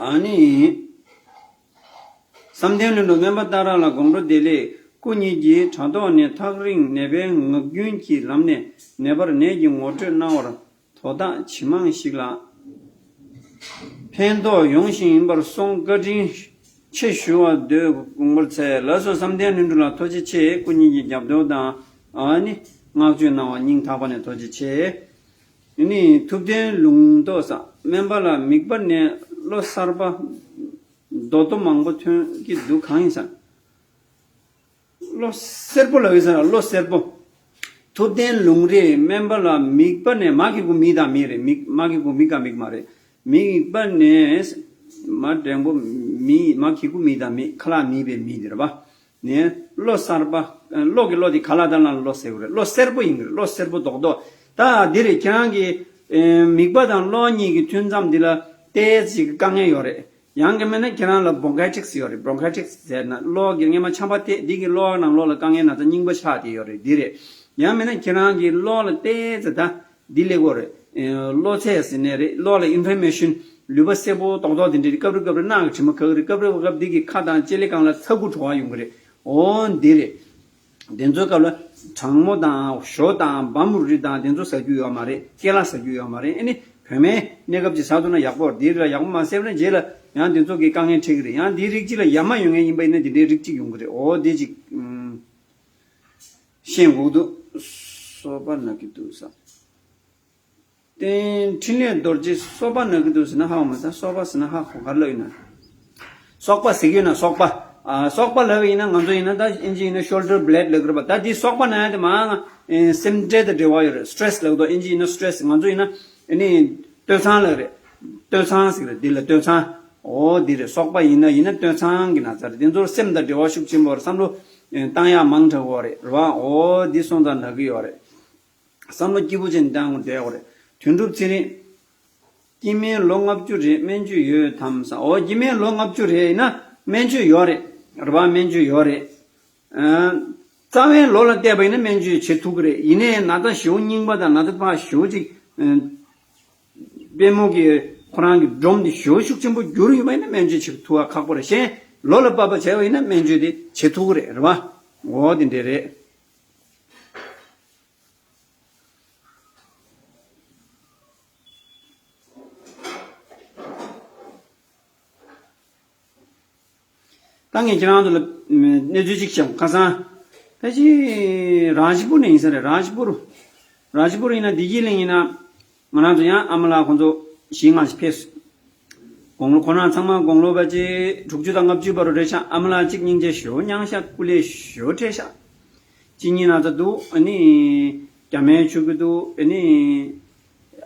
ཨ་ནི། བསམ་གཏན་ལྷུན་གྲུབ་སྨན་པ་སྟག་ར་ལ་དགོང་དྲོ་བདེ་ལེགས། སྐུ་ཉིད་ཀྱིས་དྲ་ཐོག་ནས་ཐག་རིང་ནད་པའི་ངག་རྒྱུན་གྱི་ལམ་ནས་ནད་པར་ནད་ཀྱི་ངོ་སྤྲོད་གནང་བར་དོ་བདག་ཇི་མང་ཞིག་ལ་ཕན་ཐོགས་ཡོང་བཞིན་ཡིན་པར་སོང་བཀའ་དྲིན་ཆེ་ཞུ་བར་འདོད། དགོངས་པར་འཚལ། ལགས་སོ། བསམ་གཏན་ལྷུན་གྲུབ་ལགས་ཐུགས་རྗེ་ཆེ། སྐུ་ཉིད་ཀྱིས་རྒྱབ་སྐྱོར་དང་ཨ་ནི་བསྔགས་བརྗོད་གནང་བ་སྙིང་ཐག་པ་ནས་ཐུགས་རྗེ་ཆེ། ཨ་ནི་ཐུབ་བསྟན་ལུང་རྟོགས་ས། སྨན་པ་ལགས་མིག་པ་ནས་གློ་གསར་པ་རྡོག་རྡོག་མང་པོ་ཐོན་གྱི་འདུག་གང་ཡིན་ས། གློ་སེར་པོ་ལབ་ཡོད་ས་ལ་གློ་སེར་པོ། ཐུབ་བསྟན་ལུང་རིགས་སྨན་པ་ལགས་མིག་པ་ནས། མ་གི་གུ་མི་དང་མི་རེད། མིག་མ་གི་གུ་མི་ག་མིག་མ་རེད། མིག་པ་ནས། མ་འགྲེང་པོ་མི། མ་གི་གུ་མི་དང་མི། ཁ་ལག་མི་པའི་མི་དེ་རེད་པ། ནས་གློ་གསར་པ། གློ་གི་གློ་དེ་ག་ལ་ད་ལ་གློ་ཟེར་གི་རེད། གློ་སེར་པོ་ཡིན་གི་རེད། གློ་སེར་པོ་རྡོག་རྡོག་ད་འདི་རེད། ཁྱེད་རང་གི་ཨེ་མིག་པ་དང་གློ་གཉིས་ཀྱི་ཐུན་མཚམས་འདི་ལ་ཏོག་ཙམ་དཀའ་ངལ་ཡོད་རེད། ཡང་གི་མིན་ན་ཁྱེད་རང་ལ་bronchitis ཡོད་རེད། bronchitis ཟེར་ན་གློ་གི་སྔས་མ་ཆམ་པ་དེ་འདི་གི་གློ་ནང་ལོགས་ལ་དཀའ་ངལ་ན་ཚ་རྙིང་པ་ཆགས་བསྡད་ཡོད་རེད། འདི་རེད། ཡང་མིན་ན་ཁྱེད་རང་གི་གློ་ལ་ཏོག་ཙམ་ད་འདི་སླེབས་ཡོད་རེད། ཨེ་གློ་ཚད་ཟེར་ནས་རེད། གློ་ལ་inflammation ལུད་པ་སེར་པོ་རྡོག་རྡོག་དེ་འདྲ་རེད། སྐབས་རེ་སྐབས་རེ་རྣག་གི་དྲི་མ་ཁ་གི་རེད། སྐབས་རེ་སྐབས་འདི་གི་ཁ་དང་ལྕེ་ལེ་སྒང་ལ་ཚ་ཁུ་བྲོ་བ་ཡོང་གི་རེད། འོ་འདི་རེད། དེ་ཚོའི་སྐབས་ལ་གྲང་མོ་དང་ཞོ་དང་བམ་བུ་རི་དང་དེ་ཚོ་ཟ་རྒྱུ་ཡོད་མ་རེད། ཀེ་ལ་ཟ་རྒྱུ་ཡོད་མ་རེད། ཨ་ནི་བོད་སྨན་གནས་སྐབས་ཅིག་ཟ་ཐུབ་ན་ཡག་པོ་རེད། དེ་རེད། ཡག་པོ་མ་ཟས་ན་རྗེས་ལ་ཡང་དེ་ཚོ་གི་དཀའ་ངལ་འཕྲད་ཀྱི་རེད། ཡང་དེའི་རིགས་གཅིག་ལ་ཡ་མ་ཡོད་མཁན་ཡིན་པ་ཡིན་ན་དེ་འདྲའི་རིགས་གཅིག་ཡོང་གི་རེད། འོ་དེ་གཅིག་ཨུམ། ཤེས་དགོས་འདུག་སོ་པ་ན་གི་འདུག་ས། བསྟན་འཕྲིན་ལས་རྡོ་རྗེ་སོ་པ་ན་གི་འདུག་ཟེར་ན་ཧ་གོ་མ་སོང་། སོ་པ་ཟེར་ན་ཧ་གོ་ག་རེ་ལབ་ཡིན་ན། སོག་པ་ཟེར་གི་ཡོད་ན་སོག་པ། ཨ་སོག་པ་ལབ་ཡིན་ན་ང་ཚོ་ཡིན་ན་ད་ཨིན་ཇི་ཡིན་ན་shoulder blade ལབ་གི་རེད་པ། ད་འདི་སོག་པ་ན་ཡ་དེ་མ་ཨེ་སེམས་ཁྲལ་དང་འབྲེལ་བ་ཡོད་རེད། stress ལབ་གི་འདུག་ཨིན་ཇི་ཡིན་ན་stress། ང་ཚོ་ཡིན་ན་ཨ་ནི་སྟོད་འཚངས་ལབ་རེད། སྟོད་འཚངས་ཟེར་གི་རེད། འདི་ལ་སྟོད་འཚངས། འོ་འདི་རེད། སོག་པ་ཡིན་ན་ཡིན་ན་སྟོད་འཚངས་གི་ན་ཚ་རེད། དེ་ཚོར་སེམས་དང་འབྲེལ་བ་ཤུགས་ཆེན་པོ་རེད། བསམ་བློ་ཨེ་བཏང་ཡག་མང་དྲགས་ཡོད་རེད། རེད་པ། འོ་འདི་སོང་ཙང་ན་གི་ཡོད་རེད། བསམ་བློ་སྐྱིད་པོ་ཅན་བཏང་དགོས་རེད། དོན་གྲུབ་ཚེ་རིང་། སྐྱེ་དམན་ལོ་ལྔ་བཅུ་རེད། སྨན་བཅོས་ཡོད་དམ་ཟེར། འོ་སྐྱེ་དམན་ལོ་ལྔ་བཅུ་རེད་ཡིན་ན་སྨན་བཅོས་ཡོད་རེད། རེད་པ། སྨན་བཅོས་ཡོད་རེད། ཨ་རྩ་བའི་ལོ་ལ་བལྟས་པ་ཡིན་ན་སྨན་བཅོས་བྱེད་ཐུབ་ཀྱི་རེད། ཡིན་ནའི་ན་ཚ་ཞེ་པོ་རྙིང་པ་དང་ན་ཚ་ཕར་ཞེ་པོ་ཅིག་ཨ་པུས་མོ་གི་ཁོ་རང་གི་སྒྲོམ་དེ་ཞེ་པོ་ཤུགས་ཆེན་པོ་འགྱུར་ཡོད་པ་ཡིན་ན་སྨན་བཅོས་བྱེད་ཐུབ་པ་ཁག་པོ་རེད། གཞན་ལོ་ལ་བབ་པ་བྱས་པ་ཡིན་ན་སྨན་བཅོས་དེ་བྱེད་ཐུབ་ཀྱི་རེད། རེད་པ། འོ་དེ་འདྲས་རེད། ད་ངས་ཁྱེད་རང་ཚོ་ལ་གནས་ཚུལ་གཅིག་བཤད། ཁ་སང་ཕལ་ཆེར་རཱཇ་པུར་ནས་ཡིན་ས་རེད། རཱཇ་པུར། རཱཇ་པུར་ཡིན་ན་བདེ་སྐྱིད་གླིང་ཡིན་ན་ང་རང་ཚོ་ཡང་ཨ་མ་ལགས་ཁོང་ཚོ་བཞི་ལྔ་ཞིག་ཕེབས་སོང་། དགུང་ལོ་ཁོ་རང་ཚང་མ་དགུང་ལོ་ཕལ་ཆེར་དྲུག་ཅུ་དང་ལྔ་བཅུ་བར་དུ་རེད་ཤག་ཨ་མ་ལགས་གཅིག་སྙིང་རྗེ་ཞེ་པོ་མྱངས་ཤག་སྐུ་ལས་ཞེ་པོ་འཕྲད་ཤག་གཅིན་སྙི་ན་ཚ་འདུག་ཨ་ནི་རྒྱ་སྨན་མཆོད་ཀྱི་འདུག་ཨ་ནི་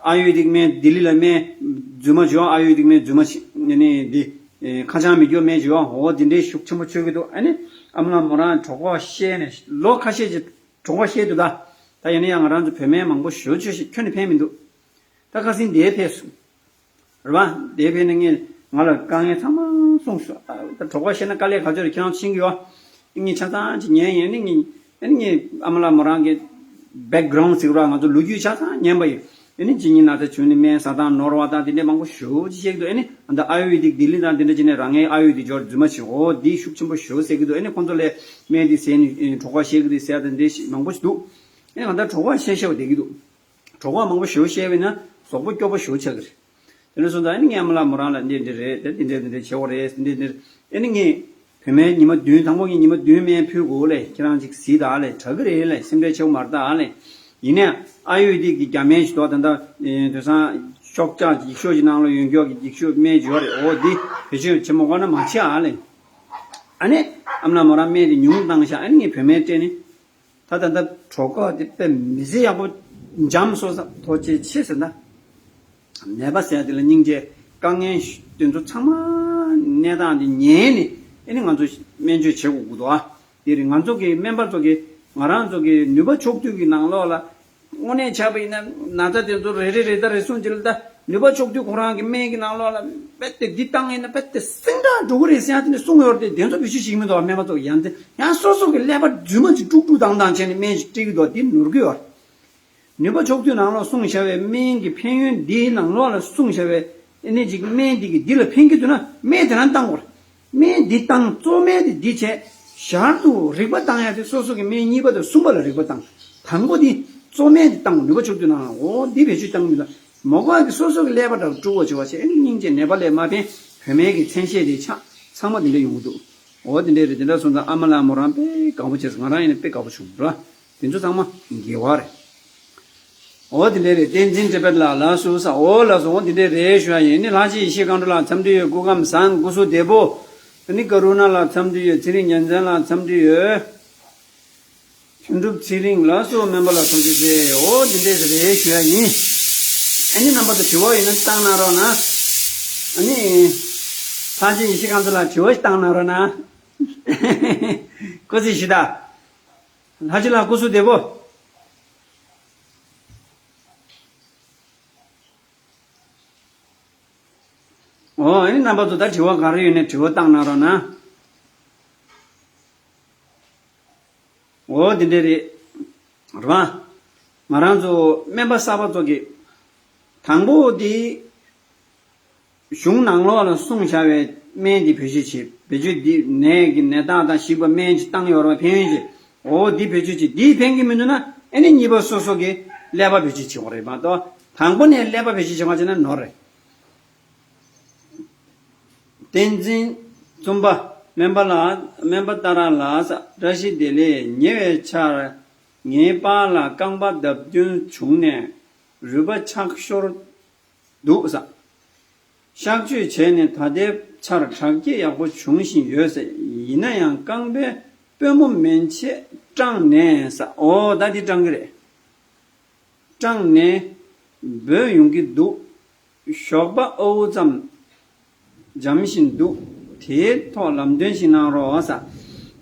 ཨ་ཡུར་ཝེ་དིག་སྨན་ལྡི་ལི་ལ་སྨན་རྫུན་མ་བྱོས། ཨ་ཡུར་ཝེ་དིག་སྨན་རྫུན་མ་ཞིག་ཨ་ནི་འདི་ཁ་ཆང་མི་རྒྱག་སྨན་བྱོས། འོ་འདི་འདྲའི་ཤུགས་ཆེན་པོ་མཆོད་ཀྱི་འདུག་ཨ་ནི་ཨ་མ་ལགས་མོ་རང་གྲོད་ཁོག་བཤལ་ནས་ལོ་ཁ་ཤས་ཀྱི་གྲོད་ཁོག་བཤལ་འདུག་ད་ད་ཡིན་ན་ཡང་ང་རང་ཚོ་བོད་སྨན་མང་པོ་ཞེ་པོ་མཆོད་ཤག་ཁྱོན་ནས་ཕན་མི་འདུག་ད་ཁ་སང་དེ་ཕེབས་སོང་། རེད་པ། དེ་ཕེབས་ནས་ངས་ང་ལ་དཀའ་ངལ་ཚང་མ་གསུངས་སོང་། ཨ། ད་གྲོད་ཁོག་བཤལ་ན་དཀའ་ལས་ག་ཚོད་རེད་ཁྱེད་རང་ཤེས་ཀྱི་ཡོད། ངས་ཆ་ཚང་ཅིག་ཉན་ཡིན། ཨ་ནི་ངས་ཨ་ནི་ངས་ཨ་མ་ལགས་མོ་རང་གི་བེག་གྷ་རའུན་ཌི་ཟེར་བ་ང་ཚོ་ལོ་རྒྱུས་ཆ་ཚང་ཉན་པ་ཡིན། ཨ་ནི་ཇི་སྙིང་ན་ཚ་བྱུང་ནས་སྨན་ཟ་སྟངས་ནོར་བ་དང་དེ་འདྲས་མང་པོ་ཞེ་པོ་ཅིག་བཤད་ཀྱི་འདུག་ཨ་ནི་ད་ཨ་ཡུར་ཝེ་དིག་ལྡི་ལི་དང་དེ་འདྲས་བྱས་ནས་རང་ངའི་ཨ་ཡུར་ཝེ་དིག་སྦྱོར་རྫུན་མ་བྱེད། འོ་འདི་ཤུགས་ཆེན་པོ་ཞེ་པོ་ཟེར་གྱི་འདུག་ཨ་ནི་ཁོང་ཚོ་ལས་སྨན་འདི་ཟས་ནས་གྲོད་ཁོག་བཤལ་གྱི་འདུག་ཟེར་ཡ་དང་འདི་མང་པོ་ཞིག་འདུག་ཨ་ནི་ང་ད་གྲོད་ཁོག་བཤལ་བཤལ་བ་བསྡད་ཀྱི་འདུག་གྲོད་ཁོག་མང་པོ་ཞེ་པོ་བཤལ་བས་ན་གཟུགས་པོ་སྐྱོ་པོ་ཞེ་པོ་ཆགས་ཀྱི་རེད། དེ་འདྲ་སོང་ཙང་ཨ་ནི་ངས་ཨ་མ་ལགས་མོ་རང་ལ་འདི་འདི་རེད། དེ་འདི་འདྲ་འདི་འདྲ་བྱེད་དགོས་རེད། འདི་འདི་ཨ་ནི་ངས་བོད་སྨན་ཉི་མ་བདུན། དང་པོ་ངས་ཉི་མ་བདུན་སྨན་ཕུལ་དགོས་ལས། ཁྱེད་རང་ཅིག་གཟིགས་དང་ལས། དྲག་གི་རེད་ལས། སེམས་ཁྲལ་ཆེ་བོ་མ་རེད་ད་ལས། ཡིན་ནའི་ཨ་ཡུར་ཝེ་དིག་གི་རྒྱ་སྨན་ཞིག་འདུག་ད་ལྟ་དེང་སང་ཤོག་བྱང་ཡིག་ཤོག་གི་ནང་ལ་ཡོད་མཁན་གྱི་ཡིག་ཤོག་སྨན་ཅིག་ཡོད་རེད། འོ་འདི་བེད་སྤྱོད་བྱེད་མ་དགོས་ན་མ་བྱེད་ཨ་ལས། ཨ་ནི་ཨ་མ་ལགས་མོ་རང་སྨན་དེ་ཉུང་བཏང་ཤག་ཨ་ནི་ངས་བོད་སྨན་སྤྲད་ནས། ད་ད་ལྟ་གྲོད་ཁོག་དེ་དཔེ་མི་སྲིད་ཡག་པོ་འཇམ་སོང་ཙང་ཐུགས་རྗེ་ཆེ་ཟེར་ན། ནད་པ་ཟེར་ཡ་དེ་ལ་སྙིང་རྗེ། དཀའ་ངལ་དེ་ཚོ་ཚང་མ་གནས་སྟངས་དེ་ཉན་ནས་ཨ་ནི་ང་ཚོ་སྨན་བཅོས་བྱེད་དགོས་ཀྱི་འདུག་ཨ། དེ་རེད། ང་ཚོ་གི་སྨན་པ་ཚོ་གི་ང་རང་ཚོ་གི་ནུས་པ་ཕྱོགས་བསྡུས་ཀྱི་ནང་ལོགས་ལ། དངོས་གནས་བྱས་པ་ཡིན་ན་ན་ཚ་དེ་ཚོ་རེ་རེ་རེ་ད་རེ་སོང་རྗེས་ལ་ད་ནུས་པ་ཕྱོགས་བསྡུས་ཁོ་རང་གི་སྨན་གྱི་ནང་ལོགས་ལ་རྦད་དེ་འདི་བཏང་ཡིན་ན་རྦད་དེ་སེང་དྲག་འགྲོ་གི་རེད་ཟེར་ཡ་དེ་འདྲ་གསུངས་ཡོད་རེད་དེ། དེ་ཚོ་བེད་སྤྱོད་བྱེད་ཀྱི་མི་འདུག་སྨན་པ་ཚོ་ཡང་དེ་ཡང་སོ་སོ་གི་ཀླད་པ་རྫུན་མ་ཅིག་དཀྲུག་དཀྲུག་བཏང་བཏང་བྱས་ནས་སྨན་ཞིག་སྤྲད་ཀྱི་འདུག་དེ་ནོར་གི་ཡོད་རེད། ནུས་པ་ཕྱོགས་བསྡུས་ནང་ལོགས་གསུངས་བཞག་པའི་སྨན་གྱི་ཕན་ཡོན་འདིའི་ནང་ལོགས་ལ་གསུངས་བཞག་པའི་ཨ་ནི་ཅིག་སྨན་འདི་གི་འདི་ལ་ཕན་གྱི་འདུག་ན་སྨན་དེ་རང་བཏང་དགོས་རེད། སྨན་འདི་བཏང་གཙོ་སྨན་དེ་འདི་བྱས། ཞར་དུ་རིག་པ་བཏང་ཡ་དེ་སོ་སོ་གི་སྨན་གཉིས་པ་དང་གསུམ་པ་ལ་རིག་པ་བཏང་། དང་པོ་འདི་གཙོ་སྨན་དེ་བཏང་། ནུས་པ་ཕྱོགས་བསྡུས་ནང་ལ་འོ་འདི་བེད་སྤྱོད་བཏང་མི་འདུག་མ་གོ་ཡ་གི་སོ་སོ་གི་ཀླད་པ་འདྲ་དཀྲུག་པ་བྱེད་པ་བྱས། ཨ་ནི་སྙིང་རྗེ། ནད་པ་ལས་མ་ཕན་བོད་སྨན་གྱི་མཚན་ཤས་དེ་ཆགས། ཚང་མ་དེ་འདྲ་ཡོང་གི་འདུག་འོ་དེ་འདྲ་རེད། དེ་འདྲ་སོང་ཙང་ཨ་མ་ལགས་མོ་རང་དཔེ་དགའ་པོ་བྱས་སོང་། ང་རང་ཡིན་ན་དཔེ་དགའ་པོ་བྱུང་ར། དེ་ཚོ་ཚང་མ་དགེ་བ་རེད། འོ་དེ་འདྲ་རེད། བསྟན་འཛིན་བཀྲ་བྷེ་ལགས་ལ་སུ་ས་འོ་ལ་སོ་འོ་དེ་འདྲ་རེད་ཞུ་ཡ་ཡིན། ནི་ལྷ་རྗེ་ཡེ་ཤེས་སྒང་དྲུག་ལགས་འཚམས་འདྲི་ཡོད། སྐུ་ཁམས་བཟང་། སྐུ་གཟུགས་བདེ་པོ། ནི་ཀ་རུ་ན་ལགས་འཚམས་འདྲི་ཡོད། ཚེ་རིང་ཉིན་མཚན་ལགས་འཚམས་འདྲི་ཡོད། ལྷུན་གྲུབ་ཚེ་རིང་ལགས་སུ་སྨན་པ་ལ་ཐུགས་རྗེ་ཆེ། འོ་འདི་འདྲས་རེད་ཞུ་ཡ་ཡིན། ཨ་ནི་རྣམ་པ་ཚོ་དྲི་བ་ཡོད་ན་བཏང་གནང་རོགས་གནང་། ཨ་ནི། ལྷ་རྗེ་ཡེ་ཤེས་སྒང་དྲུག་ལགས་དྲི་བ་ཞིག་བཏང་གནང་རོགས་གནང་། སྐུ་ཚེ་ཞུ་དང་། ལྷ་རྗེ་ལགས་སྐུ་གཟུགས་བདེ་པོ། འོ་ཨ་ནི་རྣམ་པ་ཚོ་ད་དྲི་བ་ག་རེ་ཡོད་ན་དྲི་བ་བཏང་གནང་རོགས་གནང་། འོ་འདི་འདྲ་རེད། རེད་པ། ང་རང་ཚོ་སྨན་པ་གསར་པ་ཚོ་གི་དང་པོ་འདི་གཞུང་ནང་ལོགས་ལ་གསུངས་བཞག་པའི་སྨན་འདི་བེད་སྤྱོད་བྱེད། བེད་སྤྱོད་འདི་ནད་ཀྱི་ནད་རྟགས་དང་ཞིག་པ་སྨན་ཅིག་བཏང་ཡོད་རེད་པ། ཕན་ཡོན་ཅིག་འོ་འདི་བེད་སྤྱོད་བྱེད། འདིས་ཕན་གྱི་མི་འདུག་ན་ཨ་ནི་གཉིས་པ་སོ་སོ་གི་ཀླད་པ་བེད་སྤྱོད་བྱེད་དགོས་རེད་མ་གཏོགས་དང་པོ་ནས་ཀླད་པ་བེད་སྤྱོད་བྱེད་པ་བྱས་ན་ནོར་རེད། བསྟན་འཛིན་བཙུན་པ། སྨན་པ་ལགས། སྨན་པ་ཏཱ་ར་ལགས། བཀྲ་ཤིས་བདེ་ལེགས། ཉེ་བའི་ཆར་ངའི་པཱ་ལགས་རྐང་པ་བརྡབ་སྐྱོན་བྱུང་ནས་རུས་པ་ཆག་ཤོར་འདུག་ཟེར། གཤག་བཅོས་བྱས་ནས་ད་ལྟའི་ཆར་དྲག་སྐྱེད་ཡག་པོ་བྱུང་བཞིན་ཡོད་ཟེར། ཡིན་ན་ཡང་རྐང་པའི་པུས་མོ་མན་ཆད་སྐྲངས་ནས་ཟེར། འོ་ད་འདི་སྐྲངས་ཀྱི་རེད། སྐྲངས་ནས་འབོད་ཡོང་གི་འདུག་ཞོགས་པ་ཨ་འུ་ཙམ་འཇམ་བཞིན་འདུག་དེའི་ཐོག་ལམ་སྟོན་ཞིག་གནང་རོགས་ཟེར།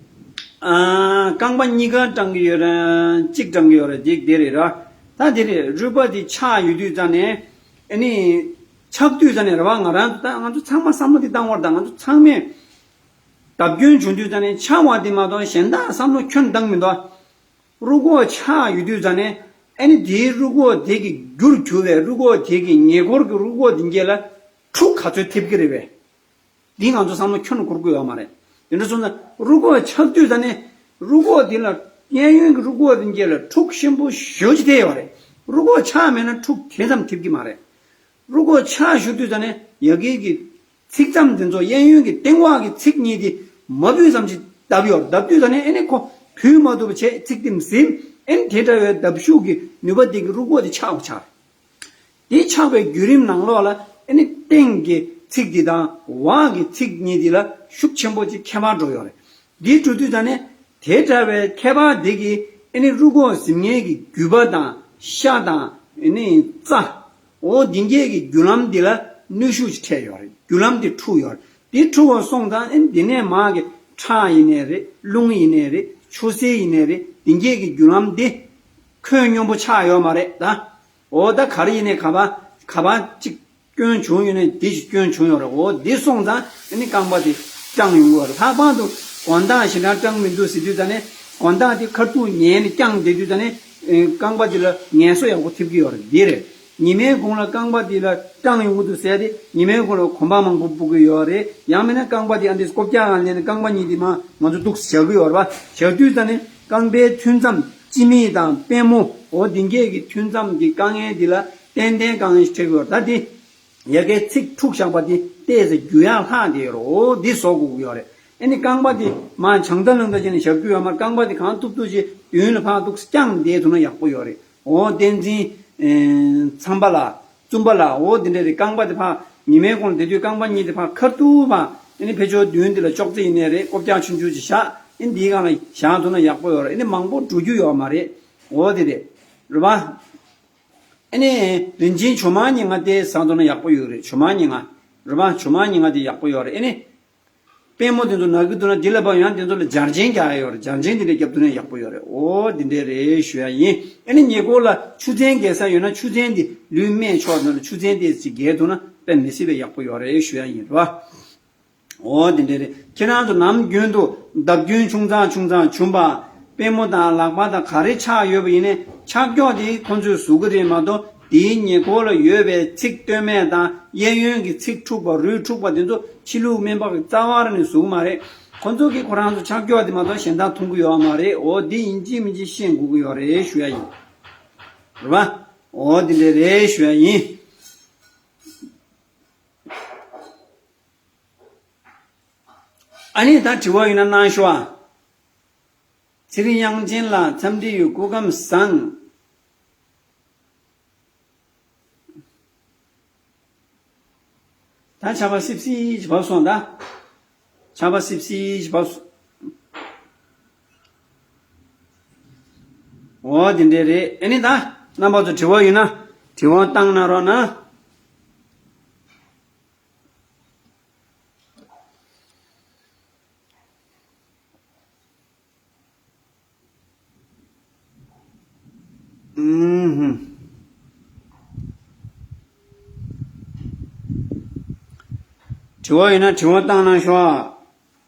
ཨ། རྐང་པ་གཉིས་ཀ་སྐྲངས་ཀྱི་ཡོད་རེད། གཅིག་སྐྲངས་ཀྱི་ཡོད་རེད། འདི་འདི་རེད་ར། ད་འདི་རེད། རུས་པ་འདི་ཆག་ཡོད་དུས་ཙ་ནས་ཨ་ནི་ཆག་དུས་ཙ་ནས་རེད་པ། ང་རང་ད་ང་ཚོ་ཚང་མ་བསམ་བློ་འདི་བཏང་བར་ད་ང་ཚོ་ཚང་མས་བརྡབ་སྐྱོན་བྱུང་དུས་ཙ་ནས་ཆག་པ་འདི་མ་གཏོགས་གཞན་དག་བསམ་བློ་ཁྱོན་བཏང་མི་འདུག་རུས་ཁོག་ཆག་ཡོད་དུས་ཙ་ནས་ཨ་ནི་དེའི་རུས་ཁོག་དེ་གི་རྒྱུར་གྱུར་བའི་རུས་ཁོག་དེ་གི་ཉེ་འཁོར་གྱི་རུས་ཁོག་དེ་གྱད་ལ་འཁྲུག་ག་ཚོད་ཐེབས་ཀྱི་རེད་པས། འདི་ང་ཚོ་བསམ་བློ་ཁྱོན་འཁོར་དགོས་ཡོད་མ་རེད། དེ་འདྲ་སོང་ཙང་རུས་ཁོག་ཆག་དུས་ཙ་ནས་རུས་ཁོག་དེ་ལ་གཡས་གཡོན་གྱི་རུས་ཁོག་དེ་གྱད་ལ་འཁྲུག་ཆེན་པོ་ཞེ་པོ་ཅིག་ཐེབས་ཡོད་རེད། རུས་ཁོག་ཆག་མེད་ན་འཁྲུག་དེ་ཙམ་ཐེབས་ཀྱི་མ་རེད། རུས་ཁོག་ཆག་ཞུ་དུས་ཙ་ནས་ཡ་གི་གི་ཚིགས་མཚམས་དེ་ཚོ་གཡས་གཡོན་གྱི་སྟེང་འོག་གི་ཚིགས་གཉིས་དེ་མ་བུད་ཙམ་ཞིག་བརྡབས་ཡོད་རེད། བརྡབས་དུས་ཙ་ནས་ཨ་ནི་ཁོ་བུད་མ་ཐུབ་པ་བྱས་ཚིགས་དེ་ཟིན། ཨ་ནི་དེ་འདྲ་བའི་བརྡབ་ཤུགས་ཀྱི་ནུས་པ་དེ་གི་རུས་ཁོག་དེ་ཆག་པ་ཆགས་རེད། དེ་ཆག་པའི་བརྒྱུད་རིམ་ནང་ལོགས་ལ་ཨ་ནི་སྟེང་གི་ཚིགས་དེ་དང་འོག་གི་ཚིགས་གཉིས་དེ་ལ་ཤུགས་ཆེན་པོ་ཅིག་ཁྱད་པར་འགྲོ་ཡོད་རེད། འདི་འགྲོ་དུས་ཙ་ནས་དེ་འདྲ་བའི་ཁྱད་པར་འདི་གིས་ཨ་ནི་རུས་ཁོག་ཟིན་མཁན་གྱི་རྒྱུད་པ་དང་ཤ་དང་ཨ་ནི་རྩ། འོ་འདི་གྱད་ཀྱི་རྒྱུ་ལམ་འདི་ལ་གནོན་ཤུགས་ཤིག་འཕྲད་ཡོད་རེད། རྒྱུ་ལམ་འདི་འཁྲུགས་ཡོད་རེད། འདི་འཁྲུགས་པ་སོང་ཙང་ཨ་ནི་འདི་ནས་མར་གྱི་ཁྲག་ཡིན་ནའི་རེད། རླུང་ཡིན་ནའི་རེད། ཆུ་སེར་ཡིན་ནའི་རེད། འདི་གྱད་ཀྱི་རྒྱུ་ལམ་འདི་ཁོད་སྙོམས་པོ་ཆགས་ཡོད་མ་རེད་ད། འོ་ད་ག་རེ་ཡིན་ནའི་ག་པར་ ཁ་པར་གཅིག་སྐྱོན་བྱུང་ཡོད་ནས་དེ་ཞིག་སྐྱོན་བྱུང་ཡོད་རེད། འོ་དེ་སོང་ཙང་ཨ་ནི་རྐང་པ་དེ་སྐྲངས་ཡོང་གི་ཡོད་རེད། ལྷག་པར་དུ་དགོང་དག་ཞེ་དྲག་སྐྲངས་མི་འདུག་ཟེར་དུས་ཙ་ནས་དགོང་དག་དེ་ཁ་ཐུག་ཉལ་ནས་བརྐྱངས་བསྡད་དུས་ཙ་ནས་རྐང་པ་དེ་ལ་ངལ་གསོ་ཡག་པོ་ཐེབས་ཀྱི་ཡོད་རེད། འདི་རེད། ཉི་མའི་གུང་ལ་རྐང་པ་དེ་ལ་སྐྲངས་ཡོང་གི་འདུག་ཟེར་ཏེ་ཉི་མའི་གུང་ལ་གོམ་པ་མང་པོ་སྤོ་གི་ཡོད་རེད། ཡང་མིན་ན་རྐང་པ་དེ་ཨ་འདྲས་སྐོར་རྒྱག་ག་ལེན་ནས་རྐང་པ་གཉིས་དེ་མར་ང་ཚོ་འདུག་བཞག་གི་ཡོད་རེད་པ། བཞག་དུས་ཙ་ནས་རྐང་པའི་མཐུན་མཚམས་སྤྱི་མིག་དང་པད་མོ། འོ་འདི་གས་ཀྱི་མཐུན་མཚམས་ཀྱི་དཀའ་ངལ་འདི་ལ་ཏན་ཏན་དཀའ་ངལ་ཞིག་འཕྲད་ཀྱི་ཡོད་རེད། ད་དེ་ཡ་གའི་ཚིགས་འཁྲུགས་བཞག་པ་དེ་ཏོག་ཙམ་རྒྱུ་ཡག་ལྷག་བསྡད་ཡོད་རེད། འོ་འདི་བཟོ་དགོས་ཀྱི་ཡོད་རེད། ཨ་ནི་རྐང་པ་དེ་མར་བྱང་ལྟ་ལུང་ལྟ་བྱས་ནས་བཞག་རྒྱུ་ཡོད་མ་རེད། རྐང་པ་དེ་གང་ཐུབ་ཐུབ་ཅིག་མདུན་ལ་ཕར་འདུག་བརྐྱངས་བསྡད་ཐུབ་ན་ཡག་པོ་ཡོད་རེད། འོ་བསྟན་འཛིན་ཨེ་ཚངས་པ་ལགས། བཙུན་པ་ལགས། འོ་དེ་འདྲ་རེད། རྐང་པ་དེ་ཕར་ཉི་མའི་གུང་ལ་བསྡད་དུས་རྐང་པ་གཉིས་དེ་ཕར་ཁ་ཐུག་ཕར་ཨ་ནི་ཕར་ཕྱོགས་མདུན་འདི་ལ་ཅོག་ཙེ་ཡིན་ནའི་རེད། སྐོར་རྒྱག་ཆུང་ཆུང་ཅིག་བཞག་ཨ་ནི་འདིའི་སྒང་ལ་བཞག་ཐུབ་ན་ཡག་པོ་ཡོད་རེད། ཨ་ནི་མང་པོ་འགྲོ་རྒྱུ་ཡོད་མ་རེད། འོ་དེ་རེད། རེད་པ། ཨ་ནི་རིན་ཆེན་ཇོ་མང་ཉི་ལྔ་དེ་ཟ་ཐུབ་ན་ཡག་པོ་ཡོད་རེད། ཇོ་མང་ཉི་ལྔ། རེད་པ། ཇོ་མང་ཉི་ལྔ་དེ་ཡག་པོ་ཡོད་རེད། ཨ་ནི་པད་མོ་དེ་ཚོ་ན་གི་འདུག་ན་འདི་ལ་ཕར་ཡང་དེ་ཚོ་ལ་འབྱར་ཆེན་རྒྱག་ཡ་ཡོད་རེད། འབྱར་ཆེན་དེ་འདྲ་རྒྱབ་ཐུབ་ན་ཡག་པོ་ཡོད་རེད། འོ་དེ་འདྲ་རེད་ཞུ་ཡ་ཡིན། ཨ་ནི་ཉེ་འཁོར་ལ་ཆུ་ཚན་རྒལ་ས་ཡོད་ན་ཆུ་ཚན་དེ་ལུས་སྨད་ཕྱོགས་དེ་ལ་ཆུ་ཚན་དེ་ཅིག་རྒལ་ཐུབ་ན་དཔེ་མི་སྲིད་པའི་ཡག་པོ་ཡོད་རེད་ཞུ་ཡ་ཡིན། རེད་པ། འོ་དེ་འདྲ་རེད། ཁྱེད་རང་ཚོ་ནམ་རྒྱུན་དུ་ལྡབ་རྒྱུན་ཆུང་ཙག་ཆུང་ཙག་བྱུང་པ། པད་མོ་དང་ལག་པ་དང་ག་རེ་ཆག་ཡོད་པ་ཡིན་ནའི་ཆག་སྐྱོག་དེ་ཁོ་ཚོས་བཟོ་གི་རེད་མ་གཏོགས། དེའི་ཉེ་འཁོར་ལ་ཡོད་པའི་ཚིགས་སྟོད་སྨད་དང་གཡས་གཡོན་གྱི་ཚིགས་འཁྲུགས་པ་རུས་འཁྲུགས་པ་དེ་ཚོ་ཕྱི་ལུགས་སྨན་པ་གི་རྩ་བ་རང་ནས་བཟོ་གི་མ་རེད། ཁོ་ཚོ་གིས་ཁོ་རང་ཚོ་ཆག་སྐྱོག་དེ་མ་གཏོགས་གཞན་དག་འཐུང་གི་ཡོད་མ་རེད། འོ་དེ་ཡིན་གཅིག་མིན་གཅིག་ཤེས་དགོས་ཀྱི་ཡོད་རེད་ཞུ་ཡ་ཡིན། རེད་པ། འོ་དེ་འདྲ་རེད་ཞུ་ཡ་ཡིན། ཨ་ནི་ད་དྲི་བ་ཡོད་ན་གནང་ཤོག་ཨ། ཚེ་རིང་དབྱངས་ཅན་ལགས་འཚམས་འདྲི་ཡོད། སྐུ་ཁམས་བཟང་། ད་ཆར་པ་སིབ་སིབ་ཅིག་བབས་སོང་། ད་ཆར་པ་སིབ་སིབ་ཅིག་བབས་སོང་། འོ་དེ་འདྲ་རེད། ཨ་ནི་ད་རྣམ་པ་ཚོ་དྲི་བ་ཡོད་ན་དྲི་བ་བཏང་གནང་རོགས་གནང་། ཨུམ་ཧུམ། དྲི་བ་ཡོད་ན་དྲི་བ་བཏང་གནང་ཤོག་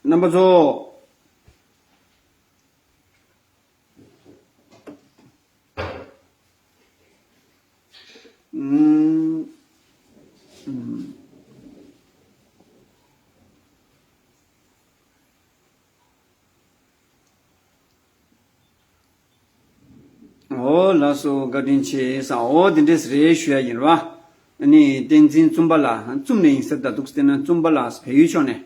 ཨ། རྣམ་པ་ཚོ། ཨུམ། ཨུམ། འོ་ལགས་སོ། བཀའ་དྲིན་ཆེ་ས། འོ་དེ་འདྲས་རེད་ཞུ་ཡ་ཡིན་ར། ཨ་ནི་བསྟན་འཛིན་བཙུན་པ་ལགས། བཙུམ་ནས་ཡིན་ཟེར། ད་འདུག་བལྟས་ན་བཙུན་པ་ལགས་བལ་ཡུལ་ཕྱོགས་ནས།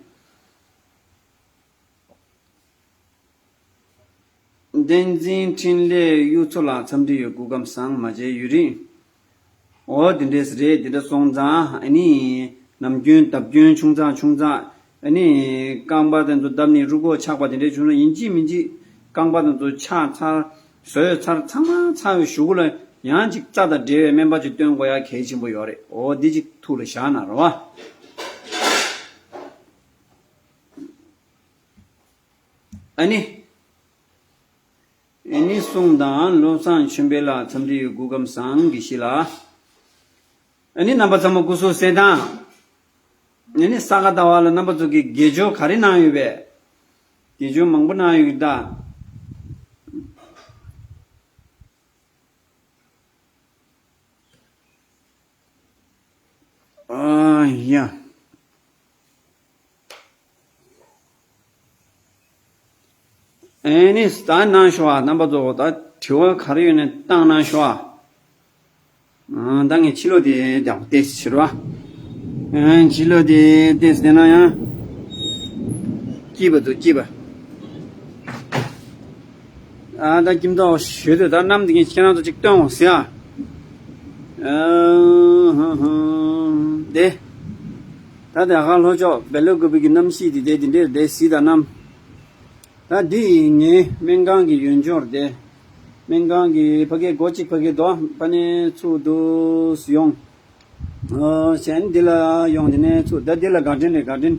བསྟན་འཛིན་འཕྲིན་ལས་གཡུ་མཚོ་ལགས་འཚམས་འདྲི་ཡོད། སྐུ་ཁམས་བཟང་། མ་མཇལ་ཡུན་རིང་། འོ་དེ་འདྲས་རེད། དེ་འདྲ་སོང་ཙང་ཨ་ནི་ནམ་རྒྱུན་ལྡབ་རྒྱུན་ཆུང་ཙག་ཆུང་ཙག་ཨ་ནི་རྐང་པ་དེ་ཚོ་བརྡབས་ནས་རུས་ཁོག་ཆག་པ་དེ་འདྲས་བྱུང་ན་ཡིན་གཅིག་མིན་གཅིག་རྐང་པ་དེ་ཚོ་ཆག་ཚར་བཟོས་ཚར་ཚང་མ་ཚར་བའི་གཞུག་གུ་ལ་ཡང་ཅིག་རྩ་དང་འབྲེལ་བའི་སྨན་པ་ཅིག་སྟོན་དགོས་ཡ་གལ་ཆེན་པོ་ཡོད་རེད། འོ་འདི་ཅིག་ཐུགས་ལ་བཞག་གནང་རོགས་ཨ། ཨ་ནི། ཨ་ནི་གསུང་དང་བློ་བཟང་ཆོས་འཕེལ་ལགས་འཚམས་འདྲི་ཡོད། སྐུ་ཁམས་བཟང་། དགེ་བཤེས་ལགས། ཨ་ནི་རྣམ་པ་ཚང་མ་སྐུ་གཟུགས་གསལ་ཐང་། ཨ་ནི་ས་ག་ཟླ་བ་ལ་རྣམ་པ་ཚོ་གི་དགེ་སྦྱོར་ག་རེ་གནང་ཡོད་པས། དགེ་སྦྱོར་མང་པོ་གནང་ཡོད་ཀྱི་ད། ཨ་ཡ། ཨེ་ནི་ད་གནང་ཤོག་ཨ། རྣམ་པ་ཚོ་ད་དྲི་བ་ག་རེ་ཡོད་ན་བཏང་གནང་ཤོག་ཨ། ཨ་ད་ངས་ཕྱི་ལོགས་དེ་རྒྱག་པ་ཏེས་ཕྱིར་བ། ཨེ་ཕྱི་ལོགས་དེ་ཏེས་དེ་ན་ཡང་སྐྱིད་པ་འདུག་སྐྱིད་པ། ཨ་ད་ཁྱིམ་ཐོག་ཞོལ་དུ་ད་གནམ་དེ་ངས་ཁྱེད་རང་ཚོ་ཅིག་སྟོན་འོང་ཟེར་ཨ། ཨ་ཧ་ཧ། དེ། ད་དེ་ཧ་ལྷོ་ཕྱོགས་བེ་ལོ་ཀུ་པི་གི་གནམ་གཤིས་དེ་དེ་དེ་འདྲས་དེ་གཟིགས་དང་གནམ། ད་འདི་ཡིན་ངའི་སྨན་ཁང་གི་ཡོན་སྦྱོར་དེ། སྨན་ཁང་གི་ཕ་གི་སྒོ་གཅིག་ཕ་གི་དོ་ཕ་ནས་ཚུར་འདུག་སེ་ཡོང་། ཨོ་གཞན་འདི་ལ་ཡོང་དེ་ནས་ཚུར་ད་འདི་ལ་དགའ་དྲན་རེད། དགའ་དྲན།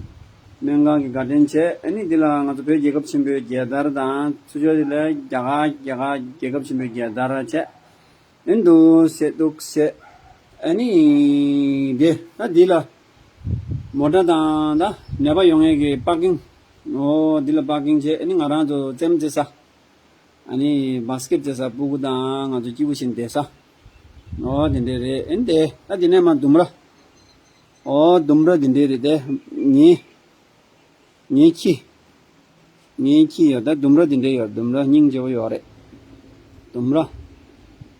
སྨན་ཁང་གི་དགའ་དྲན་བྱས། ཨ་ནི་འདི་ལ་ང་ཚོ་བོད་རྒྱལ་ཁབ་ཆེན་པོའི་རྒྱལ་དར་དང་ཚུར་ཕྱོགས་འདི་ལ་རྒྱ་གར་རྒྱ་གར་རྒྱལ་ཁབ་ཆེན་པོའི་རྒྱལ་དར་བྱས། ཨེ་འདུག་སེ་འདུག་སེ། ཨ་ནི་དེ་ད་འདི་ལ་མོ་ཊ་དང་ད་ནད་པ་ཡོང་ཡས་ཀྱི་པར་ཀིང་། ཨོ་འདི་ལ་པར་ཀིང་བྱས། ཨ་ནི་ང་རང་ཚོ་རྩེད་མོ་རྩེ་ས། ཨ་ནི་བཱ་སི་ཀེཊ་རྩེ་ས། སྤུ་གུ་དང་ང་ཚོ་སྐྱིད་པོ་བྱས་ནས་བསྡད་ས། ཨོ་དེ་འདྲས་རེད། ཨ་ནི་དེ་ད་དེ་ནས་མར་ལྡུམ་ར། ཨོ་ལྡུམ་ར་དེ་འདྲས་རེད། དེ་ངའི་ངའི་ཁྱི། ངའི་ཁྱི་ཡོད། ད་ལྡུམ་ར་དེ་འདྲས་ཡོད། ལྡུམ་ར་སྙིང་རྗེ་པོ་ཡོད་རེད། ལྡུམ་ར།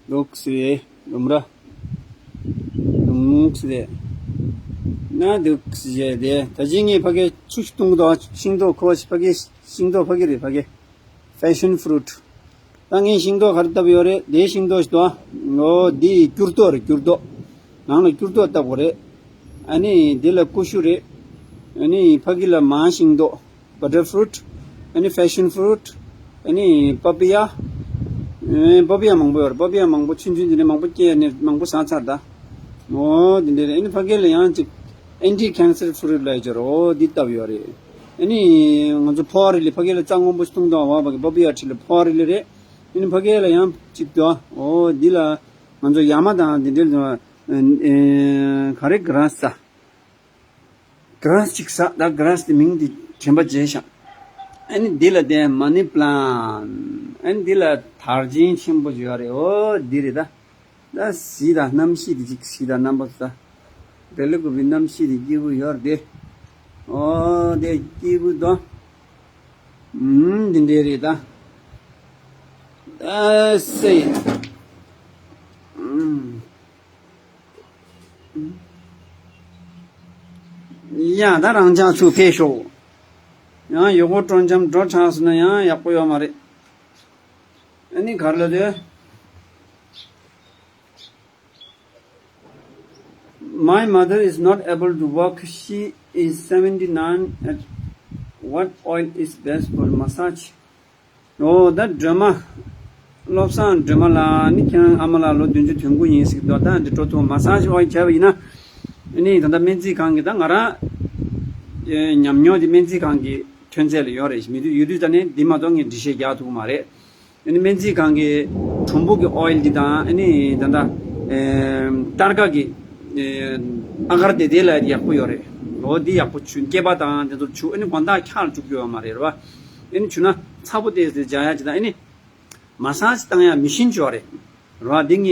འདུག་སེ། ལྡུམ་ར། འདུག་སེ། ན་འདུག་སེ་བྱས་ཏེ། ད་ཅི་ངས་ཕ་གིར་ཆུ་ཞིག་བཏུང་གི་འདུག་ཤིང་ཏོག་ཁོ་ཕ་གི། ཤིང་ཏོག་ཕ་གི་རེད། ཕ་གི། Passion fruit། ད་ངས་ཤིང་ཏོག་ག་རེ་བཏབ་ཡོད་རེད། དེའི་ཤིང་ཏོག་ཞིག་འདུག་ཨོ་འདི་སྐྱུར་ཏོག་རེད། སྐྱུར་ཏོག་ནང་ལ་སྐྱུར་ཏོག་བཏབ་དགོས་རེད། ཨ་ནི་འདི་ལ་ཀུ་ཤུ་རེད། ཨ་ནི་ཕ་གི་ལ་མར་ཤིང་ཏོག butter fruit། ཨ་ནི་passion fruit། ཨ་ནི་པ་པི་ཡ། ཨེ་པ་པི་ཡ་མང་པོ་ཡོད་རེད། པ་པི་ཡ་མང་པོ་ཆུང་ཆུང་འདི་ནས་མང་པོ་སྐྱེས་ནས་མང་པོ་ཟ་ཚར་ད། ཨོ་འདི་འདྲ་རེད། ཨ་ནི་ཕ་གི་ལ་ཡང་ཅིག་anti cancer fruit ལབ་ཡོད་རེད། ཨོ་འདི་བཏབ་ཡོད་རེད། ཨ་ནི་ང་ཚོ་ཕོ་བ་རི་ལི། ཕ་གི་ལ་རྩྭ་སྔོན་པོ་ཞིག་བཏུང་དང་བ། ཕ་གི་པ་པི་ཡ་ཁྲི་ལ་ཕོ་བ་རི་ལི་རེད། ཨ་ནི་ཕ་གི་ལ་ཡང་ཅིག་འདུག་ཨོ་འདི་ལ་ང་ཚོ་ཡ་མ་དང་འདི་འདྲ་ལ། ཨེ་ག་རེ་གྷ་ར་སི་ཟ། གྷ་ར་སི་ཅིག་ཟ། ད་གྷ་ར་སི་དེ་མིང་དེ་དྲན་པ་བརྗེད་ཤག་ཨ་ནི་འདི་ལ་དེ་མ་ནི་པི་ལན། ཨ་ནི་འདི་ལ་དར་ཆེན་ཆེན་པོ་ཡོད་རེད། ཨོ་འདི་རེད་ད། ད་གཟིགས་དང་། གནམ་གཤིས་དེ་ཅིག་གཟིགས་དང་། རྣམ་པ་ཚོ་ད། བེ་ལི་ཀུ་པི་གནམ་གཤིས་དེ་སྐྱིད་པོ་ཡོད་རེད་དེ། ཨོ་དེ་སྐྱིད་པོ་དོ། ཨུམ་འདི་འདྲས་རེད་ད། ཨ་སེ། ཨུམ། ཡ་ད་རང་ཅག་ཚུར་ཕེབས་ཤོག་ཡང་ཡུལ་སྐོར་སྤྲོ་འཆམ་འགྲོ་དྲགས་སོང་ན་ཡང་ཡག་པོ་ཡོད་མ་རེད། ཨ་ནི་ག་རེ་ལབ་དུས། My mother is not able to walk. She is seventy-nine. At what oil is best for massage? ཨོ་ད་སྒྲོལ་མ། བློ་བཟང་སྒྲོལ་མ་ལགས། ནི་ཁྱེད་རང་ཨ་མ་ལགས་ལོ་བདུན་ཅུ་དོན་དགུ་ཡིན་ཟེར་གྱི་འདུག་ད་འདི་འགྲོ་ཐུབ། མ་སཱ་ཇི་ཨོ་ཡིལ་བྱས་པ་ཡིན་ན། ནི་ད་ལྟ་སྨན་རྩིས་ཁང་གི། ད་ང་རང་ཉམས་མྱོང་འདི་སྨན་རྩིས་ཁང་གི་ཐོན་རྫས་ལ་ཡོད་རེད། མི་དུས་ཡོད་དུས་ད་ནི་འདི་མ་གཏོགས་ངས་འགྲེལ་བཤད་རྒྱག་ཐུབ་ཀྱི་མ་རེད། ཨ་ནི་སྨན་རྩིས་ཁང་གི་གྲོམ་བུ་གི་ཨོ་ཡིལ་འདི་དང་། ཨ་ནི་ད་ལྟ་སྟར་ཀ་གི་ཨ་གར་དེ་དེ་ལ་ཡག་པོ་ཡོད་རེད། ལོ་འདི་ཡག་པོ་བྱུག་སྐེད་པ་དང་དེ་ཚོར་བྱུག་ཨ་ནི་དགོང་དག་འཁྱག་ལ་བཅུག་རྒྱུ་ཡོད་མ་རེད། རེད་པ། ཨ་ནི་བྱུག་ན་ཚ་པོ་ཏོག་ཙམ་འཇགས་ཡག་ཅིག་དང་། ཨ་ནི་མ་སཱ་ཇི་བཏང་ཡག་མི་ཤིན་ཅིག་ཡོད་རེད། རེད་པ། འདི་ངས་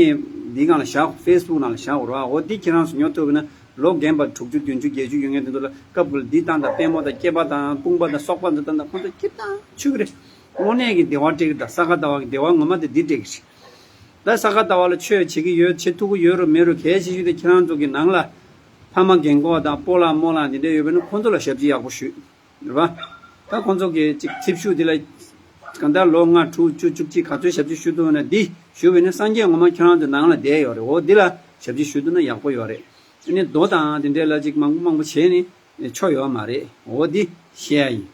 འདི་སྒང་ལ་བཞག་ཧྥེ་སི་བུག་ནང་ལ་བཞག་རེད་པ། འོ་འདི་ཁྱེད་རང་ཚོ་ཉོ་ཐུབ་པ་ཡིན་ན། ལོ་རྒན་པ་དྲུག་ཅུ་བདུན་ཅུ་བརྒྱད་ཅུ་ཡོད་མཁན་དེ་ཚོ་ལ་སྐབས་འགའ་ལ་འདི་བཏང་དང་། པུས་མོ་དང་སྐེད་པ་དང་དཔུང་པ་དང་སོག་པ་ཚོ་བཏང་དང་། ཁོང་ཚོ་སྐྱིད་པོ་ཆགས་ཀྱི་རེད། དངོས་གནས་ཀྱི་བདེ་བ་སྤྲད་ཀྱི་འདུག་ས་ག་ཟླ་བ་གི་བདེ་བ་ངོ་མ་དེ་འདི་སྤྲད་ཀྱི་རེད། ད་ས་ག་ཟླ་བ་ལ་ཆོས་བྱེད་ཀྱི་ཡོད། བྱེད་ཐུབ་ཀྱི་ཡོད་རུང་མེད་རུང་། གལ་ཆེ་ཤོས་དེ་ཁྱེད་རང་ཚོ་གི་ནང་ལ་ཕ་མ་རྒན་གོག་དང་སྤོ་ལགས་རྨོ་ལགས་འདི་འདྲ་ཡོད་པ་ཡིན་ན་ཁོང་ཚོ་ལ་ཞབས་ཕྱི་ཡག་པོ་ཞུས། རེད་པ། ད་ཁོང་ཚོ་གི་ཅིག་ཚེ་ཤུགས་འདི་ལ་གང་ལྟར་ལོ་ལྔ་དྲུག་བཅུ་བཅུ་གཅིག་ག་ཚོད་ཞབས་ཕྱི་ཞུ་ཐུབ་ན། འདི་ཞུས་པ་ཡིན་ན་སངས་རྒྱས་ངོ་མ་ཁྱེད་རང་ཚོ་ནང་ལ་བསྡད་ཡོད་རེད། འོ་འདི་ལ་ཞབས་ཕྱི་ཞུ་ཐུབ་ན་ཡག་པོ་ཡོད་རེད། ཨ་ནི་རྡོ་དང་འདི་འདྲའི་ལ་ཅིག་མང་པོ་མང་པོ་བྱས་ནས་ཆོ་ཡོད་མ་རེད། འོ་འདི་བཤད་ཡ་ཡིན།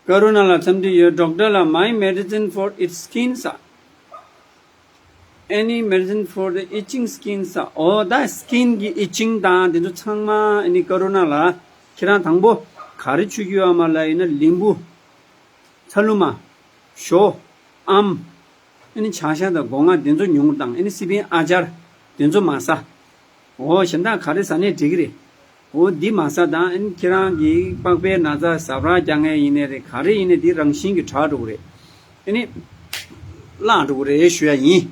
ཀ་རུ་ན་ལགས་འཚམས་འདྲི་ཡོད། ཌོག་ཊར་ལགས། My medicine for its skin ཟེར། Any medicine for the itching skin ཟེར། འོ་ད་སི་ཀིན་གྱི་ཨི་ཆིང་དང་དེ་ཚོ་ཚང་མ། ཨ་ནི་ཀ་རུ་ན་ལགས། ཁྱེད་རང་དང་པོ་ག་རེ་མཆོད་ཀྱི་ཡོད་མ་ལབ་ཡིན་ན། ལིམ་བུ། ཚ་ལུ་མ། ཞོ། ཨམ། ཨ་ནི་བྱ་ཤ་དང་སྒོ་ང་དེ་ཚོ་ཉུང་དང་། ཨ་ནི་སི་པན་ཨ་ཅར་དེ་ཚོ་མ་ཟ། འོ་གཞན་དག་ག་རེ་ཟ་ནའི་འགྲིག་གི་རེད། འོ་འདི་མ་ཟ་དང་། ཨ་ནི་ཁྱེད་རང་གི་པགས་པའི་ན་ཚ་ཟ་འཕྲུག་རྒྱག་མཁན་ཡིན་ནའི་རེད། ག་རེ་ཡིན་ནའི་འདི་རང་བཞིན་གྱིས་དྲག་འགྲོ་གི་རེད། ཨ་ནི་བརླག་འགྲོ་གི་རེད་ཞུ་ཡ་ཡིན།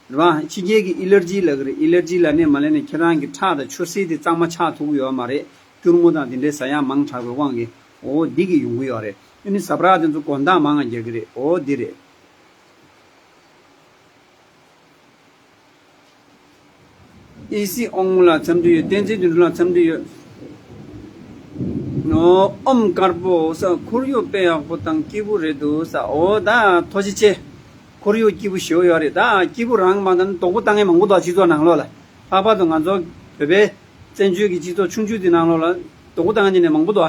རེད་པ། ཕྱི་རྒྱལ་གྱི་ཨེ་ལར་ཇི་ལབ་ཀྱི་རེད། ཨེ་ལར་ཇི་ལབ་ནའི་མ་ལབ་ནའི་ཁྱེད་རང་གི་ཁྲག་དང་ཆུ་སེར་དེ་གཙང་མ་ཆགས་ཐུབ་ཀྱི་ཡོད་མ་རེད། སྐྱུར་མོ་དང་དེ་འདྲའི་ཟ་ཡ་མང་དྲགས་པའི་དབང་གིས། འོ་འདི་གིས་ཡོང་གི་ཡོད་རེད། ཨ་ནི་ཟ་འཕྲུག་དེ་ཚོ་དགོང་དག་མང་ང་རྒྱག་གི་རེད། འོ་འདི་རེད། ཨི་སི་ཨོང་མོ་ལགས་འཚམས་འདྲི་ཡོད། བསྟན་འཛིན་དོན་གྲུབ་ལགས་འཚམས་འདྲི་ཡོད། ཨོ་ཨོམ་དཀར་པོ་ཟེར། ཁོར་ཡུག་དཔེ་ཡག་པོ་དང་སྐྱིད་པོ་རེད་འདུག་ཟེར། འོ་ད་ཐུགས་རྗེ་ཆེ། ཁོར་ཡུག་སྐྱིད་པོ་ཞེ་པོ་ཡོད་རེད། ད་སྐྱིད་པོ་རང་མ་གཏོགས་སྡུག་པོ་བཏང་མཁན་མང་པོ་འདུག་སྤྱི་ཚོགས་ནང་ལོགས་ལ། ལྷག་པར་དུ་ང་ཚོ་བོད་པའི་བཙན་བྱོལ་གྱི་སྤྱི་ཚོགས་ཆུང་ཆུང་འདི་ནང་ལོགས་ལ་སྡུག་པོ་བཏང་མཁན་དེ་ནས་མང་པོ་འདུག་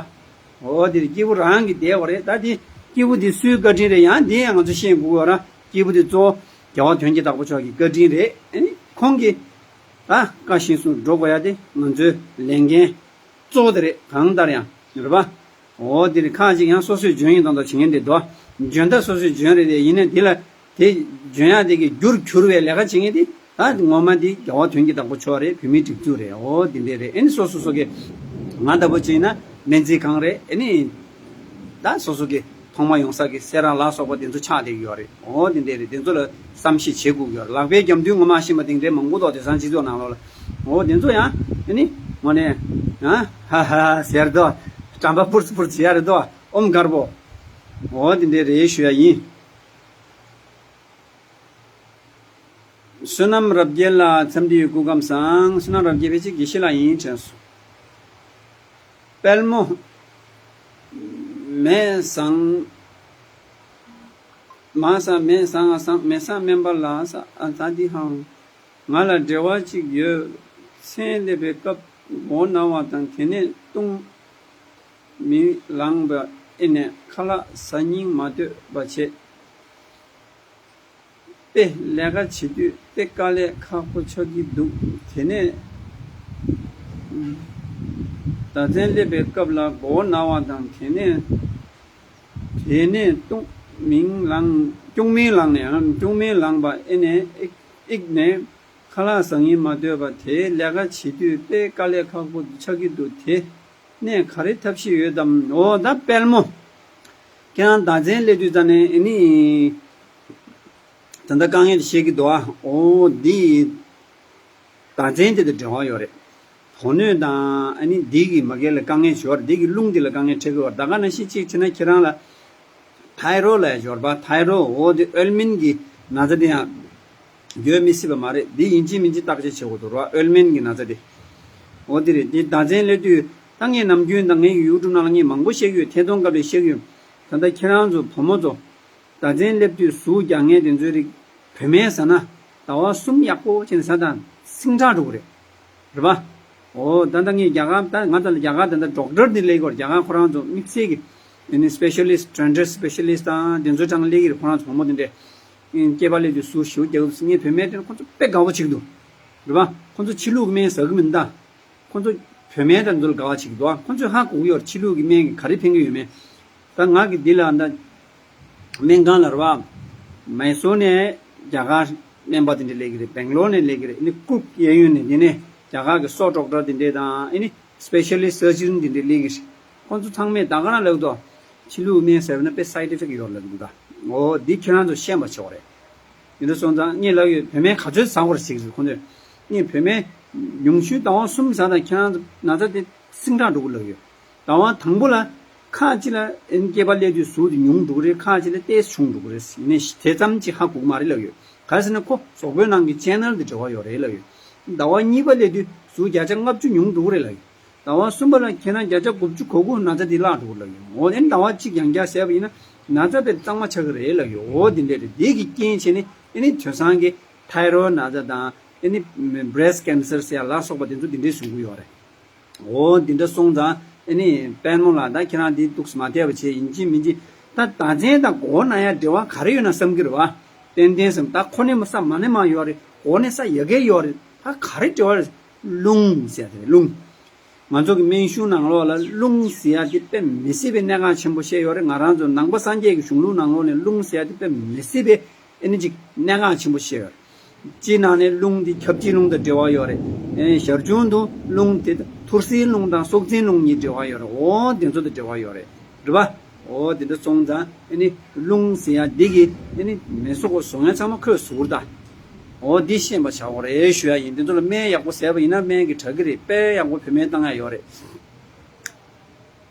འོ་དེ་རེད། སྐྱིད་པོ་རང་གིས་བསྡད་པ་རེད། ད་དེ་སྐྱིད་པོ་དེ་སུའི་བཀའ་དྲིན་རེད། ཡང་དེ་ཡང་ང་ཚོ་ཤེས་དགོས་ཀྱི་ཡོད་ར། སྐྱིད་པོ་དེ་གཙོ་བོ་རྒྱལ་བ་དོན་གྱི་བདག་པོ་མཆོག་གི་བཀའ་དྲིན་རེད། ཨ་ནི་ཁོང་གིས་ད་བཀའ་བཞིན་སྲུང་འགྲོ་དགོས་ཡ་དེ་ང་ཚོའི་ལས་འགན་གཙོ་བོ་དེ་རེད། གང་ལྟར་ཡང་རེད་པ། འོ་དེ་རེད། ཁ་ཅིག་ཡང་སོ་སོས་འཇོན་ཡིན་དང་དང་བྱེད་མཁན་དེ་འདུག་འཇོན་ད་སོ་སོས་འཇོན་རེད་དེ། ཡིན་ནའི་དེ་ལ་དེ་འཇོན་ཡག་དེ་གི་རྒྱུར་གྱུར་བའི་ལས་ཀ་བྱེད་མཁན་དེ་ད་ངོ་མ་དེ་རྒྱལ་བ་དོན་གྱི་བདག་པོ་མཆོག་རེད། བོད་མིའི་སྒྲིག་འཛུགས་རེད། འོ་དེ་འདྲས་རེད། ཨེ་ནི་སོ་སོ་སོ་གི་ང་ལྟ་བུ་བྱས་ན་སྨན་རྩིས་ཁང་རེད། ཨེ་ནི་ད་སོ་སོ་གི་ཐོག་མ་ཡོང་ས་གི་སེ་ར་ལ་སོགས་པ་དེ་ཚོ་ཆགས་བསྡད་ཀྱི་ཡོད་རེད། འོ་དེ་འདྲས་རེད། དེ་ཚོ་ལ་བསམ་ཤེས་བྱེད་དགོས་ཀྱི་ཡོད་རེད། ལག་པའི་རྒྱབ་མདུན་ངོ་མ་ཤེས་པ་དེ་འདྲས་མང་པོ་འདུག་དེང་སང་སྤྱི་ཚོགས་ནང་ལོགས་ལ། འོ་དེ་ཚོ་ཡང་ཨེ་ནི་ངོ་ནས་ཨ་ཧ་ཧ་ཟེར་དོ། དྲན་པ་ཕུར་ཚུར་ཕུར་ཚུར་བྱེད་ཡ་རེད་དོ། ཨོམ་དཀར་པོ། འོ་དེ་འདྲས་རེད་ཞུ་ཡ་ཡིན། བསོད་ནམས་རབ་རྒྱས་ལགས་འཚམས་འདྲི་ཡོད། སྐུ་ཁམས་བཟང་། བསོད་ནམས་རབ་རྒྱས་ཕལ་ཆེར་དགེ་བཤེས་ལགས་ཡིན་དྲན་སོང་། དཔལ་མོ། མེ་བཟང་། མ་ས་མེ་བཟང་ང་བཟང་མེ་བཟང་སྨན་པ་ལགས། ས་ཨ་ད་འདི་ཧང་། ང་ལ་འབྲེལ་བ་གཅིག་ཡོད། མཚན་སླེབས་པའི་སྐབས་མགོ་ན་བ་དང་དེ་ནས་ལྟུང་མིན་ལངས་པ་ཨེ་ནས་ཁ་ལག་ཟ་སྙིང་མ་འདོད་པ་བྱེད། དཔེ་ལས་ཀ་བྱེད་དུས་དཔེ་དཀའ་ལས་ཁག་པོ་ཆགས་ཀྱི་འདུག་དེ་ནས་ཟླ་མཚན་སླེབས་པའི་སྐབས་ལ་མགོ་བོ་ན་བ་དང་། དེ་ནས་དེ་ནས་ལྟུང་མིན་ལངས། ལྟུང་མིན་ལངས་ནས་ཨང་། ལྟུང་མིན་ལངས་པ་ཨེ་ནས་ཨིག་ཨིག་ནས་ཁ་ལག་ཟ་སྙིང་མ་འདོད་པ་དེ་ལས་ཀ་བྱེད་དུས་དཔེ་དཀའ་ལས་ཁག་པོ་ཆགས་ཀྱི་འདུག་དེ་ནས་ག་རེ་ཐབས་ཤེས་ཡོད་དམ། འོ་ད་དཔལ་མོ། ཁྱེད་རང་ཟླ་མཚན་སླེབས་དུས་ཙ་ནས་ཨེ་ནི། ད་ལྟ་དཀའ་ངལ་དེ་བཤད་ཀྱི་འདུག་ཨ། འོ་འདི་ཟླ་མཚན་དེ་དང་འབྲེལ་བ་ཡོད་རེད། དོ་སྣོད་དང་ཨ་ནི་འདི་གི་མ་གལ་ལ་དཀའ་ངལ་ཞོར་འདི་གི་རླུང་འདི་ལ་དཀའ་ངལ་འཕྲད་ཀྱི་ཡོད་རེད། ད་ག་ནང་བཞིན་གཅིག་བྱས་ན་ཁྱེད་རང་ལ་ཐའི་རོ་ལ་ཡ་འབྱོར་པ། ཐའི་རོ་འོ་དེ་ཨོལ་མན་གྱི་ན་ཚ་དེ་ཡང་ཡོད་མི་སྲིད་པ་མ་རེད། འདི་ཡིན་གཅིག་མིན་གཅིག་བརྟག་དཔྱད་བྱེད་དགོས་འདུག་ར། ཨོལ་མན་གྱི་ན་ཚ་དེ། འོ་དེ་རེད། འདི་ཟླ་མཚན་སླེབས་དུས་ད་ངས་ནམ་རྒྱུན་དང་ངའི་ཡུ་ཊུབ་ནང་ལ་ངས་མང་པོ་བཤད་ཀྱི་ཡོད། ཐད་གཏོང་སྐབས་ལ་བཤད་ཀྱི་ཡོད། ད་ལྟ་ཁྱེད་རང་ཚོ་བུ་མོ་ཚོ། ཟླ་མཚན་སླེབས་དུས་ཟུག་རྒྱག་མཁན་དེ་ཚོའི་རིགས་བུད་མེད་ཟ་ན་ཟླ་བ་གསུམ་ཡག་པོ་བྱས་ནས་ཟ་དང་སིང་དྲག་འགྲོ་གི་རེད། རེད་པ། འོ་ད་ལྟ་ངས་རྒྱ་གར་ད་ང་ད་ལ་རྒྱ་གར་ད་ལྟ་ཌོག་ཊར་འདི་སླེབས་ཀྱི་ཡོད་རེད། རྒྱ་གར་ཁོ་རང་ཚོ་དམིགས་བསལ་གྱི་ཨ་ནི་སི་པེ་ཤ་ལི་སི་ཊི་ཌེན་ཊིསི་ཊི་སི་པེ་ཤ་ལི་སི་ཊི་དང་དེ་ཚོའི་གྲས་ལ་སླེབས་ཀྱི་རེད། ཁོ་རང་ཚོ་བུ་མོ་དེ་འདྲས་ཨ་ནི་སྐྱེས་པ་སླེབས་དུས་ཟུག་ཞེ་པོ་རྒྱག་གི་འདུག་ངས་བུད་མེད་དེ་ཁོ་ཚོ་དཔེ་དགའ་པོ་བྱེད་ཀྱི་འདུག་རེད་པ། ཁོ་ཚོ་ཕྱི་ལུགས་ཀྱི་སྨན་ཟ་གི་མིན་ད། ཁོ་ཚོ་བུད་མེད་དང་ཚོ་ལ་དགའ་བ་བྱེད་ཀྱི་འདུག་ཨ། ཁོ་ཚོས་ཧ་གོ་གི་ཡོད་རེད། ཕྱི་ལུགས་ཀྱི་སྨན་གྱིས་ག་རེ་ཕན་གྱི་ཡོད་མེད། ད་ང་གི་འདི་ལ་ད་སྨན་ཁང་ལ་རེད་པ། མའི་སོར་ནས་རྒྱ་གར་སྨན་པ་དེ་འདྲ་སླེབས་ཀྱི་རེད། སྦེང་ལོར་ནས་སླེབས་ཀྱི་རེད། ཨ་ནི་ཀུག་གཡས་གཡོན་ནས། དེ་ནས་རྒྱ་གར་གྱི་སོ་ཌོག་ཊར་དེ་འདྲས་དང་ཨ་ནི་སི་པེ་ཤ་ལི་སི་ཊི་སར་ཇན་དེ་འདྲས་སླེབས་ཀྱི་རེད། ཁོ་ཚོ་ཚང་མས་ད་ག་རང་ལབ་འདུག་ཕྱི་ལུགས་སྨན་ཟས་པ་ན་དཔེ་སའིཌ་ཨི་ཕེག་ཊི་ཡོད་རེད་ལབ་འདུག་ད་འོ་འདི་ཁྱེད་རང་ཚོ་ཤེས་པ་བྱེད་དགོས་རེད། དེ་འདྲ་སོང་ཙང་ངས་ལབ་ཡོད། བུད་མེད་ག་ཚོད་ཟ་དགོས་རེད་ཟེར་གྱི་རེད་ཁོ་ཚོས། ངས་བུད་མེད་ཉུང་ཤོས་ཟླ་བ་གསུམ་ཟ་དང་ཁྱེད་རང་ཚོ་ན་ཚ་དེ་སིང་དྲག་འགྲོ་གི་ལབ་ཡོད། ཟླ་བ་དང་པོ་ལ་ཁ་ཅིག་ལ་ཨེ་ནི་སྐྱེས་པ་སླེབས་དུས་ཟུག་དེ་ཉུང་འགྲོ་གི་རེད། ཁ་ཅིག་ལ་ཏོག་ཙམ་ཆུང་འགྲོ་གི་རེད། ནས་དེ་ཙམ་ཅིག་ཧ་གོ་གི་མ་རེད་ལབ་ཡོད། ག་རེ་ཟེར་ན་ཁོ་གཟུགས་པོའི་ནང་གི་ཅེ་ནལ་དེ་འབྲེལ་བ་ཡོད་རེད་ལབ་ཡོད། ཟླ་བ་གཉིས་པ་སླེབས་དུས་ཟུག་བརྒྱ་ཆ་ལྔ་བཅུ་ཉུང་འགྲོ་གི་རེད་ལབ་ཡོད། ཟླ་བ་གསུམ་པ་ལ་ཁྱེད་རང་བརྒྱ་ཆ་དགུ་བཅུ་གོ་དགུ་ན་ཚ་དེ་བརླག་འགྲོ་གི་ལབ་ཡོད། འོ་ཨེ་ནི་ཟླ་བ་གཅིག་ཡང་བསྐྱར་ཟས་པ་ཡིན་ན་ན་ཚ་དེ་གཙང་མ་ཆགས་ཀྱི་རེད་ལབ་ཡོད། འོ་དེ་འདྲས་རེད། དེ་གི་རྐྱེན་བྱས་ནས་ཨེ་ནི་དེང་སང་གི་ཐའི་རོ་ཌི་ན་ཚ་དང་ཨེ་ནི་བྷི་རེ་སི་ཊི་ཀེན་སར་ཟེར་ཡ་ལ་སོགས་པ་དེ་ཚོ་དེ་འདྲས་བཟོ་གི་ཡོད་རེད། འོ་འདི་འདྲ་སོང་ཙང་ཨེ་ནི་དཔལ་མོ་ལགས། ད་ཁྱེད་རང་འདི་འདུག་སེ་མ་བསྡད་པ་བྱས། ཡིན་གཅིག་མིན་གཅིག་ད་ཟླ་མཚན་དང་མགོ་ན་ཡ་འབྲེལ་བ་ག་རེ་ཡོད་ན་བསམ་གྱི་རེད་པ། ཏན་ཏན་བསམ། ད་ཁོ་ནས་མ་ས་མ་ནས་མ་ཡོད་རེད། འོ་ནས་ས་ཡ་གས་ཡོད་རེད། ད་ག་རེ་འབྲེལ་བ་རེད། རླུང་ཟེར་ཡ་དེ་རེད། རླུང་། ང་ཚོ་གི་སྨན་གཞུང་ནང་ལོགས་ལ་རླུང་ཟེར་ཡ་དེ་དཔེ་མི་སྲིད་པའི་གནད་འགག་ཆེན་པོ་བཤད་ཡོད་རེད། ང་རང་ཚོ་ནང་པ་སངས་རྒྱས་ཀྱི་གཞུང་ལུགས་ནང་ལོགས་ནས་རླུང་ཟེར་ཡ་དེ་དཔེ་མི་སྲིད་པའི་ཨེ་ནི་ཅིག་གནད་འགག་ཆེན་པོ་བཤད་ཡོད་རེད། སྤྱིའི་ནང་ནས་རླུང་འདི་ཁྱབ་བྱེད་རླུང་དང་འབྲེལ་བ་ཡོད་རེད། ཨེ་ཞར་བྱུང་དུ་རླུང་དེ་ཐུར་སེལ་རླུང་དང་སྲོག་འཛིན་རླུང་གཉིས་འབྲེལ་བ་ཡོད་རེད། འོ་དེ་ཚོ་དང་འབྲེལ་བ་ཡོད་རེད། རེད་པ། འོ་དེ་འདྲ་སོང་ཙང་ཨེ་ནི་རླུང་ཟེར་ཡ་འདི་གི་ཨེ་ནི་མི་སྲོག་གོ་བཟོ་མཁན་ཚང་མ་ཁོས་ཟུར་ད། འོ་འདི་ཤེས་པ་བྱ་དགོས་རེད་ཞུ་ཡ་ཡིན། དེ་ཚོ་ལ་སྨན་ཡག་པོ་ཟས་པ་ཡིན་ན་སྨན་གྱི་དྲག་གི་རེད། དཔེ་ཡག་པོ་བུད་མེད་བཏང་ཡ་ཡོད་རེད།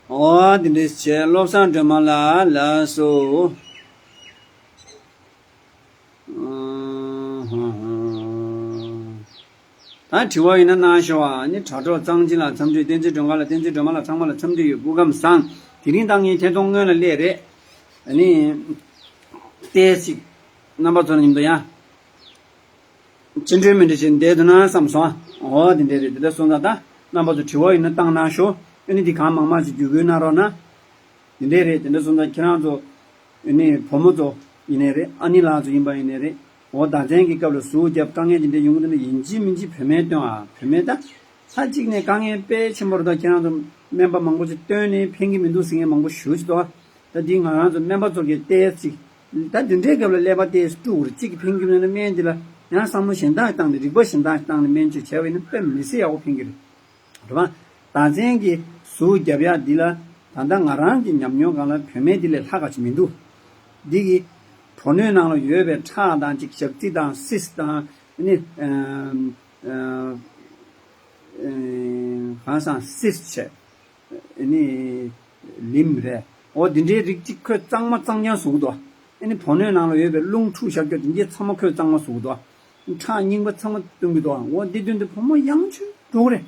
འོ་དེ་འདྲ་བྱས། བློ་བཟང་སྒྲོལ་མ་ལགས་ལགས་སོ། ད་དྲི་བ་ཡིན་ན་གནང་ཤོག་ཨ། ནི་དྲ་གྲོགས་གཙང་ཆེན་ལགས་འཚམས་འདྲི། བསྟན་འཛིན་སྒྲོལ་དཀར་ལགས། བསྟན་འཛིན་སྒྲོལ་མ་ལགས། ཚང་མ་ལ་འཚམས་འདྲི་ཡོད། སྐུ་ཁམས་བཟང་། དེ་རིང་ད་ངས་ཐད་གཏོང་སྔོན་ལ་སླེབས་རེད། ཨ་ནི་ཏོག་ཙམ་རྣམ་པ་ཚོ་ལ་མཉམ་དུ་ཡང་ཅི་འདྲའི་མི་འདྲ་ཞིག་བསྡད་འདུག་ན་བསམ་སོང་ཨ། འོ་དེ་འདྲ་རེད། དེ་འདྲ་སོང་ཙང་ད་རྣམ་པ་ཚོ་དྲི་བ་ཡིན་ན་བཏང་གནང་ཤོག་ཨ་ནི་འདི་གང་མང་མང་ཞིག་བརྒྱུད་སྐུལ་གནང་རོགས་གནང་། དེ་འདྲས་རེད། དེ་འདྲ་སོང་ཙང་ཁྱེད་རང་ཚོ་ཨ་ནི་བུ་མོ་ཚོ་ཡིན་ནའི་རེད། ཨ་ནེ་ལགས་ཚོ་ཡིན་པ་ཡིན་ནའི་རེད། འོ་ཟླ་མཚན་གྱི་སྐབས་ལ་ཟུག་བརྒྱབ་དཀའ་ངལ་དེ་འདྲས་ཡོང་གི་འདུག་ན་ཡིན་གཅིག་མིན་གཅིག་བུད་མེད་སྟོན་ཨ། བུད་མེད་ད་ས་གཅིག་ནས་དཀའ་ངལ་དཔེ་ཆེན་པོ་རེད། ད་ཁྱེད་རང་ཚོ་ སྨན་པ་མང་པོ་ཅིག་བསྟེན་ནས་ཕན་གྱི་མི་འདུག་ཟེར་མཁན་མང་པོ་ཞེ་ཅིག་འདུག་ད་འདི་ང་རང་ཚོ་སྨན་པ་ཚོ་གིས་ཏོག་ཙམ་ཅིག་ད་འདི་འདྲའི་སྐབས་ལ་ཀླད་པ་ཏོག་ཙམ་དཀྲུག་དགོས་རེད། གཅིག་གིས་ཕན་གྱི་མེད་ན་སྨན་འདི་ལ་ཡང་བསམ་བློ་གཞན་དག་བཏང་ནས་རིག་པ་གཞན་དག་བཏང་ནས་སྨན་བཅོས་བྱས་པ་ཡིན་ན་དཔེ་མི་སྲིད་ཡག་པོ་ཕན་གྱི་རེད། རེད་པ། ཟླ་མཚན་གྱི་ཟུར་རྒྱབ་ཡག་འདི་ལ་ད་ལྟ་ང་རང་གི་ཉམས་མྱོང་སྒང་ལ་བུད་མེད་འདི་ལས་ལྷག་ག་ཅིག་མི་འདུག་འདི་གི་བུ་སྣོད་ནང་ལ་ཡོད་པའི་ཁྲག་དང་ཅིག་ཞག་རྩི་དང་སིས་དང་ནི་གང་སང་སིས་བྱས་ནི་ལིམ་རེད། འོ་འདི་འདྲའི་རིགས་ཅིག་ཁོས་གཙང་མ་གཙང་རྐྱང་བཟོ་གི་འདུག་ཨ་ནི་བུ་སྣོད་ནང་ལ་ཡོད་པའི་རླུང་འཁྲུགས་བཞག་རྒྱུ་འདི་འདྲའི་ཚང་མ་ཁོས་གཙང་མ་བཟོ་གི་འདུག་ཁྲག་རྙིང་པ་ཚང་མ་བཏོན་གི་འདུག་འོ་འདི་བཏོན་དུས་བུ་མོ་ཡང་ཆུ་འགྲོ་གི་རེད།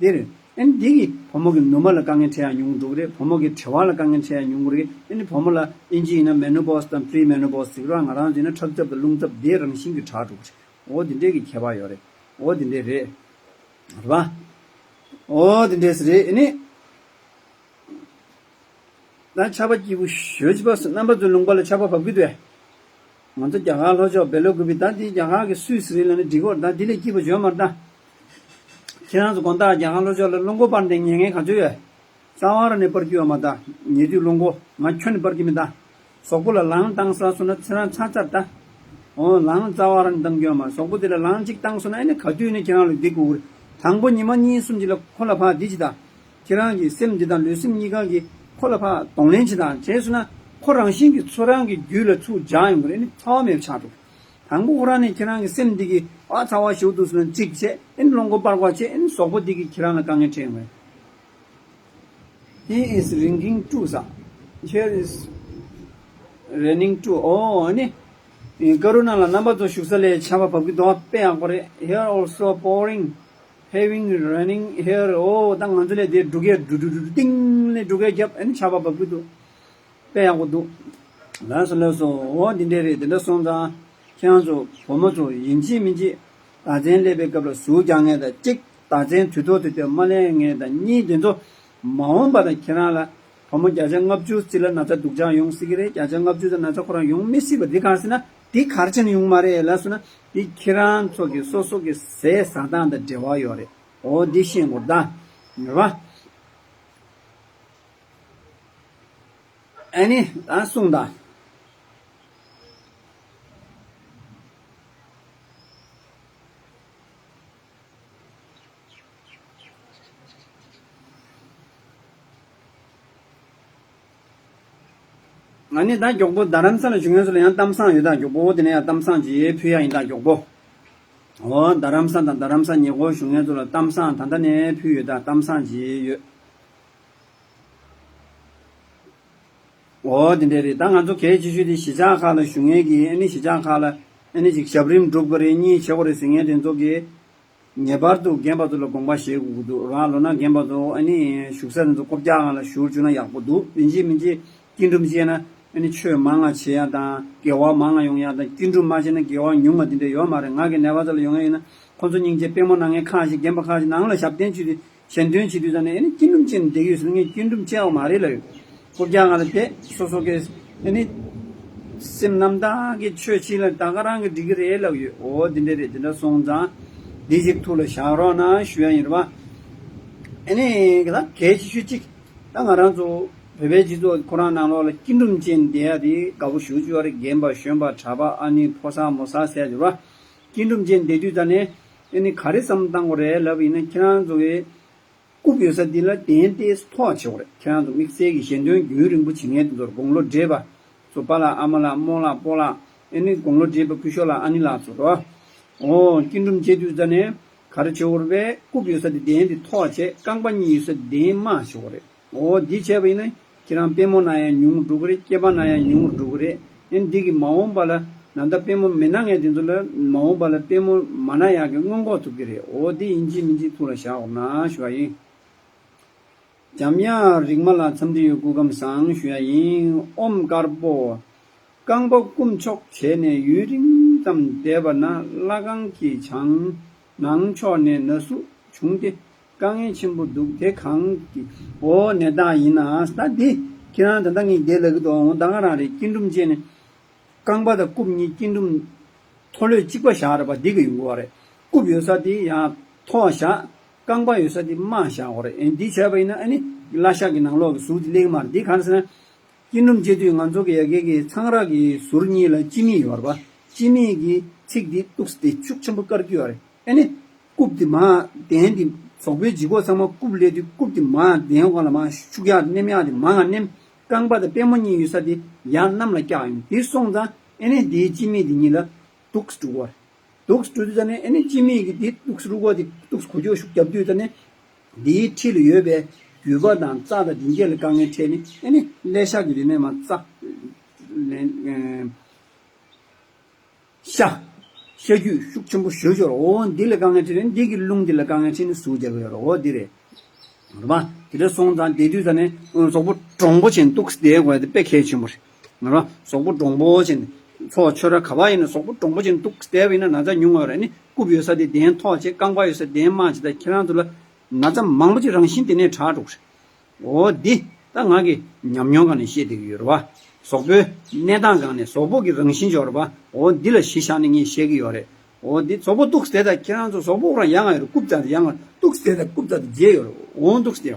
འདི་རེད། ཨ་ནི་འདི་གིས་བུ་མོ་གི་ནུ་མ་ལ་དཀའ་ངལ་འཕྲད་ཡག་ཉུང་འགྲོ་གི་རེད། བུ་མོ་གི་དྲི་བ་ལ་དཀའ་ངལ་འཕྲད་ཡག་ཉུང་གི་རེད། ཨ་ནི་བུ་མོ་ལ་ཨིན་ཇི་ཡིན་ན་མེ་ནོ་པོ་སི་དང་པི་རི་མེ་ནོ་པོ་སི་ཟེར་གི་རེད། ང་རང་ཚོ་ཡིན་ན་ཁྲག་རྩུབ་དང་རླུང་རྩུབ་དེ་རང་བཞིན་གྱིས་དྲག་འགྲོ་གི་རེད། འོ་འདི་འདྲས་ཀྱི་ཁྱད་པར་ཡོད་རེད། འོ་འདི་འདྲས་རེད། རེད་པ། འོ་འདི་འདྲས་རེད། ཨ་ནི། ད་ཆར་པ་སྐྱིད་པོ་ཞེ་ཅིག་བབས་སོང་། རྣམ་པ་ཚོའི་ལུང་པ་ལ་ཆར་པ་བབས་ཀྱི་འདུག་ང་ཚོ་རྒྱ་གར་ལྷོ་ཕྱོགས་བེ་ལོ་ཀུ་པི། ད་འདི་རྒྱ་གར་གྱི་སུད་སི་རེད་ལབ་ནས་འགྲིག་གི་རེད། ད་འདི་ལས་སྐྱིད་པ་ཡོད་མ་རེད་ད། ཁྱེད་རང་ཚོ་དགོང་དག་རྒྱ་གར་ལྷོ་ཕྱོགས་ལ་རླུང་སྒོ་སྤར་ནས་ཉལ་མཁན་ག་ཚོད་ཡོད། རྩ་བ་རང་ནས་སྤར་གྱི་ཡོད་མ་རེད་ད། ཉལ་དུས་རླུང་སྒོ་ང་ཁྱོན་ནས་སྤར་གྱི་མེད་ད། གཟུགས་པོ་ལ་ལངས་བཏང་ཚར་སོང་ན་ཚེ་རང་ཚར་ཚར་ད། འོ་ལངས་རྩ་བ་རང་བཏང་རྒྱུ་མ། གཟུགས་པོ་དེ་ལ་ལངས་གཅིག་བཏང་སོང་ན་ཨ་ནི་ག་དུས་ནས་ཁྱེད་རང་ལ་འདི་དགོས་ཀྱི་རེད། དང་པོ་ཉི་མ་གཉིས་གསུམ་ཅིག་ལ་ཁོ་ལ་ཕར་འདི་ཅིག་ད། ཁྱེད་རང་གི་སེམས་འདི་དང་ལུས་སེམས་གཉིས་ཀ་གི་ཁོ་ལ་ཕར་གདོང་ལེན་བྱེད་དང་བྱས་སོང་ན་ཁོ་རང་བཞིན་གྱིས་ཚུར་རང་གི་རྒྱུད་ལ་ཚུར་འཇགས་ཡོང་གི་རེད། ཨ་ནི་ཚ་བ་མེད་པ་ཆགས་འགྲོ། དང་པོ་ཁོ་རང་ནས་ཁྱེད་རང་གི་སེམས་འདི་གིས་ཨ་ཚ་བ་ཞེ་པོ་འདུག་ཟེར་ན་གཅིག་བྱས། ཨ་ནི་རླུང་སྒོ་སྤར་བ་བྱས། ཨ་ནི་གཟུགས་པོ་འདི་གིས་ཁྱེད་རང་ལ་དཀའ་ངལ་འཕྲད་ཡོང་གི་རེད། He is ringing too, sir. Here is raining too. ཨོ་ཨ་ནི། ཀ་རུ་ན་ལ་རྣམ་པ་ཚོ་བཞུགས་ས་ལ་ཆར་པ་བབས་ཀྱི་འདུག་དཔེ་ཡག་པོ་རེད། Here also pouring, having raining here. ཨོ་ད་ང་ཚོ་ལ་དེ་འབྲུག་སྐད་འབྲུ་འབྲུ་འབྲུ་ཏིང་ནས་འབྲུག་སྐད་བརྒྱབ། ཨ་ནི་ཆར་པ་བབས་ཀྱི་འདུག་དཔེ་ཡག་པོ་འདུག་ལགས་སོ་ལགས་སོ། འོ་འདི་འདྲས་རེད། དེ་འདྲ་སོང་ཙང་ཁྱེད་རང་ཚོ་བུ་མོ་ཚོ་ཡིན་གཅིག་མིན་གཅིག་ཟླ་མཚན་སླེབས་པའི་སྐབས་ལ་ཟུར་རྒྱག་མཁན་དང་གཅིག་ཟླ་མཚན་དུས་ཐོག་ཏུ་དེ་མ་སླེབས་མཁན་དང་གཉིས། དེ་ཚོ་མ་འོངས་པ་ལ་ཁྱེད་རང་ལ་བུ་མོ་བརྒྱ་ཆ་ལྔ་བཅུ་ཙམ་ལ་ན་ཚ་སྡུག་ཅག་ཡོང་སྲིད་ཀྱི་རེད། བརྒྱ་ཆ་ལྔ་བཅུ་ཙམ་ན་ཚ་ཁོ་རང་ཡོང་མི་སྲིད་པ་འདི་གང་ཟེར་ན་འདི་ག་རེ་བྱས་ནས་ཡོང་མ་རེད་ལབ་སོང་ན་འདི་ཁྱེད་རང་ཚོ་གི་སོ་སོ་གི་ཟས་ཟ་སྟངས་དང་འབྲེལ་བ་ཡོད་རེད། འོ་འདི་ཤེས་དགོས་ད། རེད་པ། ཨ་ནི་ད་གསུངས་དང་། ང་ནི་ད་མགྱོགས་པོ་རྡ་རམ་ས་ལ་བཞུགས་མཁན་ཚོ་ལ་ཡང་གཏམ་བཟང་ཡོད་ད། མགྱོགས་པོ་དེ་ནས་ཡང་གཏམ་བཟང་ཅིག་ཕུལ་ཡ་ཡིན་ད་མགྱོགས་པོ། འོ་རྡ་རམ་ས་དང་རྡ་རམ་ས་ཉེ་འཁོར་བཞུགས་མཁན་ཚོ་ལ་གཏམ་བཟང་ད་ལྟ་ནས་ཕུལ་ཡོད་ད། གཏམ་བཟང་ཅིག་ཡོད། འོ་དེ་འདྲས་རེད། ད་ང་ཚོ་གལ་ཆེ་ཤོས་དེ་གཞིས་ཆགས་ཁག་ལ་བཞུགས་མཁན་གྱི་ཨ་ནི་གཞིས་ཆགས་ཁག་ལ་ཨ་ནི་ཅིག་ཞབས་རིམ་སྒྲུབ་དགོས་རེད། གཉིད་ཆེ་བོ་རེད་ཟེར་མཁན་དེ་ཚོ་གིས་ངེས་པར་དུ་རྒན་པ་ཚོ་ལ་དགོངས་པ་བཞེས་དགོས་ཀྱི་འདུག་རང་ལོ་ན་རྒན་པ་ཚོ་ཨ་ནི་བཞུགས་ས་དེ་ཚོ་སྐོར་རྒྱག་སྒང་ལ་བཞུགས་བཅུག་ན་ཡག་པོ་འདུག་ཡིན་གཅིག་མིན་གཅིག་སྐྱིན་འགྲུམ་བྱས་ན་ཨ་ནི་ཆོས་མང་ང་བྱེད་ཡ་དང་དགེ་བ་མང་ང་ཡོང་ཡ་དང་། སྐྱིན་འགྲུམ་མ་བྱས་ན་དགེ་བ་ཉུང་ང་དེ་འདྲ་ཡོད་མ་རེད། ང་གི་ནད་པ་ཚོ་ལ་ཡོང་ཡ་ཡིན་ན་ཁོང་ཚོ་སྙིང་རྗེ། དཔལ་མོ་ནང་ངའི་ཁག་ཅིག་རྒན་པ་ཁག་ཅིག་ནང་ལ་ཞབས་བརྟན་བྱེད་དུས་ཞལ་འདོན་བྱེད་དུས་ཙ་ནས་ཨ་ནི་སྐྱིན་འགྲུམ་བྱས་ནས་བསྡད་ཡོད་ཟེར་ངས་སྐྱིན་འགྲུམ་བྱས་པ་མ་རེད་ལབ་ཡོད། སྐོར་རྒྱག་སྒང་ལ་བསྡད། སོ་སོ་གི་ཨ་ནི་སེམས་རྣམ་དག་གི་ཆོས་བྱེད་ལ་ད་ག་རང་གི་འགྲིག་གི་རེད་ལབ་ཡོད། འོ་འདི་འདྲ་རེད། འདི་འདྲ་སོང་ཙང་འདི་ཞིག་ཐུགས་ལ་བཞག་རོགས་གནང་ཞུ་ཡ་ཡིན་རེད་པ། ཨ་ནི་ད་གལ་ཆེ་ཤོས་གཅིག་ད་ང་རང་ཚོ་བོད་པའི་སྤྱི་ཚོགས་ཁོ་རང་ནང་ལོགས་ལ་སྐྱིན་འགྲུམ་བྱས་ནས་བསྡད་ཡ་དེ་དགའ་པོ་ཞེ་པོ་ཅིག་ཡོད་རེད། རྒན་པ་གཞོན་པ་གྲྭ་པ་ཨ་ནི་ཕོ་གསར་མོ་གསར་ཟེར་ཡ་ཡོད་རེད་པ། སྐྱིན་འགྲུམ་བྱས་ནས་བསྡད་དུས་ཙ་ནས་ཨ་ནི་ག་རེ་བསམ་བློ་བཏང་དགོས་རེད་ལབ་པ་ཡིན་ན་ཁྱེད་རང་ཚོ་གི་རྐུབ་ཡོད་ས་འདི་ལ་གདན་ཏོག་ཙམ་མཐོ་བ་བྱེད་དགོས་རེད། ཁྱེད་རང་ཚོ་དམིགས་བསལ་གྱི་ཞལ་འདོན་རྒྱུན་རིང་པོ་བྱེད་མཁན་དེ་ཚོར་དགུང་ལོ་བགྲེས་པ་ཚོ། པཱ་ལགས་ཨ་མ་ལགས་རྨོ་ལགས་སྤོ་ལགས་ཨ་ནི་དགུང་ལོ་བགྲེས་པ་སྐུ་ཞབས་ལགས་ཨ་ནེ་ལགས་ཚོ་རོ། འོ་སྐྱིན་འགྲུམ་བྱེད་དུས་ཙ་ནས་ག་རེ་བྱེད་དགོས་རེད་པས། རྐུབ་ཡོད་ས་དེ་གདན་དེ་མཐོ་བ་བྱས། རྐང་པ་གཉིས་ཡོད་ས་དེ་གདན་དམའ་བྱེད་དགོས་རེད། འོ་འདི་བྱས་པ་ཡིན་ན་ཁྱེད་རང་པུས་མོ་ན་ཡ་ཉུང་རུ་འགྲོ་གི་རེད། སྐེད་པ་ན་ཡ་ཉུང་རུ་འགྲོ་གི་རེད། ཨ་ནི་འདི་གིས་མ་འོངས་པ་ལ་ད་ལྟ་པུས་མོ་མི་ན་མཁན་དེ་ཚོ་ལ་མ་འོངས་པ་ལ་པུས་མོ་མ་ན་ཡག་གི་སྔོན་འགོག་ཐུབ་ཀྱི་རེད། འོ་འདི་ཡིན་གཅིག་མིན་གཅིག་ཐུགས་ལ་བཞག་རོགས་གནང་ཞུ་བ་ཡིན། འཇམ་དབྱངས་རིག་མ་ལགས་འཚམས་འདྲི་ཡོད། སྐུ་ཁམས་བཟང་ཞུ་ཡ་ཡིན། ཨོཾ་དཀར་པོ། རྐང་པ་བསྐུམ་ཆོག་བྱས་ནས་ཡུན་རིང་ཙམ་བསྡད་པ་ན་ལྷ་ཁང་གི་བྱང་ནང་ཕྱོགས་ནས་ན་ཟུག་བྱུང་སྟེ་དཀའ་ངལ་ཆེན་པོ་འདུག་དེ་གང་གི་འོ་ནད་རྟགས་ཡིན་ན། ད་འདི་ཁྱེད་རང་ད་ལྟ་ངས་འདི་ལབ་ཀྱི་འདུག་འོ་ད་ག་རང་རེད། སྐྱིན་འགྲུམ་བྱས་ནས་རྐང་པ་དང་རྐུབ་གཉིས་སྐྱིན་འགྲུམ་མཐོ་ལོས་གཅིག་པ་བཞག་རེད་པ། འདི་གི་ཡོང་གི་རེད། རྐུབ་ཡོད་ས་དེ་ཡང་མཐོ་བ་བཞག་རྐང་པ་ཡོད་ས་དེ་དམའ་བཞག་དགོས་རེད། ཨེ་འདི་བྱས་པ་ཡིན་ན་ཨ་ནི་བརླ་ཤ་གི་ནང་ལོགས་ཀྱི་ཟུར་དེ་སླེབས་ཀྱི་མ་རེད། འདི་གང་ཟེར་ན། སྐྱིན་ཀྲུང་བྱེད་དུས་ང་ཚོ་གི་ཡ་གི་གི་ཚངས་རག་གི་ཟུར་གཉིས་ལ་སྤྱི་མིག་ཡོད་རེད་པ། སྤྱི་མིག་གི་ཚིགས་འདི་གཏུགས་ཏེ་ཤུགས་ཆེན་པོ་བཀར་གྱི་ཡོད་རེད། ཨ་ནི་རྐུབ་དེ་མར་གདན་དེ་གཟུགས་པོའི་ལྗིད་ཁོག་ཚང་མ་རྐུབ་སླེབས་དུས་རྐུབ་དེ་མར་གདན་སྒང་ལ་མར་ཤུགས་ཡག་མནན་ཡག་དེ་མར་ང་མནན། རྐང་པ་དང་པུས་མོ་གཉིས་ཡོད་ས་དེ་ཡར་གནམ་ལ་བཀྱག་ཡོང་། དེ་སོང་ཙང་ཨ་ནི་དེའི་སྤྱི་མིག་དེ་གཉིས་ལ་གཏུགས་འགྲོ་གི་རེད། གཏུགས་འགྲོ་དུས་ཙ་ནས་ཨ་ནི་སྤྱི་མིག་གི་དེ་གཏུགས་རུ་གོ་དེ་གཏུགས་གོ་རྒྱུ་ཤུགས་རྒྱབ་དུས་ཙ་ནས་དེའི་འཁྲིས་ལ་ཡོད་པའི་རྒྱུས་པ་དང་རྩ་དང་དེ་འདྲ་ལ་དཀའ་ངལ་འཕྲད་ནས་ཨ་ནི་བརླ་ཤ་གི་རིགས་ནས་མར་རྩ་ལེན་ཤ་ཤ་རྒྱུས་ཤུགས་ཆེན་པོ་ཞེ་པོ་ཅིག་ཡོད་རེད། འོ་འདི་ལ་དཀའ་ངལ་འཕྲད་ནས་འདི་གི་རླུང་འདི་ལ་དཀའ་ངལ་འཕྲད་ནས་ཟུག་རྒྱག་གི་ཡོད་རེད། འོ་འདི་རེད། རེད་པ། དེ་འདྲ་སོང་ཙང་དེ་དུས་ཙ་ནས་གཟུགས་པོ་དྲང་པོ་བྱས་ནས་གཏུགས་བསྡད་དགོས་དེ་དཔེ་གལ་ཆེན་པོ་རེད། ང་རང་གཟུགས་པོ་དྲང་པོ་བྱས་ནས་ཚོགས་ཆོས་ར་ག་པར་ཡིན་ན་གཟུགས་པོ་དྲང་པོ་བྱས་ནས་གཏུགས་བསྡད་པ་ཡིན་ན་ན་ཚ་ཉུང་བ་རེད། ནི་རྐུབ་ཡོད་ས་དེ་གདན་ཐོག་བྱས། རྐང་པ་ཡོད་ས་གདན་དམའ་བྱས། ད་ཁྱེད་རང་ཚོ་ལ་ན་ཚ་མང་པོ་ཅིག་རང་བཞིན་དེ་ནས་དྲག་འགྲོ་གི་རེད། འོ་འདི་ད་ང་གི་ཉམས་མྱོང་སྒང་ནས་བཤད་བསྡད་ཀྱི་ཡོད་རེད་པ། གཟུགས་པོའི་གནས་སྟངས་སྒང་ནས་གཟུགས་པོ་གི་རང་བཞིན་ཡོད་རེད་པ། འོ་འདི་ལ་གཞི་བཞག་ནས་ངས་བཤད་ཀྱི་ཡོད་རེད། འོ་འདི་གཟུགས་པོ་གཏུགས་བསྡད། ད་ཁྱེད་རང་ཚོ་གཟུགས་པོ་རང་ཡང་ཡོད་རེད། རྐུབ་ཙམ་དེ་ཡང་གཏུགས་བསྡད། ད་རྐུབ་ཙམ་དེ་བརྗེད་ཡོད་རེད། འོ་གཏུགས་བསྡད།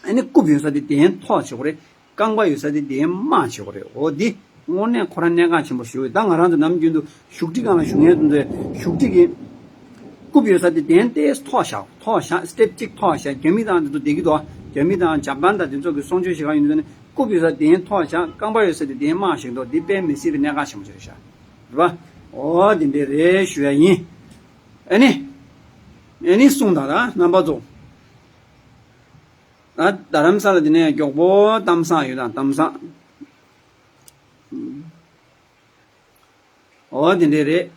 ཨ་ནི་རྐུབ་ཡོད་ས་དེ་གདན་ཐོག་བྱེད་དགོས་རེད། རྐང་པ་ཡོད་ས་དེ་གདན་དམའ་བྱེད་དགོས་རེད། འོ་འདི་དངོས་གནས་ཁོ་རང་གནད་འགག་ཆེན་པོ་ཞིག་རེད། ད་ང་རང་ཚོ་ནམ་རྒྱུན་དུ་བཞུགས་ཁྲི་སྒང་ལ་བཞུགས་མཁན་དེ་ཚོས་བཞུགས་ཁྲི་གི་རྐུབ་ཡོད་ས་དེ་གདན་ཏོག་ཙམ་ཐོག་བཞག་ཐོག་བཞག་སི་ཊེབ་གཅིག་ཐོག་བཞག་རྒྱ་མི་དང་དེ་ཚོ་བསྡད་ཀྱི་འདུག་རྒྱ་མི་དང་ཇ་པན་དང་དེ་ཚོ་གི་གསུང་ཆོས་བྱེད་ག་ཡོང་དུས་ནི་རྐུབ་ཡོད་ས་གདན་ཐོག་བཞག་རྐང་པ་ཡོད་ས་དེ་གདན་དམའ་བཞག་འདུག་འདི་དཔེ་མི་སྲིད་པའི་གནད་འགག་ཆེན་པོ་ཅིག་རེད་ཤག་རེད་པ། འོ་དེ་འདྲས་རེད་ཞུ་ཡ་ཡིན། ཨ་ནི། ཨ་ནི་གསུངས་དང་ད་རྣམ་པ་ཚོ། ད་རྡ་རམ་ས་ལ་དེ་ནས་མགྱོགས་པོ་གཏམ་བཟང་ཡོད་དང་གཏམ་བཟང་། འོ་དེ་འདྲས་རེད།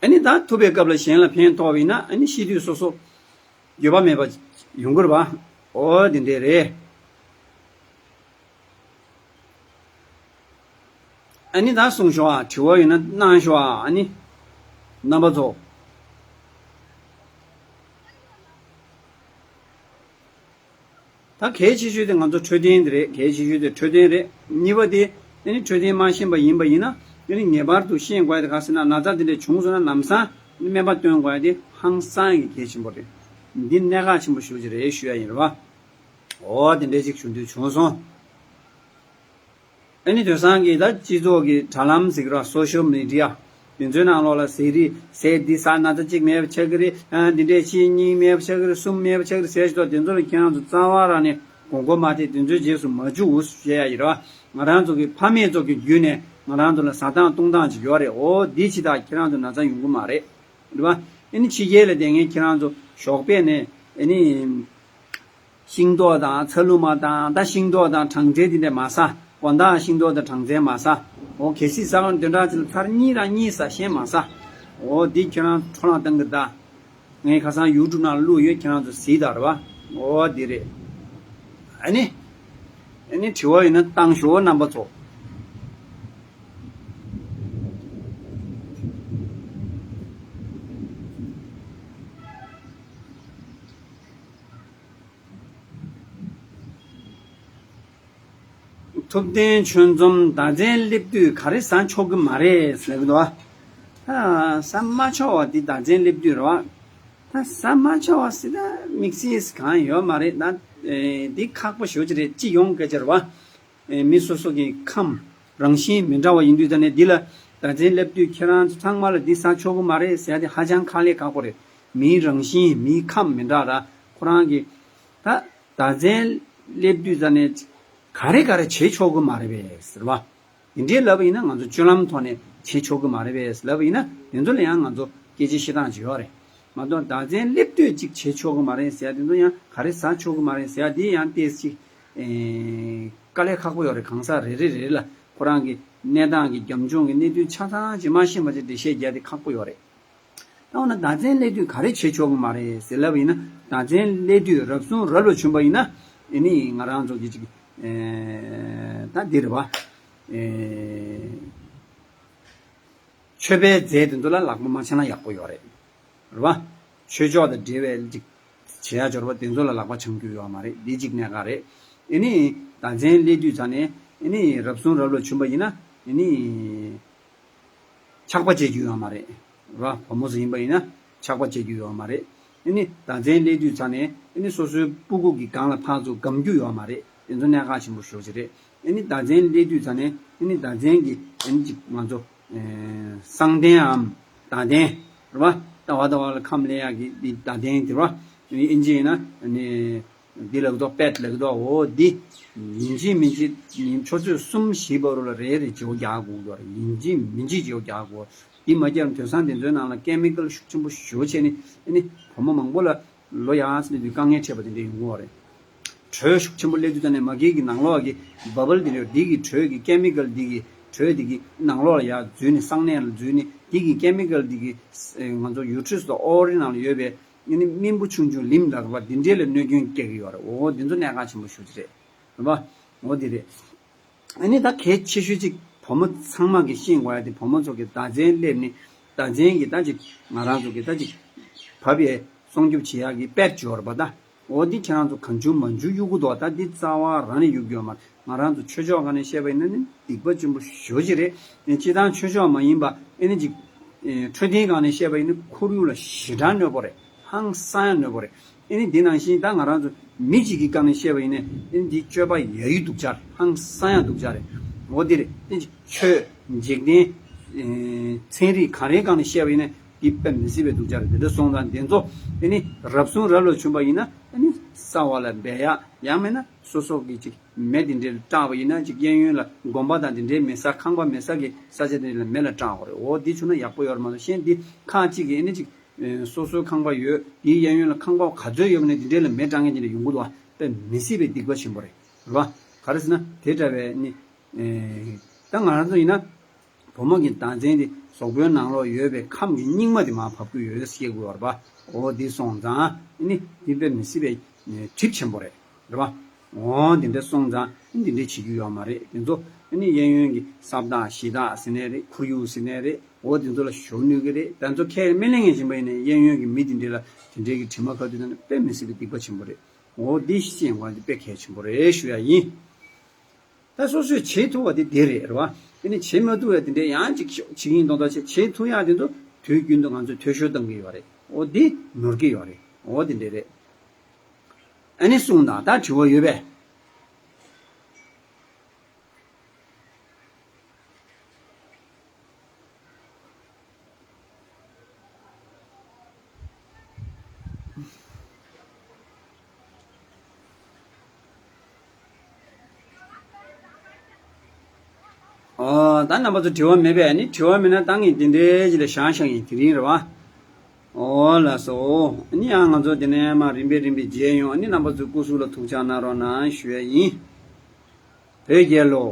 ཨ་ནི་ད་ཐུབ་པའི་སྐབས་ལ་གཞན་ལ་ཕན་ཐོགས་པ་ཡིན་ན་ཨ་ནི་ཤི་དུས་སོ་སོ་འགྱོད་པ་མེད་པ་ཡོང་གི་རེད་པ། འོ་དེ་འདྲས་རེད། ཨ་ནི་ད་གསུངས་ཤོག་ཨ། དྲི་བ་ཡོད་ན་གནང་ཤོག་ཨ། ཨ་ནི་རྣམ་པ་ཚོ། ད་གལ་ཆེ་ཤོས་དེ་ང་ཚོ་འཕྲོད་བསྟེན་དེ་རེད། གལ་ཆེ་ཤོས་དེ་འཕྲོད་བསྟེན་རེད། གཉིས་པ་དེ་ཨ་ནི་འཕྲོད་བསྟེན་མ་ཤེས་པ་ཡིན་པ་ཡིན་ན་ཨ་ནི་ངེས་པར་དུ་ཤེས་དགོས་ཡ་དེ་ག་ཟེར་ན་ན་ཚ་དེ་འདྲ་བྱུང་སོང་ན་ལམ་སང་སྨན་པ་སྟོན་དགོས་ཡ་དེ་ཧང་སང་གི་གལ་ཆེན་པོ་རེད། འདི་གནད་འགག་ཆེན་པོ་ཞེ་པོ་ཅིག་རེད་ཞུ་ཡ་ཡིན་རེད་པ། འོ་དེ་འདྲ་ཅིག་ཞུ་འདོད་བྱུང་སོང་། ཨ་ནི་དེང་སང་གི་ད་སྤྱི་ཚོགས་ཀྱི་དྲ་ལམ་ཟེར་གྱི་ར་སོ་ཤལ་མི་ཌི་ཡ་དེ་ཚོའི་ནང་ལོགས་ལ་ཟས་རིགས་ཟས་འདི་ཟ་ན་ཚ་གཅིག་མེད་པ་ཆགས་ཀྱི་རེད། ཨ་འདི་འདྲས་ཕྱི་གཉིས་མེད་པ་ཆགས་ཀྱི་རེད། གསུམ་མེད་པ་ཆགས་ཀྱི་རེད་ཟེར་ཞིག་ཏོ། དེ་ཚོ་ལ་ཁྱེད་རང་ཚོ་རྩ་བ་རང་ནས་དགོངས་པ་མ་ཐེག་དེ་ཚོའི་རྗེས་སུ་མ་འཇུག་ཞེས་ཡ་ཡིན་ར། ང་རང་ཚོ་གི་ཕ་མེས་ཚོ་གི་བརྒྱུད་ནས་ང་རང་ཚོ་ལ་ཟ་སྟངས་བཏུང་སྟངས་ཅིག་ཡོད་རེད། འོ་འདི་ཅི་ད་ཁྱེད་རང་ཚོ་ན་ཚ་ཡོང་གི་མ་རེད། རེད་པ། ཨ་ནི་ཕྱི་རྒྱལ་ལ་བསྡད་མཁན་ཁྱེད་རང་ཚོ་ཞོགས་པ་ནས་ཨ་ནི། ཤིང་ཏོག་དང་ཚ་ལུ་མ་དང་ད་ཤིང་ཏོག་དང་སྦྲང་རྩི་དེ་འདྲ་མ་ཟ། དགོང་དག་ཤིང་ཏོག་དང་སྦྲང་རྩི་མ་ཟ། འོ་གལ་སྲིད་ཟ་བ་དོན་དག་ཅིག་ལ་ཚར་གཉིས་རང་གཉིས་ཟ། གཞན་མ་ཟ། འོ་འདི་ཁྱེད་རང་འཕྲོ་བརླག་བཏང་གི་ད། ངས་ཁ་སང་ཡུ་ཊུབ་ནང་བླུགས་ཡོད། ཁྱེད་རང་ཚོ་གཟིགས་དང་རེད་པ། འོ་འདི་རེད། ཨ་ནི། ཨ་ནི་དྲི་བ་ཡོད་ན་བཏང་ཤོག་རྣམ་པ་ཚོ། ཐུབ་བསྟན་ཆོས་འཛོམས་ཟླ་མཚན་སླེབས་དུས་ག་རེ་ཟ་ཆོག་གི་མ་རེད་ཟེར་གི་འདུག་ཨ། ད་ཟ་མ་ཆོག་པ་འདི་ཟླ་མཚན་སླེབས་དུས་རེད་པ། ད་ཟ་མ་ཆོག་པ་ཟེར་ན་དམིགས་བསལ་གང་ཡོད་མ་རེད། ད་འདི་ཁག་པོ་ཞེ་པོ་ཅིག་རེད། སྤྱི་ཡོངས་སྐད་ཆ་རེད་པ། མི་སོ་སོ་གི་ཁམས་རང་བཞིན་མི་འདྲ་བ་ཡིན་དུས་ད་ནས་འདི་ལ་ཟླ་མཚན་སླེབས་དུས་ཁྱེད་རང་ཚོ་ཚང་མ་ལ་འདི་ཟ་ཆོག་གི་མ་རེད་ཟེར་ཡ་དེ་ཧ་ཅང་ཁག་ལས་ཁག་པོ་རེད། མིའི་རང་བཞིན་མིའི་ཁམས་མི་འདྲ་ར། ཁོ་རང་གི་ད་ཟླ་མཚན་སླེབས་དུས་ད་ནས་ག་རེ་ག་རེ་བྱེད་ཆོག་གི་མ་རེད་པས་ཟེར་བ། དེ་འདྲའི་ལབ་པ་ཡིན་ན་ང་ཚོ་སྤྱོད་ལམ་ཐོག་ནས་བྱེད་ཆོག་གི་མ་རེད་པས་ལབ་པ་ཡིན་ན་དེ་ཚོ་ལ་ཡང་ང་ཚོ་སྐད་ཆ་བཤད་སྟངས་ཅིག་ཡོད་རེད། མ་གཏོགས་ཟླ་མཚན་སླེབས་དུས་གཅིག་བྱེད་ཆོག་གི་མ་རེད་ཟེར་ཡ་དེ་ཚོ་ཡང་ག་རེ་ཟ་ཆོག་གི་མ་རེད་ཟེར་ཡ་དེ་ཡང་ཏོག་ཙམ་ཅིག་དཀའ་ལས་ཁག་པོ་ཡོད་རེད། གང་ཟག་རེ་རེ་རེ་ལ་ཁོ་རང་གི་གནས་སྟངས་ཀྱི་རྒྱབ་ལྗོངས་ཀྱི་གནད་དོན་ཆ་ཚང་ཅིག་མ་ཤེས་པ་ཅིག་འགྲེལ་བཤད་རྒྱག་དེ་ཁག་པོ་ཡོད་རེད། ད་འོ་ན་ཟླ་མཚན་སླེབས་དུས་ག་རེ་བྱེད་ཆོག་གི་མ་རེད་ཟེར་ལབ་ཡིན་ན། ཟླ་མཚན་སླེབས་དུས་རབ་བྱུང་རབ་ལ་བྱུང་བ་ཡིན་ན་ཨ་ནི་ང་རང་ཚོ་གི་ཅིག་ཨེ་ད་འདི་རེད་པ། ཨེ་མཆོད་པའི་རྫས་དེ་ཚོ་ལ་ལག་པ་མ་འཆང་ན་ཡག་པོ་ཡོད་རེད། རེད་པ། ཆོས་ཕྱོགས་དང་འབྲེལ་བའི་ཅིག་བྱེད་ཡ་འབྱོར་པ་དེ་ཚོ་ལ་ལག་པ་འཆང་རྒྱུ་ཡོད་མ་རེད། འདི་གཅིག་གནད་འགག་རེད། ཨེ་ནི་ཟླ་མཚན་སླེབས་དུས་ཙ་ནས་ཨེ་ནི་རབ་བྱུང་རབ་ལ་བྱུང་བ་ཡིན་ན་ཨེ་ནི་ཆག་པ་བྱེད་རྒྱུ་ཡོད་མ་རེད། རེད་པ། བུ་མོ་ཚོ་ཡིན་པ་ཡིན་ན་ཆག་པ་བྱེད་རྒྱུ་ཡོད་མ་རེད། ཨ་ནི་བརྡ་མཚོན་སླེབས་དུས་ཙ་ནས་ཨ་ནི་སོ་སོའི་སྤུ་གུ་གི་སྒང་ལ་ཕར་ཚུར་སྒམ་རྒྱུ་ཡོད་མ་རེད། དེ་ཚོ་གནད་འགག་ཆེན་པོ་ཞེ་པོ་ཅིག་རེད། ཨ་ནི་བརྡ་མཚོན་སླེབས་དུས་ཙ་ནས་ཨ་ནི་བརྡ་མཚོན་གྱི་ཨ་ནི་ཅིག་ང་ཚོ་ཨེ་གསང་རྟེན་འམ་བརྡ་རྟེན་རེད་བ། ལྟ་བ་ལྟ་བ་ལ་ཁམས་ལེན་ཡག་གི་འདི་བརྡ་རྟེན་དེ་རེད་བ། ཨིན་ཇི་ཡིན་ན་ཨ་ནི། འདི་ལབ་ཀྱི་འདུག་པེཊ་ལབ་ཀྱི་འདུག་འོ་འདི། ཡིན་གཅིག་མིན་གཅིག་ཡིན་ཆུ་ཚོད་གསུམ་བཞི་བར་དུ་ལ་རེ་རེ་བརྗེ་པོ་རྒྱག་དགོས་ཀྱི་རེད། ཡིན་གཅིག་མིན་གཅིག་བརྗེ་པོ་རྒྱག་དགོས། འདི་མ་བརྒྱབ་དུས་ཙང་དེ་ཚོའི་ནང་ལ་ཀེ་མི་ཀལ་ཤུགས་ཆེན་པོ་ཞེ་པོ་བྱས་ནས་ཨ་ནི་བུ་མོ་མང་པོ་ལ་ལོ་ཡག་ཙམ་སླེབས་དུས་དཀའ་ངལ་འཕྲད་པ་དེ་འདྲ་ཡོང་གི་ཡོད་རེད། དྲོད་ཤུགས་ཆེན་པོ་སླེབས་དུས་ཙ་ནས་མ་གི་གི་ནང་ལོགས་ཀྱི་བ་བལ་དེ་འདྲ་འདི་གི་དྲོད་ཀྱི་ཀེ་མི་ཀལ་འདི་གི་དྲོད་འདི་གི་ནང་ལོགས་ལ་ཡར་འཛུལ་ནས་གསང་གནས་ལ་འཛུལ་ནས་འདི་གི་ཀེ་མི་ཀལ་འདི་གི་ང་ཚོ་ཡུ་ཊི་རི་སི་དང་ཨོ་ཝ་རི་ནང་ལ་ཡོད་པའི། ཨ་ནི་རྨེན་བུ་ཆུང་ཆུང་ལིམ་ལ་རེད་བ། འདི་འདྲས་ལ་གནོད་སྐྱོན་སྐྱེལ་གྱི་ཡོད་རེད། འོ་འདི་ཚོ་གནད་འགག་ཆེན་པོ་ཞེ་པོ་ཅིག་རེད། རེད་བ། འོ་འདི་རེད། ཨ་ནི་ད་གལ་ཆེ་ཤོས་ཅིག་བུ་མོ་ཚང་མ་གིས་ཤེས་དགོས་ཡ་དེ་བུ་མོ་ཚོ་གི་བརྡ་མཚོན་སླེབས་ནས་བརྡ་མཚོན་གྱི་ད་ཅིག་ང་རང་ཚོ་གི་ད་ཅིག་བབས་ཡས་སྲུང་སྐྱོབ་བྱེད་ཡག་གི་པེཊ་ཅིག་ཡོད་རེད་པ་ད། འོ་འདི་ཁྱེད་རང་ཚོ་གང་བྱུང་མང་བྱུང་གཡུག་གི་འདུག་ད་འདི་རྩ་བ་རང་ནས་གཡུག་གི་ཡོད་མ་རེད། ང་རང་ཚོ་ཆོས་ཕྱོགས་སྒང་ནས་བཤད་པ་ཡིན་ན་ནི་སྡིག་པ་ཆེན་པོ་ཞེ་པོ་ཅིག་རེད། སྤྱིར་བཏང་ཆོས་ཕྱོགས་མ་ཡིན་པ་ཨེ་ནི་ཅིག་འཕྲོད་བསྟེན་སྒང་ནས་བཤད་པ་ཡིན་ན་ཁོར་ཡུག་ལ་ཞེ་དྲག་གནོད་པོ་རེད། ཧང་སང་ཡང་གནོད་པོ་རེད། ཨེ་ནི་འདི་ནང་བཞིན་ད་ང་རང་ཚོ་མི་གཅིག་གི་སྒང་ནས་བཤད་པ་ཡིན་ན་ཨེ་ནི་འདི་སྤྱོད་པ་ཡ་ཡི་སྡུག་ཅག་རེད། ཧང་སང་ཡང་སྡུག་ཅག་རེད། འོ་འདི་རེད། ཨེ་ནི་ཅིག་ཆོས་འཇིག་རྟེན་ཚན་རིག་གང་རེའི་སྒང་ནས་བཤད་པ་ཡིན་ན་འདི་དཔེ་མི་སྲིད་པའི་སྡུག་ཅག་རེད། འདི་འདྲ་སོང་ཙང་འདི་ཚོ་ཨེ་ནི་རབ་བྱུང་རབ་ལ་བྱུང་པ་ཡིན་ན་ཨེ་ནི་གསར་བ་ལ་སྦས་ཡག་ཡང་མིན་ན་སོ་སོ་གི་ཅིག་མེ་དེ་འདྲའི་སྐྲག་པ་ཡིན་ན་ཅིག་གཡས་གཡོན་ལ་དགོན་པ་དང་དེ་འདྲའི་མེད་ས་ཁང་པ་མེད་ས་གི་ས་ཆ་དེ་འདྲ་ལ་མེ་ལ་སྐྲག་དགོས་རེད། འོ་འདི་བྱུང་ན་ཡག་པོ་ཡོད་རེད་མ་གཏོགས་གཞན་འདི་ཁག་ཅིག་གི་ཨེ་ནི་ཅིག་སོ་སོའི་ཁང་པ་ཡོད་དེའི་གཡས་གཡོན་ལ་ཁང་པ་ག་ཚོད་ཡོད་པ་ནས་དེ་འདྲའི་ལ་མེ་སྐྲག་མཁན་དེ་འདྲ་ཡོང་གི་འདུག་བ། དཔེ་མི་སྲིད་པའི་སྡིག་པ་ཆེན་པོ་རེད། རེད་བ། ག་རེ་ཟེར་ན་དེ་འདྲ་བའི་ནི་ད་ང་རང་ཚོ་ཡིན་ན། བུ་མོ་གི་བརྡ་མཚོན་དེ་གཟུགས་པོའི་ནང་ལོགས་ཡོད་པའི་ཁམས་ཀྱི་སྙིགས་མ་དེ་མར་བབས་ཀྱི་ཡོད་ཟེར་དགོས་པ་རེད་པ། འོ་འདི་སོང་ཙང་ཨ་ནི་འདི་དཔེ་མི་སྲིད་པའི་གྲིབ་ཆེན་པོ་རེད། རེད་པ། འོ་འདི་འདྲ་སོང་ཙང་ཨ་ནི་འདི་འདྲ་བྱེད་རྒྱུ་ཡོད་མ་རེད། དེ་ཚོ་ཨ་ནི་གཡས་གཡོན་གྱི་ས་བདག་གཞི་བདག་ཟེར་ནའི་རེད། ཁོར་ཡུག་ཟེར་ནའི་རེད། འོ་དེ་ཚོ་ལ་ཞོ་གནོད་ཀྱི་རེད། དེ་ཚོ་ཁས་སྨན་ལས་ངན་བྱིན་པ་ཡིན་ན་གཡས་གཡོན་གྱི་མི་དེ་འདྲ་ལ་དེ་འདྲའི་གི་དྲི་མ་ཁ་དུས་ན་དཔེ་མི་སྲིད་པའི་སྡིག་པ་ཆེན་པོ་རེད། འོ་འདི་ཤེས་དགོས་དེ་དཔེ་གལ་ཆེན་པོ་རེད་ཞུ་ཡ་ཡིན། ད་སོ་སོས་བྱེད་ཐུབ་པ་དེ་དེ་རེད། རེད་བ། དེ་ནས་བྱེད་མ་ཐུབ་པ་དེ་འདྲའི་ཡང་ཅིག་ཤོག་བྱེད་ཀྱིན་གཏོང་ད་བྱེད་བྱེད་ཐུབ་ཡག་དེ་ཚོ་དུས་རྒྱུན་དུ་ང་ཚོས་འཐུས་ཤོར་གཏོང་གི་ཡོད་རེད། འོ་འདི་ནོར་གྱི་ཡོད་རེད། འོ་དེ་འདྲ་རེད། ཨ་ནི་གསུངས་དང་ད་དྲི་བ་ཡོད་པས། ཨོ། ད་རྣམ་པ་ཚོ་དྲི་བ་མེད་པས། ཨ་ནི་དྲི་བ་མེད་ན་ད་ངས་འདི་འདྲའི་ཅིག་ལ་བཞག་བཞག་ཡིན། དེ་རིང་རེད་བ། ཨོ་ལགས་སོ། ཨ་ནི་ཡང་ང་ཚོ་དེ་ནས་མར་རིམ་པས་རིམ་པས་མཇལ་ཡོང་། ཨ་ནི་རྣམ་པ་ཚོའི་སྐུ་གཟུགས་ལ་ཐུགས་ཅག་གནང་རོགས་གནང་ཞུ་ཡ་ཡིན། བོད་རྒྱལ་ལོ།